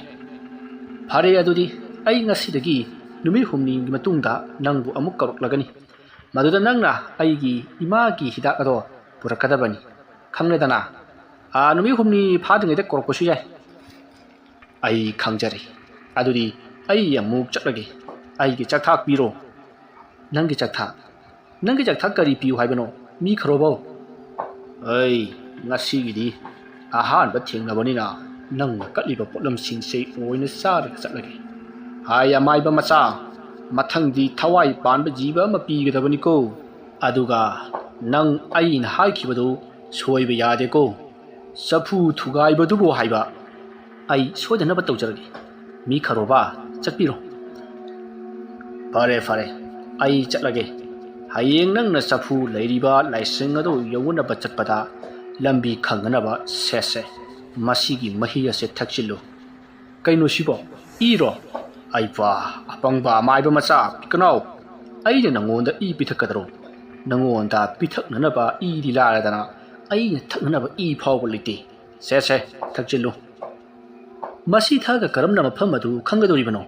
ꯐꯔꯦ, ꯑꯗꯨꯗꯤ ꯑꯩ ꯉꯁꯤꯗꯒꯤ ꯅꯨꯃꯤꯠ ꯍꯨꯝꯅꯤꯒꯤ ꯃꯇꯨꯡꯗ ꯅꯪꯕꯨ ꯑꯃꯨꯛ ꯀꯧꯔꯛꯂꯒꯅꯤ꯫ ꯃꯗꯨꯗ ꯅꯪꯅ ꯑꯩꯒꯤ ꯏꯃꯥꯒꯤ ꯍꯤꯗꯥꯛ ꯑꯗꯣ ꯄꯨꯔꯛꯀꯗꯕꯅꯤ꯫ ꯈꯪꯂꯦꯗꯅ? ꯑꯥ, ꯅꯨꯃꯤꯠ ꯍꯨꯝꯅꯤ ꯐꯥꯗ꯭ꯔꯤꯉꯩꯗ ꯀꯧꯔꯛꯄꯁꯨ ꯌꯥꯏ꯫ ꯑꯩ ꯈꯪꯖꯔꯦ꯫ ꯑꯗꯨꯗꯤ ꯑꯩ ꯑꯃꯨꯛ ꯆꯠꯂꯒꯦ꯫ ꯑꯩꯒꯤ ꯆꯥꯛꯊꯥꯛ ꯄꯤꯔꯣ꯫ ꯅꯪꯒꯤ ꯆꯥꯛꯊꯥꯛ? ꯅꯪꯒꯤ ꯆꯥꯛꯊꯥꯛ ꯀꯔꯤ ꯄꯤꯌꯨ ꯍꯥꯏꯕꯅꯣ, ꯃꯤ ꯈꯔꯣꯕꯧ? ꯑꯩ ꯉꯁꯤꯒꯤꯗꯤ ꯑꯍꯥꯟꯕ ꯊꯦꯡꯅꯕꯅꯤꯅ ꯅꯪꯅ ꯀꯠꯂꯤꯕ ꯄꯣꯠꯂꯝꯁꯤꯡꯁꯦ ꯑꯣꯏꯅ ꯆꯥꯔꯒ ꯆꯠꯂꯒꯦ꯫ ꯍꯥꯏ ꯑꯃꯥꯏꯕ ꯃꯆꯥ, ꯃꯊꯪꯗꯤ ꯊꯋꯥꯏ ꯄꯥꯟꯕ ꯖꯤꯕ ꯑꯃ ꯄꯤꯒꯗꯕꯅꯤꯀꯣ꯫ ꯑꯗꯨꯒ ꯅꯪ ꯑꯩꯅ ꯍꯥꯏꯈꯤꯕꯗꯨ ꯁꯣꯏꯕ ꯌꯥꯗꯦꯀꯣ꯫ ꯆꯐꯨ ꯊꯨꯒꯥꯏꯕꯗꯨꯕꯨ ꯍꯥꯏꯕ꯫ ꯑꯩ ꯁꯣꯏꯗꯅꯕ ꯇꯧꯖꯔꯒꯦ꯫ ꯃꯤ ꯈꯔꯣꯕ, ꯆꯠꯄꯤꯔꯣ꯫ ꯐꯔꯦ, ꯐꯔꯦ, ꯑꯩ ꯆꯠꯂꯒꯦ꯫ ꯍꯌꯦꯡ ꯅꯪꯅ ꯆꯐꯨ ꯂꯩꯔꯤꯕ ꯂꯥꯏꯁꯪ ꯑꯗꯨ ꯌꯧꯅꯕ ꯆꯠꯄꯗ ꯂꯝꯕꯤ ꯈꯪꯅꯅꯕ ꯁꯦꯠꯁꯦ꯫ ꯃꯁꯤꯒꯤ ꯃꯍꯤ ꯑꯁꯦ ꯊꯛꯆꯤꯜꯂꯨ꯫ ꯀꯩꯅꯣ ꯁꯤꯕꯣ? ꯏꯔꯣ? ꯑꯩꯕ, ꯑꯄꯪꯕ ꯑꯃꯥꯏꯕ ꯃꯆꯥ, ꯄꯤꯛꯀꯅꯥꯎ꯫ ꯑꯩꯅ ꯅꯪꯉꯣꯟꯗ ꯏ ꯄꯤꯊꯛꯀꯗ꯭ꯔꯣ? ꯅꯪꯉꯣꯟꯗ ꯄꯤꯊꯛꯅꯅꯕ ꯏꯗꯤ ꯂꯥꯏꯔꯗꯅ ꯑꯩꯅ ꯊꯛꯅꯅꯕ ꯏ ꯐꯥꯎꯕ ꯂꯩꯇꯦ꯫ ꯁꯦ, ꯁꯦ, ꯊꯛꯆꯤꯜꯂꯨ꯫ ꯃꯁꯤ ꯊꯛꯑꯒ ꯀꯔꯝꯅ ꯃꯐꯝ ꯑꯗꯨ ꯈꯪꯒꯗꯧꯔꯤꯕꯅꯣ?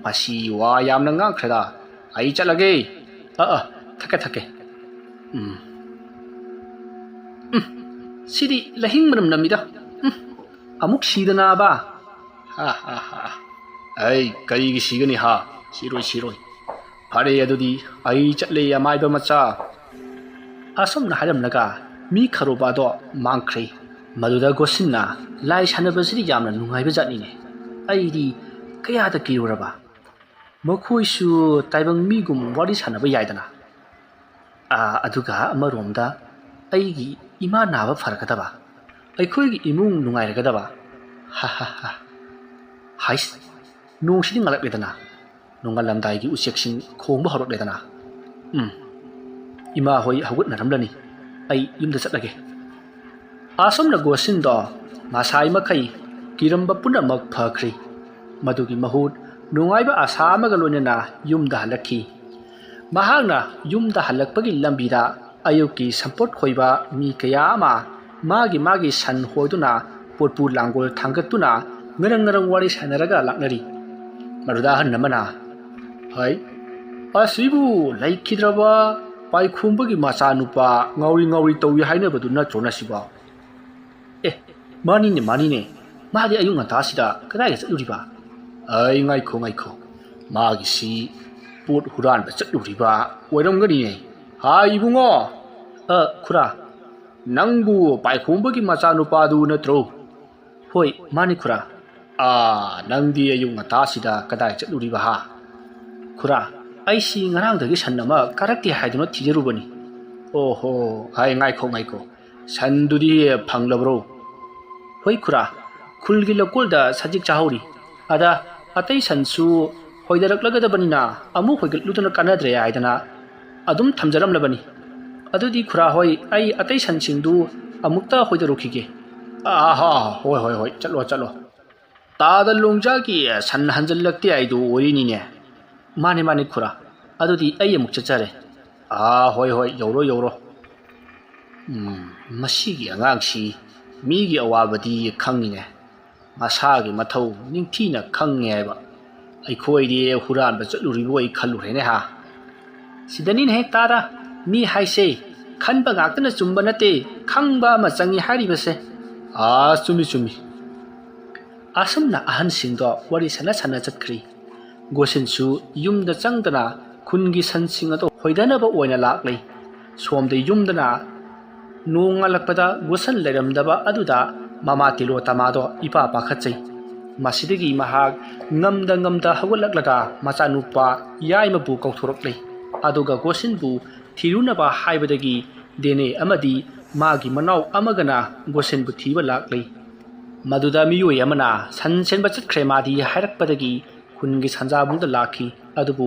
ꯃꯁꯤ ꯋꯥ ꯌꯥꯝꯅ ꯉꯥꯡꯈ꯭ꯔꯦꯗ꯫ ꯑꯩ ꯆꯠꯂꯒꯦ꯫ ꯑ, ꯑ, ꯊꯛꯀꯦ, ꯊꯛꯀꯦ꯫ ꯎꯝ꯫ ꯎꯝ, ꯁꯤꯗꯤ ꯂꯍꯤꯡ ꯃꯅꯝ ꯅꯝꯃꯤꯗ꯫ ꯎꯝ, ꯑꯃꯨꯛ ꯁꯤꯗꯅꯕ꯫ ꯍꯥ, ꯍꯥ, ꯍꯥ꯫ ꯑꯩ ꯀꯔꯤꯒꯤ ꯁꯤꯒꯅꯤ ꯍꯥ? ꯁꯤꯔꯣꯏ, ꯁꯤꯔꯣꯏ꯫ "ꯐꯔꯦ, ꯑꯗꯨꯗꯤ ꯑꯩ ꯆꯠꯂꯦ, ꯑꯃꯥꯏꯕ ꯃꯆꯥ"꯫ ꯑꯁꯨꯝꯅ ꯍꯥꯏꯔꯝꯂꯒ ꯃꯤ ꯈꯔꯨꯕ ꯑꯗꯣ ꯃꯥꯡꯈ꯭ꯔꯦ꯫ ꯃꯗꯨꯗ ꯒꯣꯁꯤꯟꯅ, "ꯂꯥꯏ ꯁꯥꯟꯅꯕꯁꯤꯗꯤ ꯌꯥꯝꯅ ꯅꯨꯡꯉꯥꯏꯕ ꯖꯥꯠꯅꯤꯅꯦ꯫ ꯑꯩꯗꯤ ꯀꯌꯥꯗ ꯀꯤꯔꯨꯔꯕ꯫ ꯃꯈꯣꯏꯁꯨ ꯇꯥꯏꯕꯪ ꯃꯤꯒꯨꯝ ꯋꯥꯔꯤ ꯁꯥꯟꯅꯕ ꯌꯥꯏꯗꯅ꯫ ꯑꯥ, ꯑꯗꯨꯒ ꯑꯃꯔꯣꯝꯗ ꯑꯩꯒꯤ ꯏꯃꯥ ꯅꯥꯕ ꯐꯔꯛꯀꯗꯕ, ꯑꯩꯈꯣꯏꯒꯤ ꯏꯃꯨꯡ ꯅꯨꯡꯉꯥꯏꯔꯒꯗꯕ"꯫ ꯍꯥ ꯍꯥ ꯍꯥ꯫ ꯍꯥꯏꯁ, ꯅꯣꯡꯁꯤꯗꯤ ꯉꯥꯜꯂꯛꯂꯦꯗꯅ꯫ ꯅꯣꯡꯉꯥꯜꯂꯝꯗꯥꯏꯒꯤ ꯎꯆꯦꯛꯁꯤꯡ ꯈꯣꯡꯕ ꯍꯧꯔꯛꯂꯦꯗꯅ꯫ ꯎꯝ, ꯏꯃꯥ ꯍꯣꯏ ꯍꯧꯒꯠꯅꯔꯝꯂꯅꯤ꯫ ꯑꯩ ꯌꯨꯝꯗ ꯆꯠꯂꯒꯦ꯫ ꯑꯁꯨꯝꯅ ꯒꯣꯁꯤꯟꯗꯣ ꯉꯁꯥꯏ ꯃꯈꯩ ꯀꯤꯔꯝꯕ ꯄꯨꯝꯅꯃꯛ ꯐꯈ꯭ꯔꯤ꯫ ꯃꯗꯨꯒꯤ ꯃꯍꯨꯠ ꯅꯨꯡꯉꯥꯏꯕ ꯑꯁꯥ ꯑꯃꯒ ꯂꯣꯏꯅꯅ ꯌꯨꯝꯗ ꯍꯜꯂꯛꯈꯤ꯫ ꯃꯍꯥꯛꯅ ꯌꯨꯝꯗ ꯍꯜꯂꯛꯄꯒꯤ ꯂꯝꯕꯤꯗ ꯑꯌꯨꯛꯀꯤ ꯁꯝꯄꯣꯠ ꯈꯣꯏꯕ ꯃꯤ ꯀꯌꯥ ꯑꯃ ꯃꯥꯒꯤ ꯃꯥꯒꯤ ꯁꯟ ꯍꯣꯏꯗꯨꯅ ꯄꯣꯠꯄꯨ ꯂꯥꯡꯒꯣꯜ ꯊꯥꯡꯒꯠꯇꯨꯅ ꯉꯔꯪ ꯉꯔꯪ ꯋꯥꯔꯤ ꯁꯥꯟꯅꯔꯒ ꯂꯥꯛꯅꯔꯤ꯫ ꯃꯗꯨꯗ ꯑꯍꯟ ꯑꯃꯅ, "ꯍꯩ, ꯑꯁꯤꯕꯨ ꯂꯩꯈꯤꯗ꯭ꯔꯕ ꯄꯥꯏꯈꯣꯝꯕꯒꯤ ꯃꯆꯥꯅꯨꯄꯥ ꯉꯥꯎꯔꯤ ꯉꯥꯎꯔꯤ ꯇꯧꯏ ꯍꯥꯏꯅꯕꯗꯨ ꯅꯠꯇ꯭ꯔꯣ ꯅꯁꯤꯕꯣ?" "ꯑꯦ, ꯃꯥꯅꯤꯅꯦ, ꯃꯥꯅꯤꯅꯦ꯫ ꯃꯥꯗꯤ ꯑꯌꯨꯛ ꯉꯟꯇꯥꯁꯤꯗ ꯀꯗꯥꯏꯗ ꯆꯠꯂꯨꯔꯤꯕ?" "ꯑꯩ, ꯉꯥꯏꯈꯣ, ꯉꯥꯏꯈꯣ꯫ ꯃꯥꯒꯤꯁꯤ ꯄꯣꯠ ꯍꯨꯔꯥꯟꯕ ꯆꯠꯂꯨꯔꯤꯕ ꯑꯣꯏꯔꯝꯒꯅꯤꯅꯦ꯫ ꯍꯥꯏ, ꯏꯕꯨꯡꯉꯣ!" "ꯑ, ꯈꯨꯔꯥ?" "ꯅꯪꯕꯨ ꯄꯥꯏꯈꯣꯝꯕꯒꯤ ꯃꯆꯥꯅꯨꯄꯥꯗꯨ ꯅꯠꯇ꯭ꯔꯣ?" "ꯍꯣꯏ, ꯃꯥꯅꯤ, ꯈꯨꯔꯥ꯫" "ꯑꯥ, ꯅꯪꯗꯤ ꯑꯌꯨꯛ ꯉꯟꯇꯥꯁꯤꯗ ꯀꯗꯥꯏ ꯆꯠꯂꯨꯔꯤꯕ, ꯍꯥ?" "ꯈꯨꯔꯥ, ꯑꯩꯁꯤ ꯉꯔꯥꯡꯗꯒꯤ ꯁꯟ ꯑꯃ ꯀꯥꯔꯛꯇꯦ ꯍꯥꯏꯗꯨꯅ ꯊꯤꯖꯔꯨꯕꯅꯤ꯫" "ꯑꯣꯍꯣ, ꯍꯥꯏ, ꯉꯥꯏꯈꯣ, ꯉꯥꯏꯈꯣ꯫ ꯁꯟꯗꯨꯗꯤ ꯐꯪꯂꯕ꯭ꯔꯣ?" "ꯍꯣꯏ, ꯈꯨꯔꯥ, ꯈꯨꯜꯒꯤ ꯂꯧꯀꯣꯜꯗ ꯁꯖꯤꯛ ꯆꯥꯍꯧꯔꯤ꯫ ꯑꯗ ꯑꯇꯩ ꯁꯟꯁꯨ ꯍꯣꯏꯗꯔꯛꯂꯒꯗꯕꯅꯤꯅ ꯑꯃꯨꯛ ꯍꯣꯏꯒꯠꯂꯨꯗꯅ ꯀꯥꯟꯅꯗ꯭ꯔꯦ ꯍꯥꯏꯗꯅ ꯑꯗꯨꯝ ꯊꯝꯖꯔꯝꯂꯕꯅꯤ꯫ ꯑꯗꯨꯗꯤ ꯈꯨꯔꯥ ꯍꯣꯏ, ꯑꯩ ꯑꯇꯩ ꯁꯟꯁꯤꯡꯗꯨ ꯑꯃꯨꯛꯇ ꯍꯣꯏꯗꯔꯨꯈꯤꯒꯦ꯫" "ꯑꯍꯥ, ꯍꯣꯏ, ꯍꯣꯏ, ꯍꯣꯏ, ꯆꯠꯂꯣ, ꯆꯠꯂꯣ꯫ ꯇꯥꯗ ꯂꯣꯡꯖꯥꯒꯤ ꯁꯟ ꯍꯟꯖꯜꯂꯛꯇꯦ ꯍꯥꯏꯗꯨ ꯑꯣꯏꯔꯤꯅꯤꯅꯦ꯫" "ꯃꯥꯅꯤ, ꯃꯥꯅꯤ, ꯈꯨꯔꯥ꯫ ꯑꯗꯨꯗꯤ ꯑꯩ ꯑꯃꯨꯛ ꯆꯠꯆꯔꯦ꯫" "ꯑꯥ, ꯍꯣꯏ, ꯍꯣꯏ, ꯌꯧꯔꯣ, ꯌꯧꯔꯣ꯫ ꯎꯝ, ꯃꯁꯤꯒꯤ ꯑꯉꯥꯡꯁꯤ ꯃꯤꯒꯤ ꯑꯋꯥꯕꯗꯤ ꯈꯪꯉꯤꯅꯦ꯫ ꯃꯁꯥꯒꯤ ꯃꯊꯧ ꯅꯤꯡꯊꯤꯅ ꯈꯪꯉꯦ ꯍꯥꯏꯕ꯫ ꯑꯩꯈꯣꯏꯗꯤ ꯍꯨꯔꯥꯟꯕ ꯆꯠꯂꯨꯔꯤꯕꯣꯏ ꯈꯜꯂꯨꯔꯦꯅꯦ, ꯍꯥ?" "ꯁꯤꯗꯅꯤꯅꯦꯍꯦ, ꯇꯥꯗ꯫ ꯃꯤ ꯍꯥꯏꯁꯦ ꯈꯟꯕ ꯉꯥꯛꯇꯅ ꯆꯨꯝꯕ ꯅꯠꯇꯦ, ꯈꯪꯕ ꯑꯃ ꯆꯪꯉꯤ ꯍꯥꯏꯔꯤꯕꯁꯦ꯫" "ꯑꯥ, ꯆꯨꯝꯃꯤ, ꯆꯨꯝꯃꯤ꯫" ꯑꯁꯨꯝꯅ ꯑꯍꯟꯁꯤꯡꯗꯣ ꯋꯥꯔꯤ ꯁꯥꯟꯅ ꯁꯥꯟꯅ ꯆꯠꯈ꯭ꯔꯤ꯫ ꯒꯣꯁꯤꯟꯁꯨ ꯌꯨꯝꯗ ꯆꯪꯗꯅ ꯈꯨꯟꯒꯤ ꯁꯟꯁꯤꯡ ꯑꯗꯨ ꯍꯣꯏꯗꯅꯕ ꯑꯣꯏꯅ ꯂꯥꯛꯂꯤ꯫ ꯁꯣꯝꯗ ꯌꯨꯝꯗꯅ ꯅꯣꯡꯉꯥꯜꯂꯛꯄꯗ ꯒꯣꯁꯟ ꯂꯩꯔꯝꯗꯕ ꯑꯗꯨꯗ ꯃꯃꯥ ꯇꯤꯂꯣꯇꯃꯥꯗꯣ ꯏꯄꯥ ꯄꯥꯈꯠꯆꯩ꯫ ꯃꯁꯤꯗꯒꯤ ꯃꯍꯥꯛ ꯉꯝꯗ ꯉꯝꯗ ꯍꯧꯒꯠꯂꯛꯂꯒ ꯃꯆꯥꯅꯨꯄꯥ ꯌꯥꯏꯃꯕꯨ ꯀꯧꯊꯣꯔꯛꯂꯤ꯫ ꯑꯗꯨꯒ ꯒꯣꯁꯟꯕꯨ ꯊꯤꯔꯨꯅꯕ ꯍꯥꯏꯕꯗꯒꯤ ꯗꯦꯅꯦ ꯑꯃꯗꯤ ꯃꯥꯒꯤ ꯃꯅꯥꯎ ꯑꯃꯒꯅ ꯒꯣꯁꯟꯕꯨ ꯊꯤꯕ ꯂꯥꯛꯂꯤ꯫ ꯃꯗꯨꯗ ꯃꯤꯑꯣꯏ ꯑꯃꯅ ꯁꯟ ꯁꯦꯟꯕ ꯆꯠꯈ꯭ꯔꯦ ꯃꯥꯗꯤ ꯍꯥꯏꯔꯛꯄꯗꯒꯤ ꯈꯨꯟꯒꯤ ꯁꯟꯖꯥꯕꯨꯡꯗ ꯂꯥꯛꯈꯤ꯫ ꯑꯗꯨꯕꯨ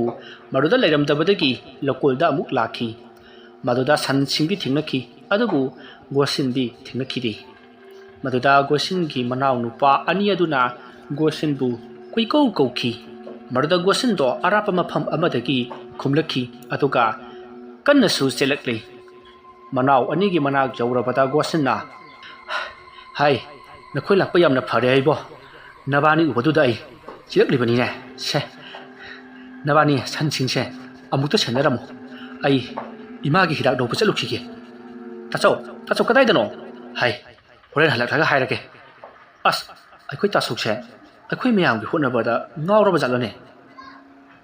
ꯃꯗꯨꯗ ꯂꯩꯔꯝꯗꯕꯗꯒꯤ ꯂꯧꯀꯣꯜꯗ ꯑꯃꯨꯛ ꯂꯥꯛꯈꯤ꯫ ꯃꯗꯨꯗ ꯁꯟꯁꯤꯡꯗꯤ ꯊꯦꯡꯅꯈꯤ, ꯑꯗꯨꯕꯨ ꯒꯣꯁꯤꯟꯗꯤ ꯊꯦꯡꯅꯈꯤꯗꯦ꯫ ꯃꯗꯨꯗ ꯒꯣꯁꯤꯟꯒꯤ ꯃꯅꯥꯎ ꯅꯨꯄꯥ ꯑꯅꯤ ꯑꯗꯨꯅ ꯒꯣꯁꯤꯟꯕꯨ ꯀꯨꯏꯀꯧ ꯀꯧꯈꯤ꯫ ꯃꯗꯨꯗ ꯒꯣꯁꯤꯟꯗꯣ ꯑꯔꯥꯞꯄ ꯃꯐꯝ ꯑꯃꯗꯒꯤ ꯈꯨꯝꯂꯛꯈꯤ, ꯑꯗꯨꯒ ꯀꯟꯅꯁꯨ ꯆꯦꯜꯂꯛꯂꯤ꯫ ꯃꯅꯥꯎ ꯑꯅꯤꯒꯤ ꯃꯅꯥꯛ ꯌꯧꯔꯕꯗ ꯒꯣꯁꯤꯟꯅ, "ꯍꯥꯏ, ꯅꯈꯣꯏ ꯂꯥꯛꯄ ꯌꯥꯝꯅ ꯐꯔꯦ ꯍꯥꯏꯕꯣ꯫ ꯅꯕꯥꯅꯤ ꯎꯕꯗꯨꯗ ꯑꯩ ꯆꯦꯜꯂꯛꯂꯤꯕꯅꯤꯅꯦ꯫ ꯁꯦ, ꯅꯕꯥꯅꯤ ꯁꯟꯁꯤꯡꯁꯦ ꯑꯃꯨꯛꯇ ꯁꯦꯟꯅꯔꯝꯃꯨ꯫ ꯑꯩ ꯏꯃꯥꯒꯤ ꯍꯤꯗꯥꯛ ꯂꯧꯕ ꯆꯠꯂꯨꯈꯤꯒꯦ꯫ ꯇꯥꯆꯧ, ꯇꯥꯆꯧ ꯀꯗꯥꯏꯗꯅꯣ? ꯍꯥꯏ, ꯍꯣꯔꯦꯟ ꯍꯜꯂꯛꯂꯒ ꯍꯥꯏꯔꯒꯦ꯫ ꯑꯁ, ꯑꯩꯈꯣꯏ ꯇꯥꯆꯧꯁꯦ ꯑꯩꯈꯣꯏ ꯃꯌꯥꯝꯒꯤ ꯍꯣꯠꯅꯕꯗ ꯉꯥꯎꯔꯕ ꯖꯥꯠꯂꯅꯦ?"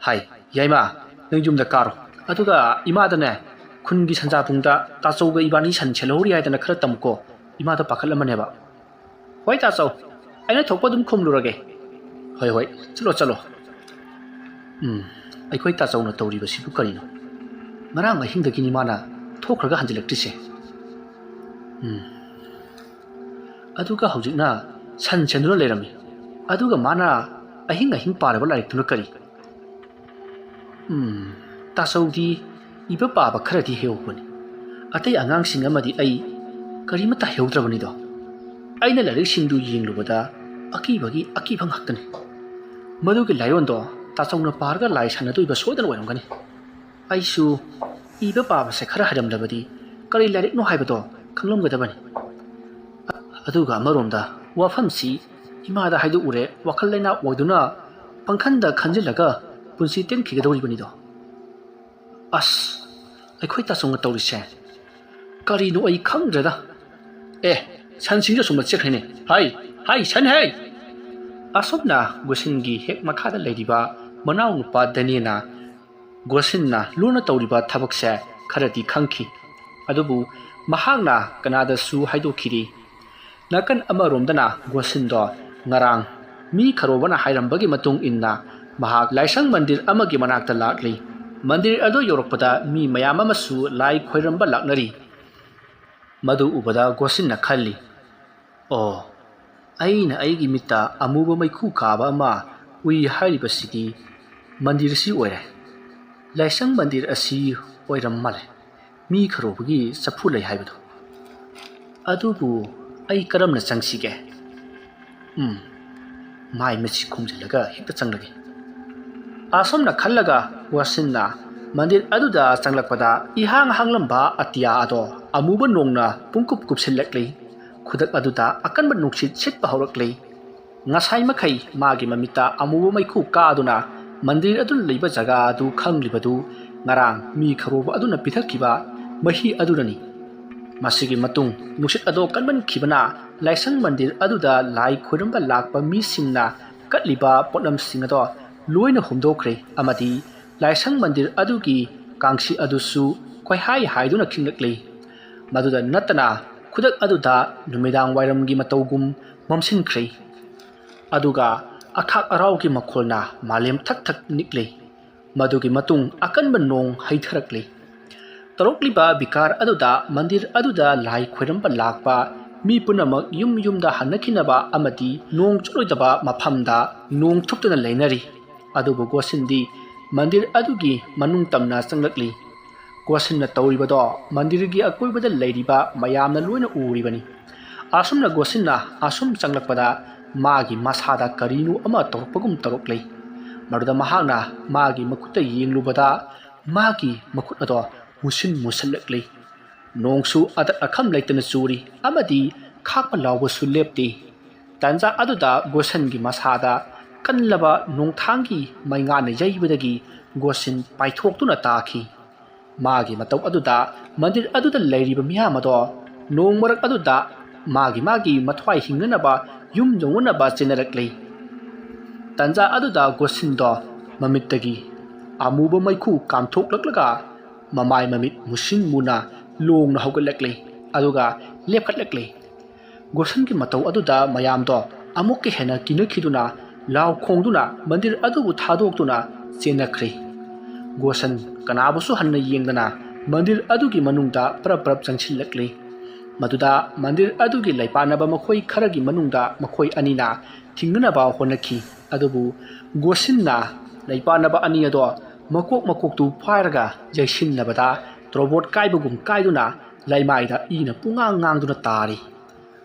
ꯍꯥꯏ, "ꯌꯥꯏꯃ, ꯅꯪ ꯌꯨꯝꯗ ꯀꯥꯔꯣ꯫ ꯑꯗꯨꯒ ꯏꯃꯥꯗꯅꯦ, ꯈꯨꯟꯒꯤ ꯁꯟꯖꯥꯕꯨꯡꯗ ꯇꯥꯆꯧꯒ ꯏꯕꯥꯅꯤ ꯁꯟ ꯁꯦꯜꯍꯧꯔꯤ ꯍꯥꯏꯗꯅ ꯈꯔ ꯇꯝꯃꯨꯀꯣ꯫ ꯏꯃꯥꯗꯣ ꯄꯥꯈꯠꯂꯝꯃꯅꯦꯕ꯫" "ꯍꯣꯏ ꯇꯥꯆꯧ, ꯑꯩꯅ ꯊꯣꯛꯄ ꯑꯗꯨꯝ ꯈꯨꯝꯂꯨꯔꯒꯦ꯫" "ꯍꯣꯏ, ꯍꯣꯏ, ꯆꯠꯂꯣ, ꯆꯠꯂꯣ꯫" ꯎꯝ, ꯑꯩꯈꯣꯏ ꯇꯥꯆꯧꯅ ꯇꯧꯔꯤꯕꯁꯤꯕꯨ ꯀꯔꯤꯅꯣ? ꯉꯔꯥꯡ ꯑꯍꯤꯡꯗꯒꯤꯅꯤ ꯃꯥꯅ ꯊꯣꯛꯈ꯭ꯔꯒ ꯍꯟꯖꯤꯜꯂꯛꯇ꯭ꯔꯤꯁꯦ꯫ ꯎꯝ꯫ ꯑꯗꯨꯒ ꯍꯧꯖꯤꯛꯅ ꯁꯟ ꯁꯦꯟꯗꯨꯅ ꯂꯩꯔꯝꯃꯤ꯫ ꯑꯗꯨꯒ ꯃꯥꯅ ꯑꯍꯤꯡ ꯑꯍꯤꯡ ꯄꯥꯔꯕ ꯂꯥꯏꯔꯤꯛꯇꯨꯅ ꯀꯔꯤ? ꯎꯝ, ꯇꯥꯆꯧꯗꯤ ꯏꯕ ꯄꯥꯕ ꯈꯔꯗꯤ ꯍꯩꯍꯧꯕꯅꯤ꯫ ꯑꯇꯩ ꯑꯉꯥꯡꯁꯤꯡ ꯑꯃꯗꯤ ꯑꯩ ꯀꯔꯤꯃꯠꯇ ꯍꯩꯍꯧꯗ꯭ꯔꯕꯅꯤꯗꯣ꯫ ꯑꯩꯅ ꯂꯥꯏꯔꯤꯛꯁꯤꯡꯗꯨ ꯌꯦꯡꯂꯨꯕꯗ ꯑꯀꯤꯕꯒꯤ ꯑꯀꯤꯕ ꯉꯥꯛꯇꯅꯤ꯫ ꯃꯗꯨꯒꯤ ꯂꯥꯏꯑꯣꯟꯗꯣ ꯇꯥꯆꯧꯅ ꯄꯥꯔꯒ ꯂꯥꯏ ꯁꯥꯟꯅꯗꯣꯏꯕ ꯁꯣꯏꯗꯅ ꯑꯣꯏꯔꯝꯒꯅꯤ꯫ ꯑꯩꯁꯨ ꯏꯕ ꯄꯥꯕꯁꯦ ꯈꯔ ꯍꯩꯔꯝꯂꯕꯗꯤ ꯀꯔꯤ ꯂꯥꯏꯔꯤꯛꯅꯣ ꯍꯥꯏꯕꯗꯣ ꯈꯪꯂꯝꯒꯗꯕꯅꯤ꯫ ꯑꯗꯨꯒ ꯑꯃꯔꯣꯝꯗ ꯋꯥꯐꯝꯁꯤ ꯏꯃꯥꯗ ꯍꯥꯏꯗꯣꯛꯎꯔꯦ, ꯋꯥꯈꯜ ꯂꯩꯅꯥ ꯑꯣꯏꯗꯨꯅ ꯄꯪꯈꯟꯗ ꯈꯟꯖꯤꯜꯂꯒ ꯄꯨꯟꯁꯤ ꯇꯦꯟꯈꯤꯒꯗꯧꯔꯤꯕꯅꯤꯗꯣ꯫ ꯑꯁ, ꯑꯩꯈꯣꯏ ꯇꯥꯆꯧꯅ ꯇꯧꯔꯤꯁꯦ ꯀꯔꯤꯅꯣ ꯑꯩ ꯈꯪꯗ꯭ꯔꯦꯗ꯫ ꯑꯦ, ꯁꯟꯁꯤꯡꯁꯨ ꯑꯁꯨꯝꯅ ꯆꯠꯈ꯭ꯔꯦꯅꯦ꯫ ꯍꯥꯏ, ꯍꯥꯏ, ꯁꯟ ꯍꯥꯏ! ꯑꯁꯨꯝꯅ ꯒꯨꯁꯤꯟꯒꯤ ꯍꯦꯛ ꯃꯈꯥꯗ ꯂꯩꯔꯤꯕ ꯃꯅꯥꯎꯅꯨꯄꯥ ꯗꯅꯤꯌꯦꯅ ꯒꯣꯁꯤꯟꯅ ꯂꯨꯅ ꯇꯧꯔꯤꯕ ꯊꯕꯛꯁꯦ ꯈꯔꯗꯤ ꯈꯪꯈꯤ꯫ ꯑꯗꯨꯕꯨ ꯃꯍꯥꯛꯅ ꯀꯅꯥꯗꯁꯨ ꯍꯥꯏꯗꯣꯛꯈꯤꯗꯦ꯫ ꯅꯥꯀꯟ ꯑꯃꯔꯣꯝꯗꯅ ꯒꯣꯁꯤꯟꯗꯣ ꯉꯔꯥꯡ ꯃꯤ ꯈꯔꯣꯕꯅ ꯍꯥꯏꯔꯝꯕꯒꯤ ꯃꯇꯨꯡ ꯏꯟꯅ ꯃꯍꯥꯛ ꯂꯥꯏꯁꯪ ꯃꯟꯗꯤꯔ ꯑꯃꯒꯤ ꯃꯅꯥꯛꯇ ꯂꯥꯛꯂꯤ꯫ ꯃꯟꯗꯤꯔ ꯑꯗꯨ ꯌꯧꯔꯛꯄꯗ ꯃꯤ ꯃꯌꯥꯝ ꯑꯃꯁꯨ ꯂꯥꯏ ꯈꯣꯏꯔꯝꯕ ꯂꯥꯛꯅꯔꯤ꯫ ꯃꯗꯨ ꯎꯕꯗ ꯒꯣꯁꯤꯟꯅ ꯈꯜꯂꯤ, "ꯑꯣ, ꯑꯩꯅ ꯑꯩꯒꯤ ꯃꯤꯠꯇ ꯑꯃꯨꯕ ꯃꯩꯈꯨ ꯀꯥꯕ ꯑꯃ ꯎꯏ ꯍꯥꯏꯔꯤꯕꯁꯤꯗꯤ ꯃꯟꯗꯤꯔꯁꯤ ꯑꯣꯏꯔꯦ꯫ ꯂꯥꯏꯁꯪ ꯃꯟꯗꯤꯔ ꯑꯁꯤ ꯑꯣꯏꯔꯝ ꯃꯥꯜꯂꯦ꯫ ꯃꯤ ꯈꯔꯣꯕꯒꯤ ꯆꯐꯨ ꯂꯩ ꯍꯥꯏꯕꯗꯣ꯫ ꯑꯗꯨꯕꯨ ꯑꯩ ꯀꯔꯝꯅ ꯆꯪꯁꯤꯒꯦ? ꯎꯝ, ꯃꯥꯏ ꯃꯤꯠꯁꯤ ꯈꯨꯝꯖꯤꯜꯂꯒ ꯍꯦꯛꯇ ꯆꯪꯂꯒꯦ꯫" ꯑꯁꯨꯝꯅ ꯈꯜꯂꯒ ꯒꯣꯁꯤꯟꯅ ꯃꯟꯗꯤꯔ ꯑꯗꯨꯗ ꯆꯪꯂꯛꯄꯗ ꯏꯍꯥꯡ ꯍꯥꯡꯂꯝꯕ ꯑꯇꯤꯌꯥ ꯑꯗꯣ ꯑꯃꯨꯕ ꯅꯣꯡꯅ ꯄꯨꯡꯀꯨꯞ ꯀꯨꯞꯁꯤꯜꯂꯛꯂꯤ꯫ ꯈꯨꯗꯛ ꯑꯗꯨꯗ ꯑꯀꯟꯕ ꯅꯨꯡꯁꯤꯠ ꯁꯤꯠꯄ ꯍꯧꯔꯛꯂꯤ꯫ ꯉꯁꯥꯏ ꯃꯈꯩ ꯃꯥꯒꯤ ꯃꯃꯤꯠꯇ ꯑꯃꯨꯕ ꯃꯩꯈꯨ ꯀꯥꯗꯨꯅ ꯃꯟꯗꯤꯔ ꯑꯗꯨꯅ ꯂꯩꯕ ꯖꯒꯥ ꯑꯗꯨ ꯈꯪꯂꯤꯕꯗꯨ ꯉꯔꯥꯡ ꯃꯤ ꯈꯔꯣꯕ ꯑꯗꯨꯅ ꯄꯤꯊꯛꯈꯤꯕ ꯃꯍꯤ ꯑꯗꯨꯅꯅꯤ꯫ ꯃꯁꯤꯒꯤ ꯃꯇꯨꯡ ꯅꯨꯡꯁꯤꯠ ꯑꯗꯣ ꯀꯟꯃꯟꯈꯤꯕꯅ ꯂꯥꯏꯁꯪ ꯃꯟꯗꯤꯔ ꯑꯗꯨꯗ ꯂꯥꯏ ꯈꯣꯏꯔꯝꯕ ꯂꯥꯛꯄ ꯃꯤꯁꯤꯡꯅ ꯀꯠꯂꯤꯕ ꯄꯣꯠꯂꯝꯁꯤꯡ ꯑꯗꯣ ꯂꯣꯏꯅ ꯍꯨꯝꯗꯣꯛꯈ꯭ꯔꯦ ꯑꯃꯗꯤ ꯂꯥꯏꯁꯪ ꯃꯟꯗꯤꯔ ꯑꯗꯨꯒꯤ ꯀꯥꯡꯁꯤ ꯑꯗꯨꯁꯨ ꯀꯣꯏꯍꯥꯏ ꯍꯥꯏꯗꯨꯅ ꯈꯤꯡꯂꯛꯂꯤ꯫ ꯃꯗꯨꯗ ꯅꯠꯇꯅ ꯈꯨꯗꯛ ꯑꯗꯨꯗ ꯅꯨꯃꯤꯗꯥꯡ ꯋꯥꯏꯔꯝꯒꯤ ꯃꯇꯧꯒꯨꯝ ꯃꯝꯁꯤꯟꯈ꯭ꯔꯦ꯫ ꯑꯗꯨꯒ ꯑꯈꯥꯛ ꯑꯔꯥꯎꯒꯤ ꯃꯈꯣꯜꯅ ꯃꯥꯂꯦꯝ ꯊꯛ ꯊꯛ ꯅꯤꯛꯂꯦ꯫ ꯃꯗꯨꯒꯤ ꯃꯇꯨꯡ ꯑꯀꯟꯕ ꯅꯣꯡ ꯍꯩꯊꯔꯛꯂꯦ꯫ ꯇꯧꯔꯛꯂꯤꯕ ꯕꯤꯀꯥꯔ ꯑꯗꯨꯗ ꯃꯟꯗꯤꯔ ꯑꯗꯨꯗ ꯂꯥꯏ ꯈꯣꯏꯔꯝꯕ ꯂꯥꯛꯄ ꯃꯤ ꯄꯨꯝꯅꯃꯛ ꯌꯨꯝ ꯌꯨꯝꯗ ꯍꯟꯅꯈꯤꯅꯕ ꯑꯃꯗꯤ ꯅꯣꯡ ꯆꯣꯠꯂꯣꯏꯗꯕ ꯃꯐꯝꯗ ꯅꯣꯡ ꯊꯨꯞꯇꯨꯅ ꯂꯩꯅꯔꯤ꯫ ꯑꯗꯨꯕꯨ ꯒꯣꯁꯤꯟꯗꯤ ꯃꯟꯗꯤꯔ ꯑꯗꯨꯒꯤ ꯃꯅꯨꯡ ꯇꯝꯅ ꯆꯪꯂꯛꯂꯤ꯫ ꯒꯣꯁꯤꯟꯅ ꯇꯧꯔꯤꯕꯗꯣ ꯃꯟꯗꯤꯔꯒꯤ ꯑꯀꯣꯏꯕꯗ ꯂꯩꯔꯤꯕ ꯃꯌꯥꯝꯅ ꯂꯣꯏꯅ ꯎꯔꯤꯕꯅꯤ꯫ ꯑꯁꯨꯝꯅ ꯒꯣꯁꯤꯟꯅ ꯑꯁꯨꯝ ꯆꯪꯂꯛꯄꯗ ꯃꯥꯒꯤ ꯃꯁꯥꯗ ꯀꯔꯤꯅꯣ ꯑꯃ ꯇꯧꯔꯛꯄꯒꯨꯝ ꯇꯧꯔꯛꯂꯤ꯫ ꯃꯗꯨꯗ ꯃꯍꯥꯛꯅ ꯃꯥꯒꯤ ꯃꯈꯨꯠꯇ ꯌꯦꯡꯂꯨꯕꯗ ꯃꯥꯒꯤ ꯃꯈꯨꯠ ꯑꯗꯣ ꯃꯨꯁꯤꯟ ꯃꯨꯁꯤꯜꯂꯛꯂꯤ꯫ ꯅꯣꯡꯁꯨ ꯑꯗꯛ ꯑꯈꯝ ꯂꯩꯇꯅ ꯆꯨꯔꯤ ꯑꯃꯗꯤ ꯈꯥꯛꯄ ꯂꯥꯎꯕꯁꯨ ꯂꯦꯞꯇꯦ꯫ ꯇꯥꯟꯖꯥ ꯑꯗꯨꯗ ꯒꯣꯁꯟꯒꯤ ꯃꯁꯥꯗ ꯀꯜꯂꯕ ꯅꯣꯡꯊꯥꯡꯒꯤ ꯃꯩꯉꯥꯅ ꯌꯩꯕꯗꯒꯤ ꯒꯣꯁꯤꯟ ꯄꯥꯏꯊꯣꯛꯇꯨꯅ ꯇꯥꯈꯤ꯫ ꯃꯥꯒꯤ ꯃꯇꯧ ꯑꯗꯨꯗ ꯃꯟꯗꯤꯔ ꯑꯗꯨꯗ ꯂꯩꯔꯤꯕ ꯃꯤꯌꯥꯝ ꯑꯗꯣ ꯅꯣꯡ ꯃꯔꯛ ꯑꯗꯨꯗ ꯃꯥꯒꯤ ꯃꯥꯒꯤ ꯃꯊ꯭ꯋꯥꯏ ꯍꯤꯡꯅꯅꯕ ꯌꯨꯝ ꯌꯧꯅꯅꯕ ꯆꯦꯟꯅꯔꯛꯂꯤ꯫ ꯇꯥꯟꯖꯥ ꯑꯗꯨꯗ ꯒꯣꯁꯤꯟꯗꯣ ꯃꯃꯤꯠꯇꯒꯤ ꯑꯃꯨꯕ ꯃꯩꯈꯨ ꯀꯥꯝꯊꯣꯛꯂꯛꯂꯒ ꯃꯃꯥꯏ ꯃꯃꯤꯠ ꯃꯨꯁꯤꯟ ꯃꯨꯅ ꯂꯣꯡꯅ ꯍꯧꯒꯠꯂꯛꯂꯦ꯫ ꯑꯗꯨꯒ ꯂꯦꯞꯈꯠꯂꯛꯂꯦ꯫ ꯒꯣꯁꯟꯒꯤ ꯃꯇꯧ ꯑꯗꯨꯗ ꯃꯌꯥꯝꯗꯣ ꯑꯃꯨꯛꯀ ꯍꯦꯟꯅ ꯀꯤꯅꯈꯤꯗꯨꯅ ꯂꯥꯎ ꯈꯣꯡꯗꯨꯅ ꯃꯟꯗꯤꯔ ꯑꯗꯨꯕꯨ ꯊꯥꯗꯣꯛꯇꯨꯅ ꯆꯦꯟꯅꯈ꯭ꯔꯦ꯫ ꯒꯣꯁꯟ ꯀꯅꯥꯕꯨꯁꯨ ꯍꯟꯅ ꯌꯦꯡꯗꯅ ꯃꯟꯗꯤꯔ ꯑꯗꯨꯒꯤ ꯃꯅꯨꯡꯗ ꯄꯔꯞ ꯄꯔꯞ ꯆꯪꯁꯤꯜꯂꯛꯂꯦ꯫ ꯃꯗꯨꯗ ꯃꯟꯗꯤꯔ ꯑꯗꯨꯒꯤ ꯂꯩꯄꯥꯟꯅꯕ ꯃꯈꯣꯏ ꯈꯔꯒꯤ ꯃꯅꯨꯡꯗ ꯃꯈꯣꯏ ꯑꯅꯤꯅ ꯊꯤꯡꯅꯅꯕ ꯍꯣꯠꯅꯈꯤ꯫ ꯑꯗꯨꯕꯨ ꯒꯣꯁꯤꯟꯅ ꯂꯩꯄꯥꯟꯅꯕ ꯑꯅꯤ ꯑꯗꯣ ꯃꯀꯣꯛ ꯃꯀꯣꯛꯇꯨ ꯄꯥꯏꯔꯒ ꯌꯩꯁꯤꯟꯅꯕꯗ ꯇ꯭ꯔꯣꯕꯣꯠ ꯀꯥꯏꯕꯒꯨꯝ ꯀꯥꯏꯗꯨꯅ ꯂꯩꯃꯥꯏꯗ ꯏꯅ ꯄꯨꯡꯉꯥꯡ ꯉꯥꯡꯗꯨꯅ ꯇꯥꯔꯤ꯫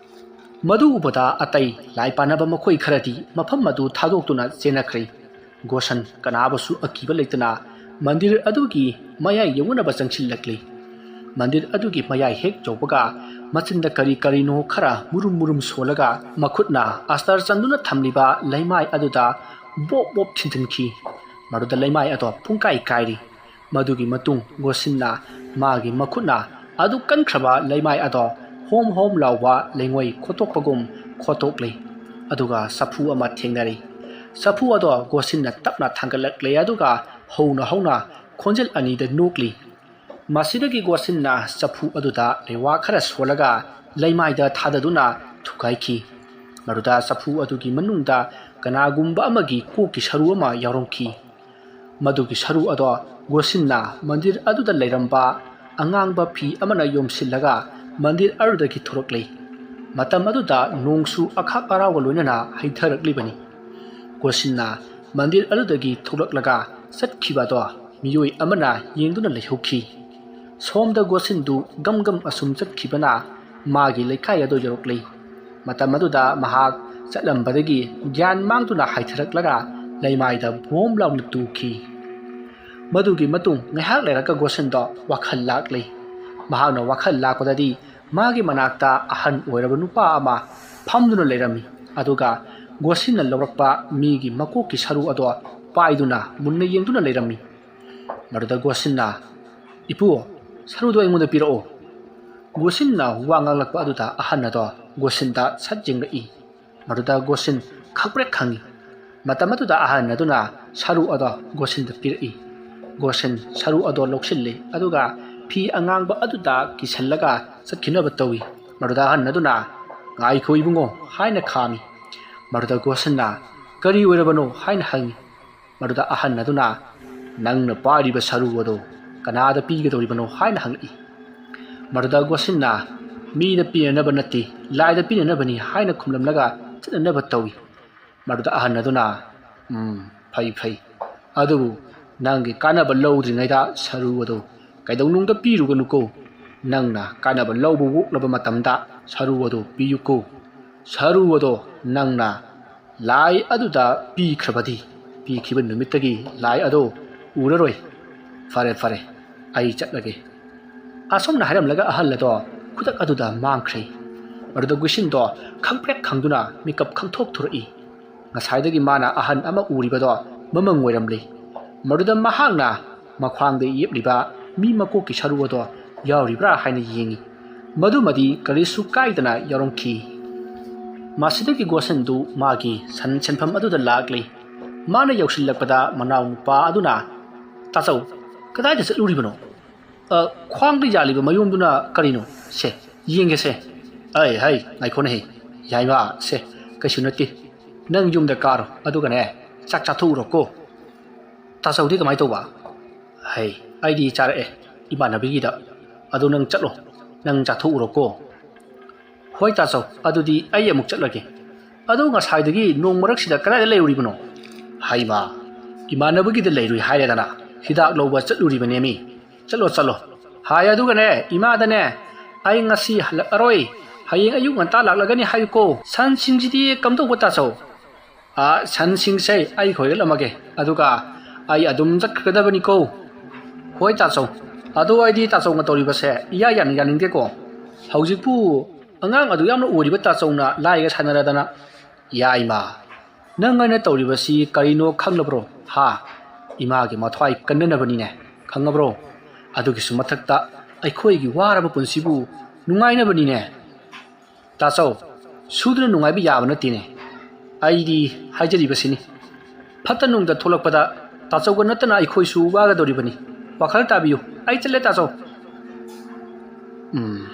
ꯃꯗꯨ ꯎꯕꯗ ꯑꯇꯩ ꯂꯥꯏ ꯄꯥꯟꯅꯕ ꯃꯈꯣꯏ ꯈꯔꯗꯤ ꯃꯐꯝ ꯑꯗꯨ ꯊꯥꯗꯣꯛꯇꯨꯅ ꯆꯦꯟꯅꯈ꯭ꯔꯦ꯫ ꯒꯣꯁꯟ ꯀꯅꯥꯕꯨꯁꯨ ꯑꯀꯤꯕ ꯂꯩꯇꯅ ꯃꯟꯗꯤꯔ ꯑꯗꯨꯒꯤ ꯃꯌꯥꯏ ꯌꯧꯅꯅꯕ ꯆꯪꯁꯤꯜꯂꯛꯂꯤ꯫ ꯃꯟꯗꯤꯔ ꯑꯗꯨꯒꯤ ꯃꯌꯥꯏ ꯍꯦꯛ ꯌꯧꯕꯒ ꯃꯆꯤꯟꯗ ꯀꯔꯤ ꯀꯔꯤꯅꯣ ꯈꯔ ꯃꯨꯔꯨꯝ ꯃꯨꯔꯨꯝ ꯁꯣꯜꯂꯒ ꯃꯈꯨꯠꯅ ꯑꯁꯇꯔ ꯆꯟꯗꯨꯅ ꯊꯝꯂꯤꯕ ꯂꯩꯃꯥꯏ ꯑꯗꯨꯗ ꯕꯣꯞ ꯕꯣꯞ ꯊꯤꯟꯖꯤꯟꯈꯤ꯫ ꯃꯗꯨꯗ ꯂꯩꯃꯥꯏ ꯑꯗꯣ ꯄꯨꯡꯀꯥꯏ ꯀꯥꯏꯔꯤ꯫ ꯃꯗꯨꯒꯤ ꯃꯇꯨꯡ ꯒꯣꯁꯤꯟꯅ ꯃꯥꯒꯤ ꯃꯈꯨꯠꯅ ꯑꯗꯨ ꯀꯟꯈ꯭ꯔꯕ ꯂꯩꯃꯥꯏ ꯑꯗꯣ ꯍꯣꯝ ꯍꯣꯝ ꯂꯥꯎꯕ ꯂꯩꯉꯣꯏ ꯈꯣꯠꯇꯣꯛꯄꯒꯨꯝ ꯈꯣꯠꯇꯣꯛꯂꯤ꯫ ꯑꯗꯨꯒ ꯆꯐꯨ ꯑꯃ ꯊꯦꯡꯅꯔꯤ꯫ ꯆꯐꯨ ꯑꯗꯣ ꯒꯣꯁꯤꯟꯅ ꯇꯞꯅ ꯊꯥꯡꯒꯠꯂꯛꯂꯦ, ꯑꯗꯨꯒ ꯍꯧꯅ ꯍꯧꯅ ꯈꯣꯟꯖꯦꯜ ꯑꯅꯤꯗ ꯅꯣꯛꯂꯤ꯫ ꯃꯁꯤꯗꯒꯤ ꯒꯣꯁꯤꯟꯅ ꯆꯐꯨ ꯑꯗꯨꯗ ꯂꯩꯋꯥ ꯈꯔ ꯁꯣꯜꯂꯒ ꯂꯩꯃꯥꯏꯗ ꯊꯥꯗꯗꯨꯅ ꯊꯨꯒꯥꯏꯈꯤ꯫ ꯃꯗꯨꯗ ꯆꯐꯨ ꯑꯗꯨꯒꯤ ꯃꯅꯨꯡꯗ ꯀꯅꯥꯒꯨꯝꯕ ꯑꯃꯒꯤ ꯀꯣꯛꯀꯤ ꯁꯔꯨ ꯑꯃ ꯌꯥꯎꯔꯝꯈꯤ꯫ ꯃꯗꯨꯒꯤ ꯁꯔꯨ ꯑꯗꯣ ꯒꯣꯁꯤꯟꯅ ꯃꯟꯗꯤꯔ ꯑꯗꯨꯗ ꯂꯩꯔꯝꯕ ꯑꯉꯥꯡꯕ ꯐꯤ ꯑꯃꯅ ꯌꯣꯝꯁꯤꯜꯂꯒ ꯃꯟꯗꯤꯔ ꯑꯗꯨꯗꯒꯤ ꯊꯣꯔꯛꯂꯤ꯫ ꯃꯇꯝ ꯑꯗꯨꯗ ꯅꯣꯡꯁꯨ ꯑꯈꯥꯛ ꯑꯔꯥꯎꯒ ꯂꯣꯏꯅꯅ ꯍꯩꯊꯔꯛꯂꯤꯕꯅꯤ꯫ ꯒꯣꯁꯤꯟꯅ ꯃꯟꯗꯤꯔ ꯑꯗꯨꯗꯒꯤ ꯊꯣꯛꯂꯛꯂꯒ ꯆꯠꯈꯤꯕ ꯑꯗꯣ ꯃꯤꯑꯣꯏ ꯑꯃꯅ ꯌꯦꯡꯗꯨꯅ ꯂꯩꯍꯧꯈꯤ꯫ ꯁꯣꯝꯗ ꯒꯣꯁꯤꯟꯗꯨ ꯒꯝ ꯒꯝ ꯑꯁꯨꯝ ꯆꯠꯈꯤꯕꯅ ꯃꯥꯒꯤ ꯂꯩꯀꯥꯏ ꯑꯗꯨ ꯌꯧꯔꯛꯂꯤ꯫ ꯃꯇꯝ ꯑꯗꯨꯗ ꯃꯍꯥꯛ ꯆꯠꯂꯝꯕꯗꯒꯤ ꯒ꯭ꯌꯥꯟ ꯃꯥꯡꯗꯨꯅ ꯍꯥꯏꯊꯔꯛꯂꯒ ꯂꯩꯃꯥꯏꯗ ꯕꯣꯝ ꯂꯥꯎꯅ ꯇꯨꯈꯤ꯫ ꯃꯗꯨꯒꯤ ꯃꯇꯨꯡ ꯉꯥꯏꯍꯥꯛ ꯂꯩꯔꯒ ꯒꯣꯁꯤꯟꯗꯣ ꯋꯥꯈꯜ ꯂꯥꯛꯂꯤ꯫ ꯃꯍꯥꯛꯅ ꯋꯥꯈꯜ ꯂꯥꯛꯄꯗꯗꯤ ꯃꯥꯒꯤ ꯃꯅꯥꯛꯇ ꯑꯍꯟ ꯑꯣꯏꯔꯕ ꯅꯨꯄꯥ ꯑꯃ ꯐꯝꯗꯨꯅ ꯂꯩꯔꯝꯃꯤ꯫ ꯑꯗꯨꯒ ꯒꯣꯁꯤꯟꯅ ꯂꯧꯔꯛꯄ ꯃꯤꯒꯤ ꯃꯀꯣꯛꯀꯤ ꯁꯔꯨ ꯑꯗꯣ ꯄꯥꯏꯗꯨꯅ ꯃꯨꯟꯅ ꯌꯦꯡꯗꯨꯅ ꯂꯩꯔꯝꯃꯤ꯫ ꯃꯗꯨꯗ ꯒꯣꯁꯤꯟꯅ, "ꯏꯄꯨ, ꯁꯔꯨꯗꯣ ꯑꯩꯉꯣꯟꯗ ꯄꯤꯔꯛꯑꯣ꯫" ꯒꯣꯁꯤꯟꯅ ꯋꯥ ꯉꯥꯡꯂꯛꯄ ꯑꯗꯨꯗ ꯑꯍꯟ ꯑꯗꯣ ꯒꯣꯁꯤꯟꯗ ꯁꯠ ꯌꯦꯡꯂꯛꯏ꯫ ꯃꯗꯨꯗ ꯒꯣꯁꯤꯟ ꯈꯪꯄ꯭ꯔꯦꯛ ꯈꯪꯏ꯫ ꯃꯇꯝ ꯑꯗꯨꯗ ꯑꯍꯟ ꯑꯗꯨꯅ ꯁꯔꯨ ꯑꯗꯣ ꯒꯣꯁꯤꯟꯗ ꯄꯤꯔꯛꯏ꯫ ꯒꯣꯁꯟ ꯁꯔꯨ ꯑꯗꯣ ꯂꯧꯁꯤꯜꯂꯤ, ꯑꯗꯨꯒ ꯐꯤ ꯑꯉꯥꯡꯕ ꯑꯗꯨꯗ ꯀꯤꯁꯜꯂꯒ ꯆꯠꯈꯤꯅꯕ ꯇꯧꯏ꯫ ꯃꯗꯨꯗ ꯑꯍꯟ ꯑꯗꯨꯅ, "ꯉꯥꯏꯈꯣ ꯏꯕꯨꯡꯉꯣ" ꯍꯥꯏꯅ ꯈꯥꯝꯃꯤ꯫ ꯃꯗꯨꯗ ꯒꯣꯁꯟꯅ, "ꯀꯔꯤ ꯑꯣꯏꯔꯕꯅꯣ?" ꯍꯥꯏꯅ ꯍꯪꯉꯤ꯫ ꯃꯗꯨꯗ ꯑꯍꯟ ꯑꯗꯨꯅ, "ꯅꯪꯅ ꯄꯥꯏꯔꯤꯕ ꯁꯔꯨ ꯑꯗꯣ ꯀꯅꯥꯗ ꯄꯤꯒꯗꯧꯔꯤꯕꯅꯣ?" ꯍꯥꯏꯅ ꯍꯪꯂꯛꯏ꯫ ꯃꯗꯨꯗ ꯒꯣꯁꯟꯅ, "ꯃꯤꯗ ꯄꯤꯅꯅꯕ ꯅꯠꯇꯦ, ꯂꯥꯏꯗ ꯄꯤꯅꯅꯕꯅꯤ" ꯍꯥꯏꯅ ꯈꯨꯝꯂꯝꯂꯒ ꯆꯠꯅꯅꯕ ꯇꯧꯏ꯫ ꯃꯗꯨꯗ ꯑꯍꯟ ꯑꯗꯨꯅ, "ꯎꯝ, ꯐꯩ, ꯐꯩ꯫ ꯑꯗꯨꯕꯨ ꯅꯪꯒꯤ ꯀꯥꯟꯅꯕ ꯂꯧꯗ꯭ꯔꯤꯉꯩꯗ ꯁꯔꯨ ꯑꯗꯨ ꯀꯩꯗꯧꯅꯨꯡꯗ ꯄꯤꯔꯨꯒꯅꯨꯀꯣ꯫ ꯅꯪꯅ ꯀꯥꯟꯅꯕ ꯂꯧꯕ ꯑꯣꯛꯂꯕ ꯃꯇꯝꯗ ꯁꯔꯨ ꯑꯗꯨ ꯄꯤꯌꯨꯀꯣ꯫ ꯁꯔꯨ ꯑꯗꯣ ꯅꯪꯅ ꯂꯥꯏ ꯑꯗꯨꯗ ꯄꯤꯈ꯭ꯔꯕꯗꯤ, ꯄꯤꯈꯤꯕ ꯅꯨꯃꯤꯠꯇꯒꯤ ꯂꯥꯏ ꯑꯗꯣ ꯎꯔꯔꯣꯏ꯫ ꯐꯔꯦ, ꯐꯔꯦ, ꯑꯩ ꯆꯠꯂꯒꯦ꯫" ꯑꯁꯨꯝꯅ ꯍꯥꯏꯔꯝꯂꯒ ꯑꯍꯜ ꯑꯗꯣ ꯈꯨꯗꯛ ꯑꯗꯨꯗ ꯃꯥꯡꯈ꯭ꯔꯦ꯫ ꯃꯗꯨꯗ ꯒꯨꯁꯤꯟꯗꯣ ꯈꯪꯄ꯭ꯔꯦꯛ ꯈꯪꯗꯨꯅ ꯃꯤꯀꯞ ꯈꯪꯊꯣꯛ ꯊꯣꯔꯛꯏ꯫ ꯉꯁꯥꯏꯗꯒꯤ ꯃꯥꯅ ꯑꯍꯟ ꯑꯃ ꯎꯔꯤꯕꯗꯣ ꯃꯃꯪ ꯑꯣꯏꯔꯝꯂꯦ꯫ ꯃꯗꯨꯗ ꯃꯍꯥꯛꯅ ꯃꯈ꯭ꯋꯥꯡꯗ ꯌꯦꯞꯂꯤꯕ ꯃꯤ ꯃꯀꯣꯛꯀꯤ ꯁꯔꯨ ꯑꯗꯣ ꯌꯥꯎꯔꯤꯕ꯭ꯔꯥ ꯍꯥꯏꯅ ꯌꯦꯡꯉꯤ꯫ ꯃꯗꯨꯃꯗꯤ ꯀꯔꯤꯁꯨ ꯀꯥꯏꯗꯅ ꯌꯥꯎꯔꯝꯈꯤ꯫ ꯃꯁꯤꯗꯒꯤ ꯒꯣꯁꯟꯗꯨ ꯃꯥꯒꯤ ꯁꯟ ꯁꯦꯟꯐꯝ ꯑꯗꯨꯗ ꯂꯥꯛꯂꯤ꯫ ꯃꯥꯅ ꯌꯧꯁꯤꯜꯂꯛꯄꯗ ꯃꯅꯥꯎ ꯅꯨꯄꯥ ꯑꯗꯨꯅ, "ꯇꯥꯆꯧ, ꯀꯗꯥꯏꯗ ꯆꯠꯂꯨꯔꯤꯕꯅꯣ? ꯑ, ꯈ꯭ꯋꯥꯡꯗ ꯌꯥꯜꯂꯤꯕ ꯃꯌꯣꯝꯗꯨꯅ ꯀꯔꯤꯅꯣ? ꯁꯦ, ꯌꯦꯡꯒꯦꯁꯦ꯫" "ꯑꯩ, ꯍꯩ, ꯉꯥꯏꯈꯣꯅꯦꯍꯦ, ꯌꯥꯏꯃ, ꯁꯦ, ꯀꯩꯁꯨ ꯅꯠꯇꯦ꯫ ꯅꯪ ꯌꯨꯝꯗ ꯀꯥꯔꯣ, ꯑꯗꯨꯒꯅꯦ, ꯆꯥꯛ ꯆꯥꯊꯣꯛꯎꯔꯣꯀꯣ꯫" "ꯇꯥꯆꯧꯗꯤ ꯀꯃꯥꯏꯅ ꯇꯧꯕ?" "ꯍꯩ, ꯑꯩꯗꯤ ꯆꯥꯔꯛꯑꯦ, ꯏꯃꯥꯟꯅꯕꯤꯒꯤꯗ꯫ ꯑꯗꯨ ꯅꯪ ꯆꯠꯂꯣ, ꯅꯪ ꯆꯥꯊꯣꯛꯎꯔꯣꯀꯣ꯫" "ꯍꯣꯏ ꯇꯥꯆꯧ, ꯑꯗꯨꯗꯤ ꯑꯩ ꯑꯃꯨꯛ ꯆꯠꯂꯒꯦ꯫ ꯑꯗꯨ ꯉꯁꯥꯏꯗꯒꯤ ꯅꯣꯡ ꯃꯔꯛꯁꯤꯗ ꯀꯗꯥꯏꯗ ꯂꯩꯔꯨꯔꯤꯕꯅꯣ?" "ꯍꯩꯃꯥ, ꯏꯃꯥꯟꯅꯕꯒꯤꯗ ꯂꯩꯔꯨꯏ ꯍꯥꯏꯔꯦꯗꯅ, ꯍꯤꯗꯥꯛ ꯂꯧꯕ ꯆꯠꯂꯨꯔꯤꯕꯅꯦꯃꯤ꯫ ꯆꯠꯂꯣ, ꯆꯠꯂꯣ꯫ ꯍꯥꯏ, ꯑꯗꯨꯒꯅꯦ, ꯏꯃꯥꯗꯅꯦ, ꯑꯩ ꯉꯁꯤ ꯍꯜꯂꯛꯑꯔꯣꯏ, ꯍꯌꯦꯡ ꯑꯌꯨꯛ ꯉꯟꯇꯥ ꯂꯥꯛꯂꯒꯅꯤ ꯍꯥꯏꯌꯨꯀꯣ꯫" "ꯁꯟꯁꯤꯡꯁꯤꯗꯤ ꯀꯝꯗꯧꯕ ꯇꯥꯆꯧ?" "ꯑ, ꯁꯟꯁꯤꯡꯁꯦ ꯑꯩ ꯈꯣꯏꯒꯠꯂꯝꯃꯒꯦ, ꯑꯗꯨꯒ ꯑꯩ ꯑꯗꯨꯝ ꯆꯠꯈ꯭ꯔꯒꯗꯕꯅꯤꯀꯣ꯫" "ꯍꯣꯏ ꯇꯥꯆꯧ꯫ ꯑꯗꯣ ꯑꯩꯗꯤ ꯇꯥꯆꯧꯅ ꯇꯧꯔꯤꯕꯁꯦ ꯏꯌꯥ ꯌꯥꯅꯤꯡ-, ꯌꯥꯅꯤꯡꯗꯦꯀꯣ꯫ ꯍꯧꯖꯤꯛꯄꯨ ꯑꯉꯥꯡ ꯑꯗꯨ ꯌꯥꯝꯅ ꯑꯣꯏꯔꯤꯕ ꯇꯥꯆꯧꯅ ꯂꯥꯏꯒ ꯁꯥꯟꯅꯔꯗꯅ꯫" "ꯌꯥꯏꯃ, ꯅꯪ ꯑꯩꯅ ꯇꯧꯔꯤꯕꯁꯤ ꯀꯔꯤꯅꯣ ꯈꯪꯂꯕ꯭ꯔꯣ? ꯍꯥ? ꯏꯃꯥꯒꯤ ꯃꯊ꯭ꯋꯥꯏ ꯀꯟꯅꯅꯕꯅꯤꯅꯦ, ꯈꯪꯉꯕ꯭ꯔꯣ? ꯑꯗꯨꯒꯤꯁꯨ ꯃꯊꯛꯇ ꯑꯩꯈꯣꯏꯒꯤ ꯋꯥꯔꯕ ꯄꯨꯟꯁꯤꯕꯨ ꯅꯨꯡꯉꯥꯏꯅꯕꯅꯤꯅꯦ꯫ ꯇꯥꯆꯧ, ꯁꯨꯗꯅ ꯅꯨꯡꯉꯥꯏꯕ ꯌꯥꯕ ꯅꯠꯇꯦꯅꯦ꯫ ꯑꯩꯗꯤ ꯍꯥꯏꯖꯔꯤꯕꯁꯤꯅꯤ, ꯐꯠꯇ ꯅꯨꯡꯗ ꯊꯣꯛꯂꯛꯄꯗ ꯇꯥꯆꯧꯒ ꯅꯠꯇꯅ ꯑꯩꯈꯣꯏꯁꯨ ꯋꯥꯒꯗꯧꯔꯤꯕꯅꯤ꯫ ꯋꯥꯈꯜ ꯇꯥꯕꯤꯌꯨ꯫ ꯑꯩ ꯆꯠꯂꯦ, ꯇꯥꯆꯧ꯫ ꯎꯝ,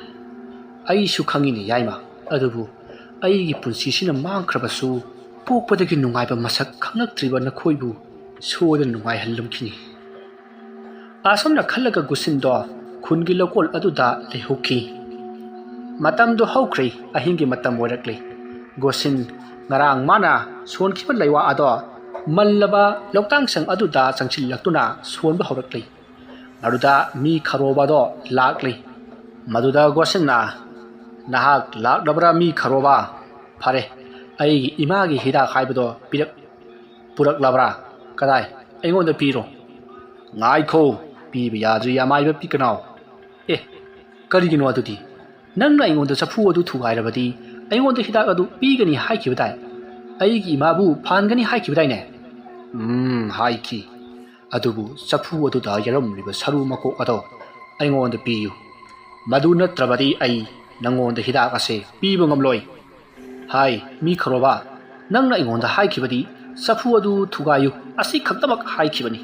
ꯑꯩꯁꯨ ꯈꯪꯉꯤꯅꯦ, ꯌꯥꯏꯃ꯫ ꯑꯗꯨꯕꯨ ꯑꯩꯒꯤ ꯄꯨꯟꯁꯤꯁꯤꯅ ꯃꯥꯡꯈ꯭ꯔꯕꯁꯨ, ꯄꯣꯛꯄꯗꯒꯤ ꯅꯨꯡꯉꯥꯏꯕ ꯃꯁꯛ ꯈꯪꯂꯛꯇ꯭ꯔꯤꯕ ꯅꯈꯣꯏꯕꯨ ꯁꯣꯏꯗꯅ ꯅꯨꯡꯉꯥꯏꯍꯜꯂꯝꯈꯤꯅꯤ꯫ ꯑꯁꯨꯝꯅ ꯈꯜꯂꯒ ꯒꯨꯁꯤꯟꯗꯣ ꯈꯨꯟꯒꯤ ꯂꯧꯀꯣꯜ ꯑꯗꯨꯗ ꯂꯩꯍꯧꯈꯤ꯫ ꯃꯇꯝꯗꯨ ꯍꯧꯈ꯭ꯔꯦ, ꯑꯍꯤꯡꯒꯤ ꯃꯇꯝ ꯑꯣꯏꯔꯛꯂꯦ꯫ ꯒꯣꯁꯤꯟ ꯉꯔꯥꯡ ꯃꯥꯅ ꯁꯣꯟꯈꯤꯕ ꯂꯩꯋꯥ ꯑꯗꯣ ꯃꯜꯂꯕ ꯂꯣꯛꯇꯥꯡꯁꯪ ꯑꯗꯨꯗ ꯆꯪꯁꯤꯜꯂꯛꯇꯨꯅ ꯁꯣꯟꯕ ꯍꯧꯔꯛꯂꯤ꯫ ꯃꯗꯨꯗ ꯃꯤ ꯈꯔꯣꯕꯗꯣ ꯂꯥꯛꯂꯤ꯫ ꯃꯗꯨꯗ ꯒꯣꯁꯤꯟꯅ, "ꯅꯍꯥꯛ ꯂꯥꯛꯂꯕ꯭ꯔꯥ, ꯃꯤ ꯈꯔꯣꯕ? ꯐꯔꯦ, ꯑꯩꯒꯤ ꯏꯃꯥꯒꯤ ꯍꯤꯗꯥꯛ ꯍꯥꯏꯕꯗꯣ ꯄꯤꯔꯛ-, ꯄꯨꯔꯛꯂꯕ꯭ꯔꯥ? ꯀꯗꯥꯏ? ꯑꯩꯉꯣꯟꯗ ꯄꯤꯔꯣ꯫" "ꯉꯥꯏꯈꯣ, ꯄꯤꯕ ꯌꯥꯗ꯭ꯔꯤ, ꯑꯃꯥꯏꯕ ꯄꯤꯀꯅꯥꯎ꯫" "ꯑꯦ, ꯀꯔꯤꯒꯤꯅꯣ ꯑꯗꯨꯗꯤ? ꯅꯪꯅ ꯑꯩꯉꯣꯟꯗ ꯆꯐꯨ ꯑꯗꯨ ꯊꯨꯒꯥꯏꯔꯕꯗꯤ ꯑꯩꯉꯣꯟꯗ ꯍꯤꯗꯥꯛ ꯑꯗꯨ ꯄꯤꯒꯅꯤ ꯍꯥꯏꯈꯤꯕꯗꯥꯏ? ꯑꯩꯒꯤ ꯏꯃꯥꯕꯨ ꯐꯍꯟꯒꯅꯤ ꯍꯥꯏꯈꯤꯕꯗꯥꯏꯅꯦ?" "ꯎꯝ, ꯍꯥꯏꯈꯤ꯫ ꯑꯗꯨꯕꯨ ꯆꯐꯨ ꯑꯗꯨꯗ ꯌꯥꯎꯔꯝꯂꯤꯕ ꯁꯔꯨ ꯃꯀꯣꯛ ꯑꯗꯣ ꯑꯩꯉꯣꯟꯗ ꯄꯤꯌꯨ꯫ ꯃꯗꯨ ꯅꯠꯇ꯭ꯔꯕꯗꯤ ꯑꯩ ꯅꯪꯉꯣꯟꯗ ꯍꯤꯗꯥꯛ ꯑꯁꯦ ꯄꯤꯕ ꯉꯝꯂꯣꯏ꯫" "ꯍꯥꯏ, ꯃꯤ ꯈꯔꯣꯕ, ꯅꯪꯅ ꯑꯩꯉꯣꯟꯗ ꯍꯥꯏꯈꯤꯕꯗꯤ ꯆꯐꯨ ꯑꯗꯨ ꯊꯨꯒꯥꯏꯌꯨ, ꯑꯁꯤ ꯈꯛꯇꯃꯛ ꯍꯥꯏꯈꯤꯕꯅꯤ꯫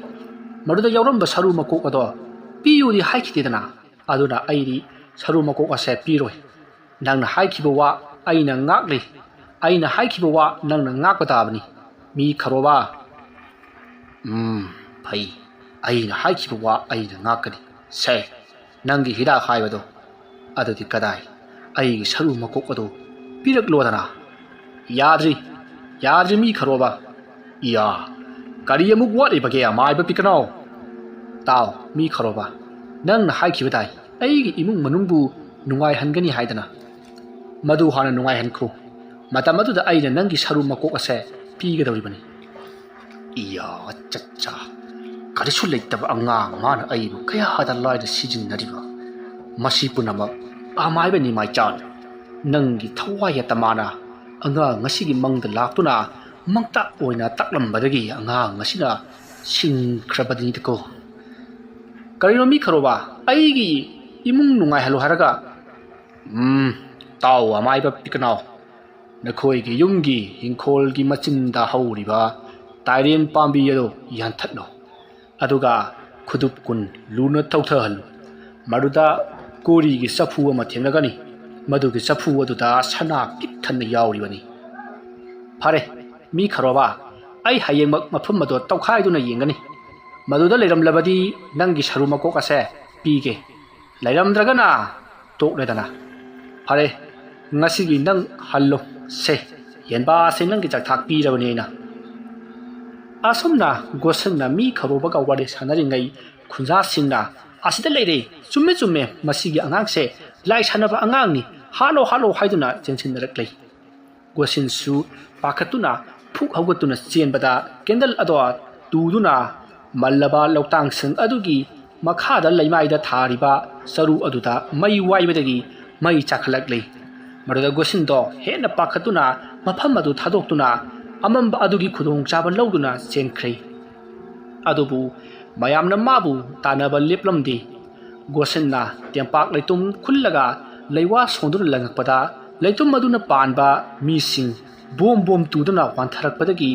ꯃꯗꯨꯗ ꯌꯥꯎꯔꯝꯕ ꯁꯔꯨ ꯃꯀꯣꯛ ꯑꯗꯣ ꯄꯤꯌꯨꯗꯤ ꯍꯥꯏꯈꯤꯗꯦꯗꯅ꯫ ꯑꯗꯨꯅ ꯑꯩꯗꯤ ꯁꯔꯨ ꯃꯀꯣꯛ ꯑꯁꯦ ꯄꯤꯔꯣꯏ꯫ ꯅꯪꯅ ꯍꯥꯏꯈꯤꯕ ꯋꯥ ꯑꯩꯅ ꯉꯥꯛꯂꯤ꯫ ꯑꯩꯅ ꯍꯥꯏꯈꯤꯕ ꯋꯥ ꯅꯪꯅ ꯉꯥꯛꯄ ꯇꯥꯕꯅꯤ, ꯃꯤ ꯈꯔꯣꯕ꯫" "ꯎꯝ, ꯐꯩ꯫ ꯑꯩꯅ ꯍꯥꯏꯈꯤꯕ ꯋꯥ ꯑꯩꯅ ꯉꯥꯛꯀꯅꯤ꯫ ꯁꯦ, ꯅꯪꯒꯤ ꯍꯤꯗꯥꯛ ꯍꯥꯏꯕꯗꯣ ꯑꯗꯨꯗꯤ ꯀꯗꯥꯏ? ꯑꯩꯒꯤ ꯁꯔꯨ ꯃꯀꯣꯛ ꯑꯗꯨ ꯄꯤꯔꯛꯂꯣꯗꯅ꯫" "ꯌꯥꯗ꯭ꯔꯤ, ꯌꯥꯗ꯭ꯔꯤ, ꯃꯤ ꯈꯔꯣꯕ꯫" "ꯏꯌꯥ, ꯀꯔꯤ ꯑꯃꯨꯛ ꯋꯥꯠꯂꯤꯕꯒꯦ, ꯑꯃꯥꯏꯕ ꯄꯤꯀꯅꯥꯎ?" "ꯇꯥꯎ, ꯃꯤ ꯈꯔꯣꯕ, ꯅꯪꯅ ꯍꯥꯏꯈꯤꯕ ꯇꯥꯏ, ꯑꯩꯒꯤ ꯏꯃꯨꯡ ꯃꯅꯨꯡꯕꯨ ꯅꯨꯡꯉꯥꯏꯍꯟꯒꯅꯤ ꯍꯥꯏꯗꯅ꯫ ꯃꯗꯨ ꯍꯥꯟꯅ ꯅꯨꯡꯉꯥꯏꯍꯟꯈꯣ꯫ ꯃꯇꯝ ꯑꯗꯨꯗ ꯑꯩꯅ ꯅꯪꯒꯤ ꯁꯔꯨ ꯃꯀꯣꯛ ꯑꯁꯦ ꯄꯤꯒꯗꯧꯔꯤꯕꯅꯤ꯫" "ꯏꯌꯥ, ꯆꯠꯆꯥ, ꯀꯔꯤꯁꯨ ꯂꯩꯇꯕ ꯑꯉꯥꯡ ꯃꯥꯅ ꯑꯩꯕꯨ ꯀꯌꯥꯗ ꯂꯥꯏꯅ ꯁꯤꯖꯤꯟꯅꯔꯤꯕ꯫ ꯃꯁꯤ ꯄꯨꯝꯅꯃꯛ ꯑꯃꯥꯏꯕ ꯅꯤꯃꯥꯏꯆꯥꯟ, ꯅꯪꯒꯤ ꯊꯋꯥꯏ ꯌꯥꯇꯃꯥꯅ ꯑꯉꯥꯡ ꯑꯁꯤꯒꯤ ꯃꯪꯗ ꯂꯥꯛꯇꯨꯅ ꯃꯪꯇꯥꯛ ꯑꯣꯏꯅ ꯇꯥꯛꯂꯝꯕꯗꯒꯤ ꯑꯉꯥꯡ ꯑꯁꯤꯅ ꯁꯤꯡꯈ꯭ꯔꯕꯅꯤꯗꯀꯣ꯫ ꯀꯔꯤꯅꯣ, ꯃꯤ ꯈꯔꯣꯕ, ꯑꯩꯒꯤ ꯏꯃꯨꯡ ꯅꯨꯡꯉꯥꯏꯍꯜꯂꯨ ꯍꯥꯏꯔꯒ?" "ꯎꯝ, ꯇꯥꯎ, ꯑꯃꯥꯏꯕ ꯄꯤꯀꯅꯥꯎ, ꯅꯈꯣꯏꯒꯤ ꯌꯨꯝꯒꯤ ꯏꯪꯈꯣꯜꯒꯤ ꯃꯆꯤꯟꯗ ꯍꯧꯔꯤꯕ ꯇꯥꯏꯔꯦꯟ ꯄꯥꯝꯕꯤ ꯑꯗꯨ ꯌꯥꯟꯊꯠꯂꯨ, ꯑꯗꯨꯒ ꯈꯨꯗꯨꯞ ꯀꯨꯟ ꯂꯨꯅ ꯇꯧꯊꯍꯜꯂꯨ꯫ ꯃꯗꯨꯗ ꯀꯣꯔꯤꯒꯤ ꯆꯐꯨ ꯑꯃ ꯊꯦꯡꯅꯒꯅꯤ꯫ ꯃꯗꯨꯒꯤ ꯆꯐꯨ ꯑꯗꯨꯗ ꯁꯅꯥ ꯄꯤꯛ ꯊꯟꯅ ꯌꯥꯎꯔꯤꯕꯅꯤ꯫ ꯐꯔꯦ, ꯃꯤ ꯈꯔꯣꯕ, ꯑꯩ ꯍꯌꯦꯡꯃꯛ ꯃꯐꯝ ꯑꯗꯨ ꯇꯧꯈꯥꯏꯗꯨꯅ ꯌꯦꯡꯒꯅꯤ꯫ ꯃꯗꯨꯗ ꯂꯩꯔꯝꯂꯕꯗꯤ ꯅꯪꯒꯤ ꯁꯔꯨ ꯃꯀꯣꯛ ꯑꯁꯦ ꯄꯤꯒꯦ꯫ ꯂꯩꯔꯝꯗ꯭ꯔꯒꯅ ꯇꯣꯛꯂꯦꯗꯅ꯫ ꯐꯔꯦ, ꯉꯁꯤꯒꯤ ꯅꯪ ꯍꯜꯂꯣ꯫ ꯁꯦ, ꯌꯦꯟꯕꯥꯁꯦ ꯅꯪꯒꯤ ꯆꯥꯛꯊꯥꯛ ꯄꯤꯔꯕꯅꯤ ꯑꯩꯅ꯫ ꯑꯁꯨꯝꯅ ꯒꯣꯁꯟꯅ ꯃꯤ ꯈꯔꯣꯕꯒ ꯋꯥꯔꯤ ꯁꯥꯟꯅꯔꯤꯉꯩ, ꯈꯨꯟꯖꯥꯁꯤꯡꯅ, "ꯑꯁꯤꯗ ꯂꯩꯔꯦ, ꯆꯨꯝꯃꯦ ꯆꯨꯝꯃꯦ, ꯃꯁꯤꯒꯤ ꯑꯉꯥꯡꯁꯦ ꯂꯥꯏ ꯁꯥꯟꯅꯕ ꯑꯉꯥꯡꯅꯤ, ꯍꯥꯠꯂꯣ ꯍꯥꯠꯂꯣ" ꯍꯥꯏꯗꯨꯅ ꯆꯦꯟꯁꯤꯟꯅꯔꯛꯂꯦ꯫ ꯒꯣꯁꯤꯟꯁꯨ ꯄꯥꯈꯠꯇꯨꯅ ꯐꯨꯛ ꯍꯧꯒꯠꯇꯨꯅ ꯆꯦꯟꯕꯗ, ꯀꯦꯟꯗꯜ ꯑꯗꯣ ꯇꯨꯗꯨꯅ ꯃꯜꯂꯕ ꯂꯧꯇꯥꯡꯁꯪ ꯑꯗꯨꯒꯤ ꯃꯈꯥꯗ ꯂꯩꯃꯥꯏꯗ ꯊꯥꯔꯤꯕ ꯆꯔꯨ ꯑꯗꯨꯗ ꯃꯩ ꯋꯥꯏꯕꯗꯒꯤ ꯃꯩ ꯆꯥꯈꯠꯂꯛꯂꯤ꯫ ꯃꯗꯨꯗ ꯒꯣꯁꯤꯟꯗꯣ ꯍꯦꯟꯅ ꯄꯥꯈꯠꯇꯨꯅ ꯃꯐꯝ ꯑꯗꯨ ꯊꯥꯗꯣꯛꯇꯨꯅ ꯑꯃꯝꯕ ꯑꯗꯨꯒꯤ ꯈꯨꯗꯣꯡꯆꯥꯕ ꯂꯧꯗꯨꯅ ꯆꯦꯟꯈ꯭ꯔꯦ꯫ ꯑꯗꯨꯕꯨ ꯃꯌꯥꯝꯅ ꯃꯥꯕꯨ ꯇꯥꯟꯅꯕ ꯂꯦꯞꯂꯝꯗꯦ꯫ ꯒꯣꯁꯟꯅ ꯇꯦꯝꯄꯥꯛ ꯂꯩꯇꯨꯝ ꯈꯨꯜꯂꯒ ꯂꯩꯋꯥ ꯁꯣꯟꯗꯨꯅ ꯂꯪꯉꯛꯄꯗ, ꯂꯩꯇꯨꯝ ꯑꯗꯨꯅ ꯄꯥꯟꯕ ꯃꯤꯁꯤꯡ ꯕꯣꯝ ꯕꯣꯝ ꯇꯨꯗꯨꯅ ꯋꯥꯟꯊꯔꯛꯄꯗꯒꯤ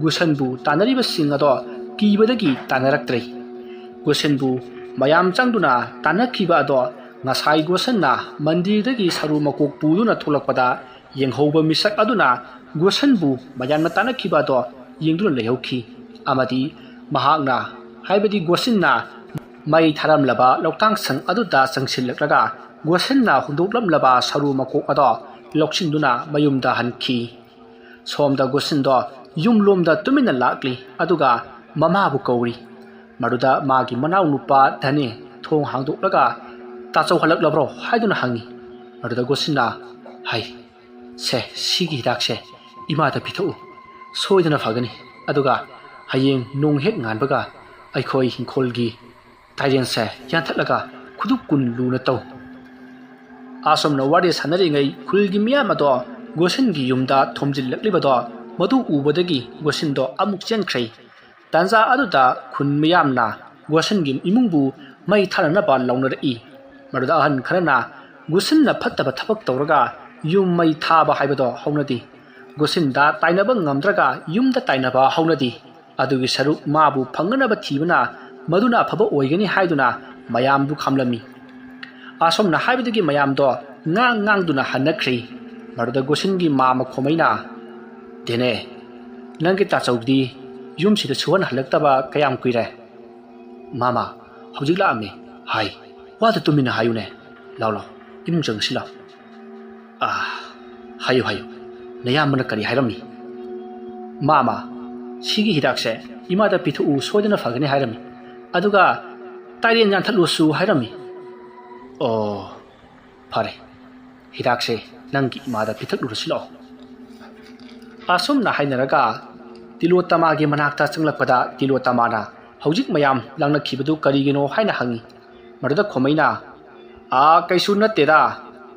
ꯒꯣꯁꯟꯕꯨ ꯇꯥꯟꯅꯔꯤꯕꯁꯤꯡ ꯑꯗꯣ ꯀꯤꯕꯗꯒꯤ ꯇꯥꯟꯅꯔꯛꯇ꯭ꯔꯦ꯫ ꯒꯣꯁꯟꯕꯨ ꯃꯌꯥꯝ ꯆꯪꯗꯨꯅ ꯇꯥꯟꯅꯈꯤꯕ ꯑꯗꯣ ꯉꯁꯥꯏ ꯒꯣꯁꯟꯅ ꯃꯟꯗꯤꯔꯗꯒꯤ ꯁꯔꯨ ꯃꯀꯣꯛ ꯄꯨꯗꯨꯅ ꯊꯣꯛꯂꯛꯄꯗ ꯌꯦꯡꯍꯧꯕ ꯃꯤꯁꯛ ꯑꯗꯨꯅ ꯒꯣꯁꯟꯕꯨ ꯃꯌꯥꯝꯅ ꯇꯥꯟꯅꯈꯤꯕ ꯑꯗꯣ ꯌꯦꯡꯗꯨꯅ ꯂꯩꯍꯧꯈꯤ ꯑꯃꯗꯤ ꯃꯍꯥꯛꯅ, ꯍꯥꯏꯕꯗꯤ ꯒꯣꯁꯤꯟꯅ ꯃꯩ ꯊꯥꯔꯝꯂꯕ ꯂꯧꯇꯥꯡꯁꯪ ꯑꯗꯨꯗ ꯆꯪꯁꯤꯜꯂꯛꯂꯒ ꯒꯣꯁꯤꯟꯅ ꯍꯨꯟꯗꯣꯛꯂꯝꯂꯕ ꯁꯔꯨ ꯃꯀꯣꯛ ꯑꯗꯣ ꯂꯧꯁꯤꯟꯗꯨꯅ ꯃꯌꯨꯝꯗ ꯍꯟꯈꯤ꯫ ꯁꯣꯝꯗ ꯒꯣꯁꯤꯟꯗꯣ ꯌꯨꯝꯂꯣꯝꯗ ꯇꯨꯃꯤꯟꯅ ꯂꯥꯛꯂꯤ, ꯑꯗꯨꯒ ꯃꯃꯥꯕꯨ ꯀꯧꯔꯤ꯫ ꯃꯗꯨꯗ ꯃꯥꯒꯤ ꯃꯅꯥꯎꯅꯨꯄꯥ ꯙꯅꯦ ꯊꯣꯡ ꯍꯥꯡꯗꯣꯛꯂꯒ "ꯇꯥꯆꯧ ꯍꯜꯂꯛꯂꯕ꯭ꯔꯣ?" ꯍꯥꯏꯗꯨꯅ ꯍꯪꯉꯤ꯫ ꯃꯗꯨꯗ ꯒꯣꯁꯤꯟꯅ ꯍꯥꯏ, "ꯁꯦ, ꯁꯤꯒꯤ ꯍꯤꯗꯥꯛꯁꯦ ꯏꯃꯥꯗ ꯄꯤꯊꯛꯎ, ꯁꯣꯏꯗꯅ ꯐꯒꯅꯤ꯫ ꯑꯗꯨꯒ ꯍꯌꯦꯡ ꯅꯣꯡ ꯍꯦꯛ ꯉꯥꯟꯕꯒ ꯑꯩꯈꯣꯏ ꯍꯤꯡꯈꯣꯜꯒꯤ ꯇꯥꯏꯔꯦꯟꯁꯦ ꯌꯥꯟꯊꯠꯂꯒ ꯈꯨꯗꯨꯞ ꯀꯨꯟ ꯂꯨꯅ ꯇꯧ"꯫ ꯑꯁꯨꯝꯅ ꯋꯥꯔꯤ ꯁꯥꯟꯅꯔꯤꯉꯩ ꯈꯨꯜꯒꯤ ꯃꯤꯌꯥꯝ ꯑꯗꯣ ꯒꯣꯁꯟꯒꯤ ꯌꯨꯝꯗ ꯊꯣꯝꯖꯤꯜꯂꯛꯂꯤꯕꯗꯣ ꯃꯗꯨ ꯎꯕꯗꯒꯤ ꯒꯣꯁꯟꯗꯣ ꯑꯃꯨꯛ ꯆꯦꯟꯈ꯭ꯔꯦ꯫ ꯇꯥꯟꯖꯥ ꯑꯗꯨꯗ ꯈꯨꯟ ꯃꯤꯌꯥꯝꯅ ꯒꯣꯁꯟꯒꯤ ꯏꯃꯨꯡꯕꯨ ꯃꯩ ꯊꯥꯅꯅꯕ ꯂꯥꯎꯅꯔꯛꯏ꯫ ꯃꯗꯨꯗ ꯑꯍꯟ ꯈꯔꯅ, "ꯒꯣꯁꯟꯅ ꯐꯠꯇꯕ ꯊꯕꯛ ꯇꯧꯔꯒ ꯌꯨꯝ ꯃꯩ ꯊꯥꯕ ꯍꯥꯏꯕꯗꯣ ꯍꯧꯅꯗꯦ꯫ ꯒꯣꯁꯤꯟꯗ ꯇꯥꯏꯅꯕ ꯉꯝꯗ꯭ꯔꯒ ꯌꯨꯝꯗ ꯇꯥꯏꯅꯕ ꯍꯧꯅꯗꯦ꯫ ꯑꯗꯨꯒꯤ ꯁꯔꯨꯛ ꯃꯥꯕꯨ ꯐꯪꯅꯅꯕ ꯊꯤꯕꯅ ꯃꯗꯨꯅ ꯑꯐꯕ ꯑꯣꯏꯒꯅꯤ ꯍꯥꯏꯗꯨꯅ ꯃꯌꯥꯝꯕꯨ ꯈꯥꯝꯂꯝꯃꯤ꯫ ꯑꯁꯣꯝꯅ ꯍꯥꯏꯕꯗꯒꯤ ꯃꯌꯥꯝꯗꯣ ꯉꯥꯡ ꯉꯥꯡꯗꯨꯅ ꯍꯟꯅꯈ꯭ꯔꯤ꯫ ꯃꯗꯨꯗ ꯒꯣꯁꯤꯟꯒꯤ ꯃꯥꯃ ꯈꯣꯃꯩꯅ, "ꯗꯦꯅꯦ, ꯅꯪꯒꯤ ꯇꯥꯆꯧꯗꯤ ꯌꯨꯝꯁꯤꯗ ꯁꯨꯍꯟ ꯍꯜꯂꯛꯇꯕ ꯀꯌꯥꯝ ꯀꯨꯏꯔꯦ?" "ꯃꯥꯃ, ꯍꯧꯖꯤꯛ ꯂꯥꯛꯑꯝꯃꯤ ꯍꯥꯏ꯫ ꯋꯥꯗꯨ ꯇꯨꯃꯤꯟꯅ ꯍꯥꯏꯌꯨꯅꯦ꯫ ꯂꯥꯎ ꯂꯥꯎ, ꯏꯃꯨꯡ ꯆꯪꯁꯤ ꯂꯥꯎ꯫ ꯑꯥ, ꯍꯥꯏꯌꯨ ꯍꯥꯏꯌꯨ, ꯅꯌꯥꯝꯕꯅ ꯀꯔꯤ ꯍꯥꯏꯔꯝꯃꯤ?" "ꯃꯥꯃ, ꯁꯤꯒꯤ ꯍꯤꯗꯥꯛꯁꯦ ꯏꯃꯥꯗ ꯄꯤꯊꯣꯛꯎ, ꯁꯣꯏꯗꯅ ꯐꯒꯅꯤ ꯍꯥꯏꯔꯝꯃꯤ꯫ ꯑꯗꯨꯒ ꯇꯥꯏꯔꯦꯟ ꯌꯥꯟꯊꯠꯂꯨꯁꯨ ꯍꯥꯏꯔꯝꯃꯤ꯫" "ꯑꯣ, ꯐꯔꯦ, ꯍꯤꯗꯥꯛꯁꯦ ꯅꯪꯒꯤ ꯏꯃꯥꯗ ꯄꯤꯊꯛꯂꯨꯔꯁꯤ ꯂꯥꯛꯑꯣ꯫" ꯑꯁꯨꯝꯅ ꯍꯥꯏꯅꯔꯒ ꯇꯤꯂꯣꯇꯃꯥꯒꯤ ꯃꯅꯥꯛꯇ ꯆꯪꯂꯛꯄꯗ ꯇꯤꯂꯣꯇꯃꯥꯅ ꯍꯧꯖꯤꯛ ꯃꯌꯥꯝ ꯂꯥꯡꯅꯈꯤꯕꯗꯨ ꯀꯔꯤꯒꯤꯅꯣ ꯍꯥꯏꯅ ꯍꯪꯉꯤ꯫ ꯃꯗꯨꯗ ꯈꯣꯃꯩꯅ, "ꯑꯥ, ꯀꯩꯁꯨ ꯅꯠꯇꯦꯗ,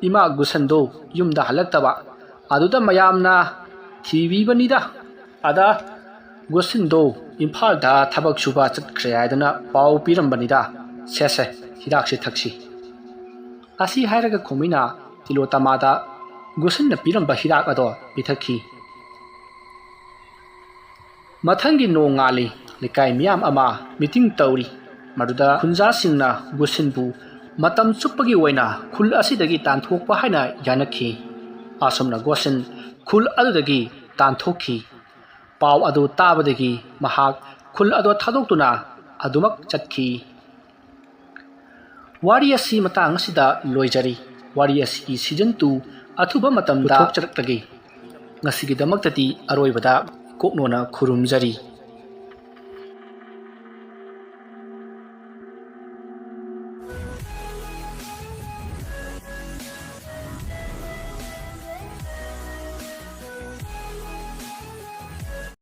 ꯏꯃꯥ ꯒꯨꯁꯟꯗꯣ ꯌꯨꯝꯗ ꯍꯜꯂꯛꯇꯕ, ꯑꯗꯨꯗ ꯃꯌꯥꯝꯅ ꯊꯤꯕꯤꯕꯅꯤꯗ꯫ ꯑꯗ ꯒꯨꯁꯟꯗꯣ ꯏꯝꯐꯥꯜꯗ ꯊꯕꯛ ꯁꯨꯕ ꯆꯠꯈ꯭ꯔꯦ ꯍꯥꯏꯗꯅ ꯄꯥꯎ ꯄꯤꯔꯝꯕꯅꯤꯗ꯫ ꯁꯦ ꯁꯦ, ꯍꯤꯗꯥꯛꯁꯦ ꯊꯛꯁꯤ꯫" ꯑꯁꯤ ꯍꯥꯏꯔꯒ ꯈꯣꯃꯩꯅ ꯇꯤꯂꯣꯇꯃꯥꯗ ꯒꯨꯁꯟꯅ ꯄꯤꯔꯝꯕ ꯍꯤꯗꯥꯛ ꯑꯗꯣ ꯄꯤꯊꯛꯈꯤ꯫ ꯃꯊꯪꯒꯤ ꯅꯣꯡꯉꯥꯜꯂꯤ꯫ ꯂꯩꯀꯥꯏ ꯃꯤꯌꯥꯝ ꯑꯃ ꯃꯤꯇꯤꯡ ꯇꯧꯔꯤ꯫ ꯃꯗꯨꯗ ꯈꯨꯟꯖꯥꯁꯤꯡꯅ ꯒꯣꯁꯤꯟꯕꯨ ꯃꯇꯝ ꯆꯨꯞꯄꯒꯤ ꯑꯣꯏꯅ ꯈꯨꯜ ꯑꯁꯤꯗꯒꯤ ꯇꯥꯟꯊꯣꯛꯄ ꯍꯥꯏꯅ ꯌꯥꯅꯈꯤ꯫ ꯑꯁꯨꯝꯅ ꯒꯣꯁꯤꯟ ꯈꯨꯜ ꯑꯗꯨꯗꯒꯤ ꯇꯥꯟꯊꯣꯛꯈꯤ꯫ ꯄꯥꯎ ꯑꯗꯨ ꯇꯥꯕꯗꯒꯤ ꯃꯍꯥꯛ ꯈꯨꯜ ꯑꯗꯨ ꯊꯥꯗꯣꯛꯇꯨꯅ ꯑꯗꯨꯃꯛ ꯆꯠꯈꯤ꯫ ꯋꯥꯔꯤ ꯑꯁꯤ ꯃꯇꯥꯡ ꯑꯁꯤꯗ ꯂꯣꯏꯖꯔꯤ꯫ ꯋꯥꯔꯤ ꯑꯁꯤꯒꯤ season two ꯑꯊꯨꯕ ꯃꯇꯝꯗ ꯄꯨꯊꯣꯛꯆꯔꯛꯂꯒꯦ꯫ ꯉꯁꯤꯒꯤꯗꯃꯛꯇꯗꯤ ꯑꯔꯣꯏꯕꯗ ꯀꯣꯛꯅꯣꯅ ꯈꯨꯔꯨꯝꯖꯔꯤ꯫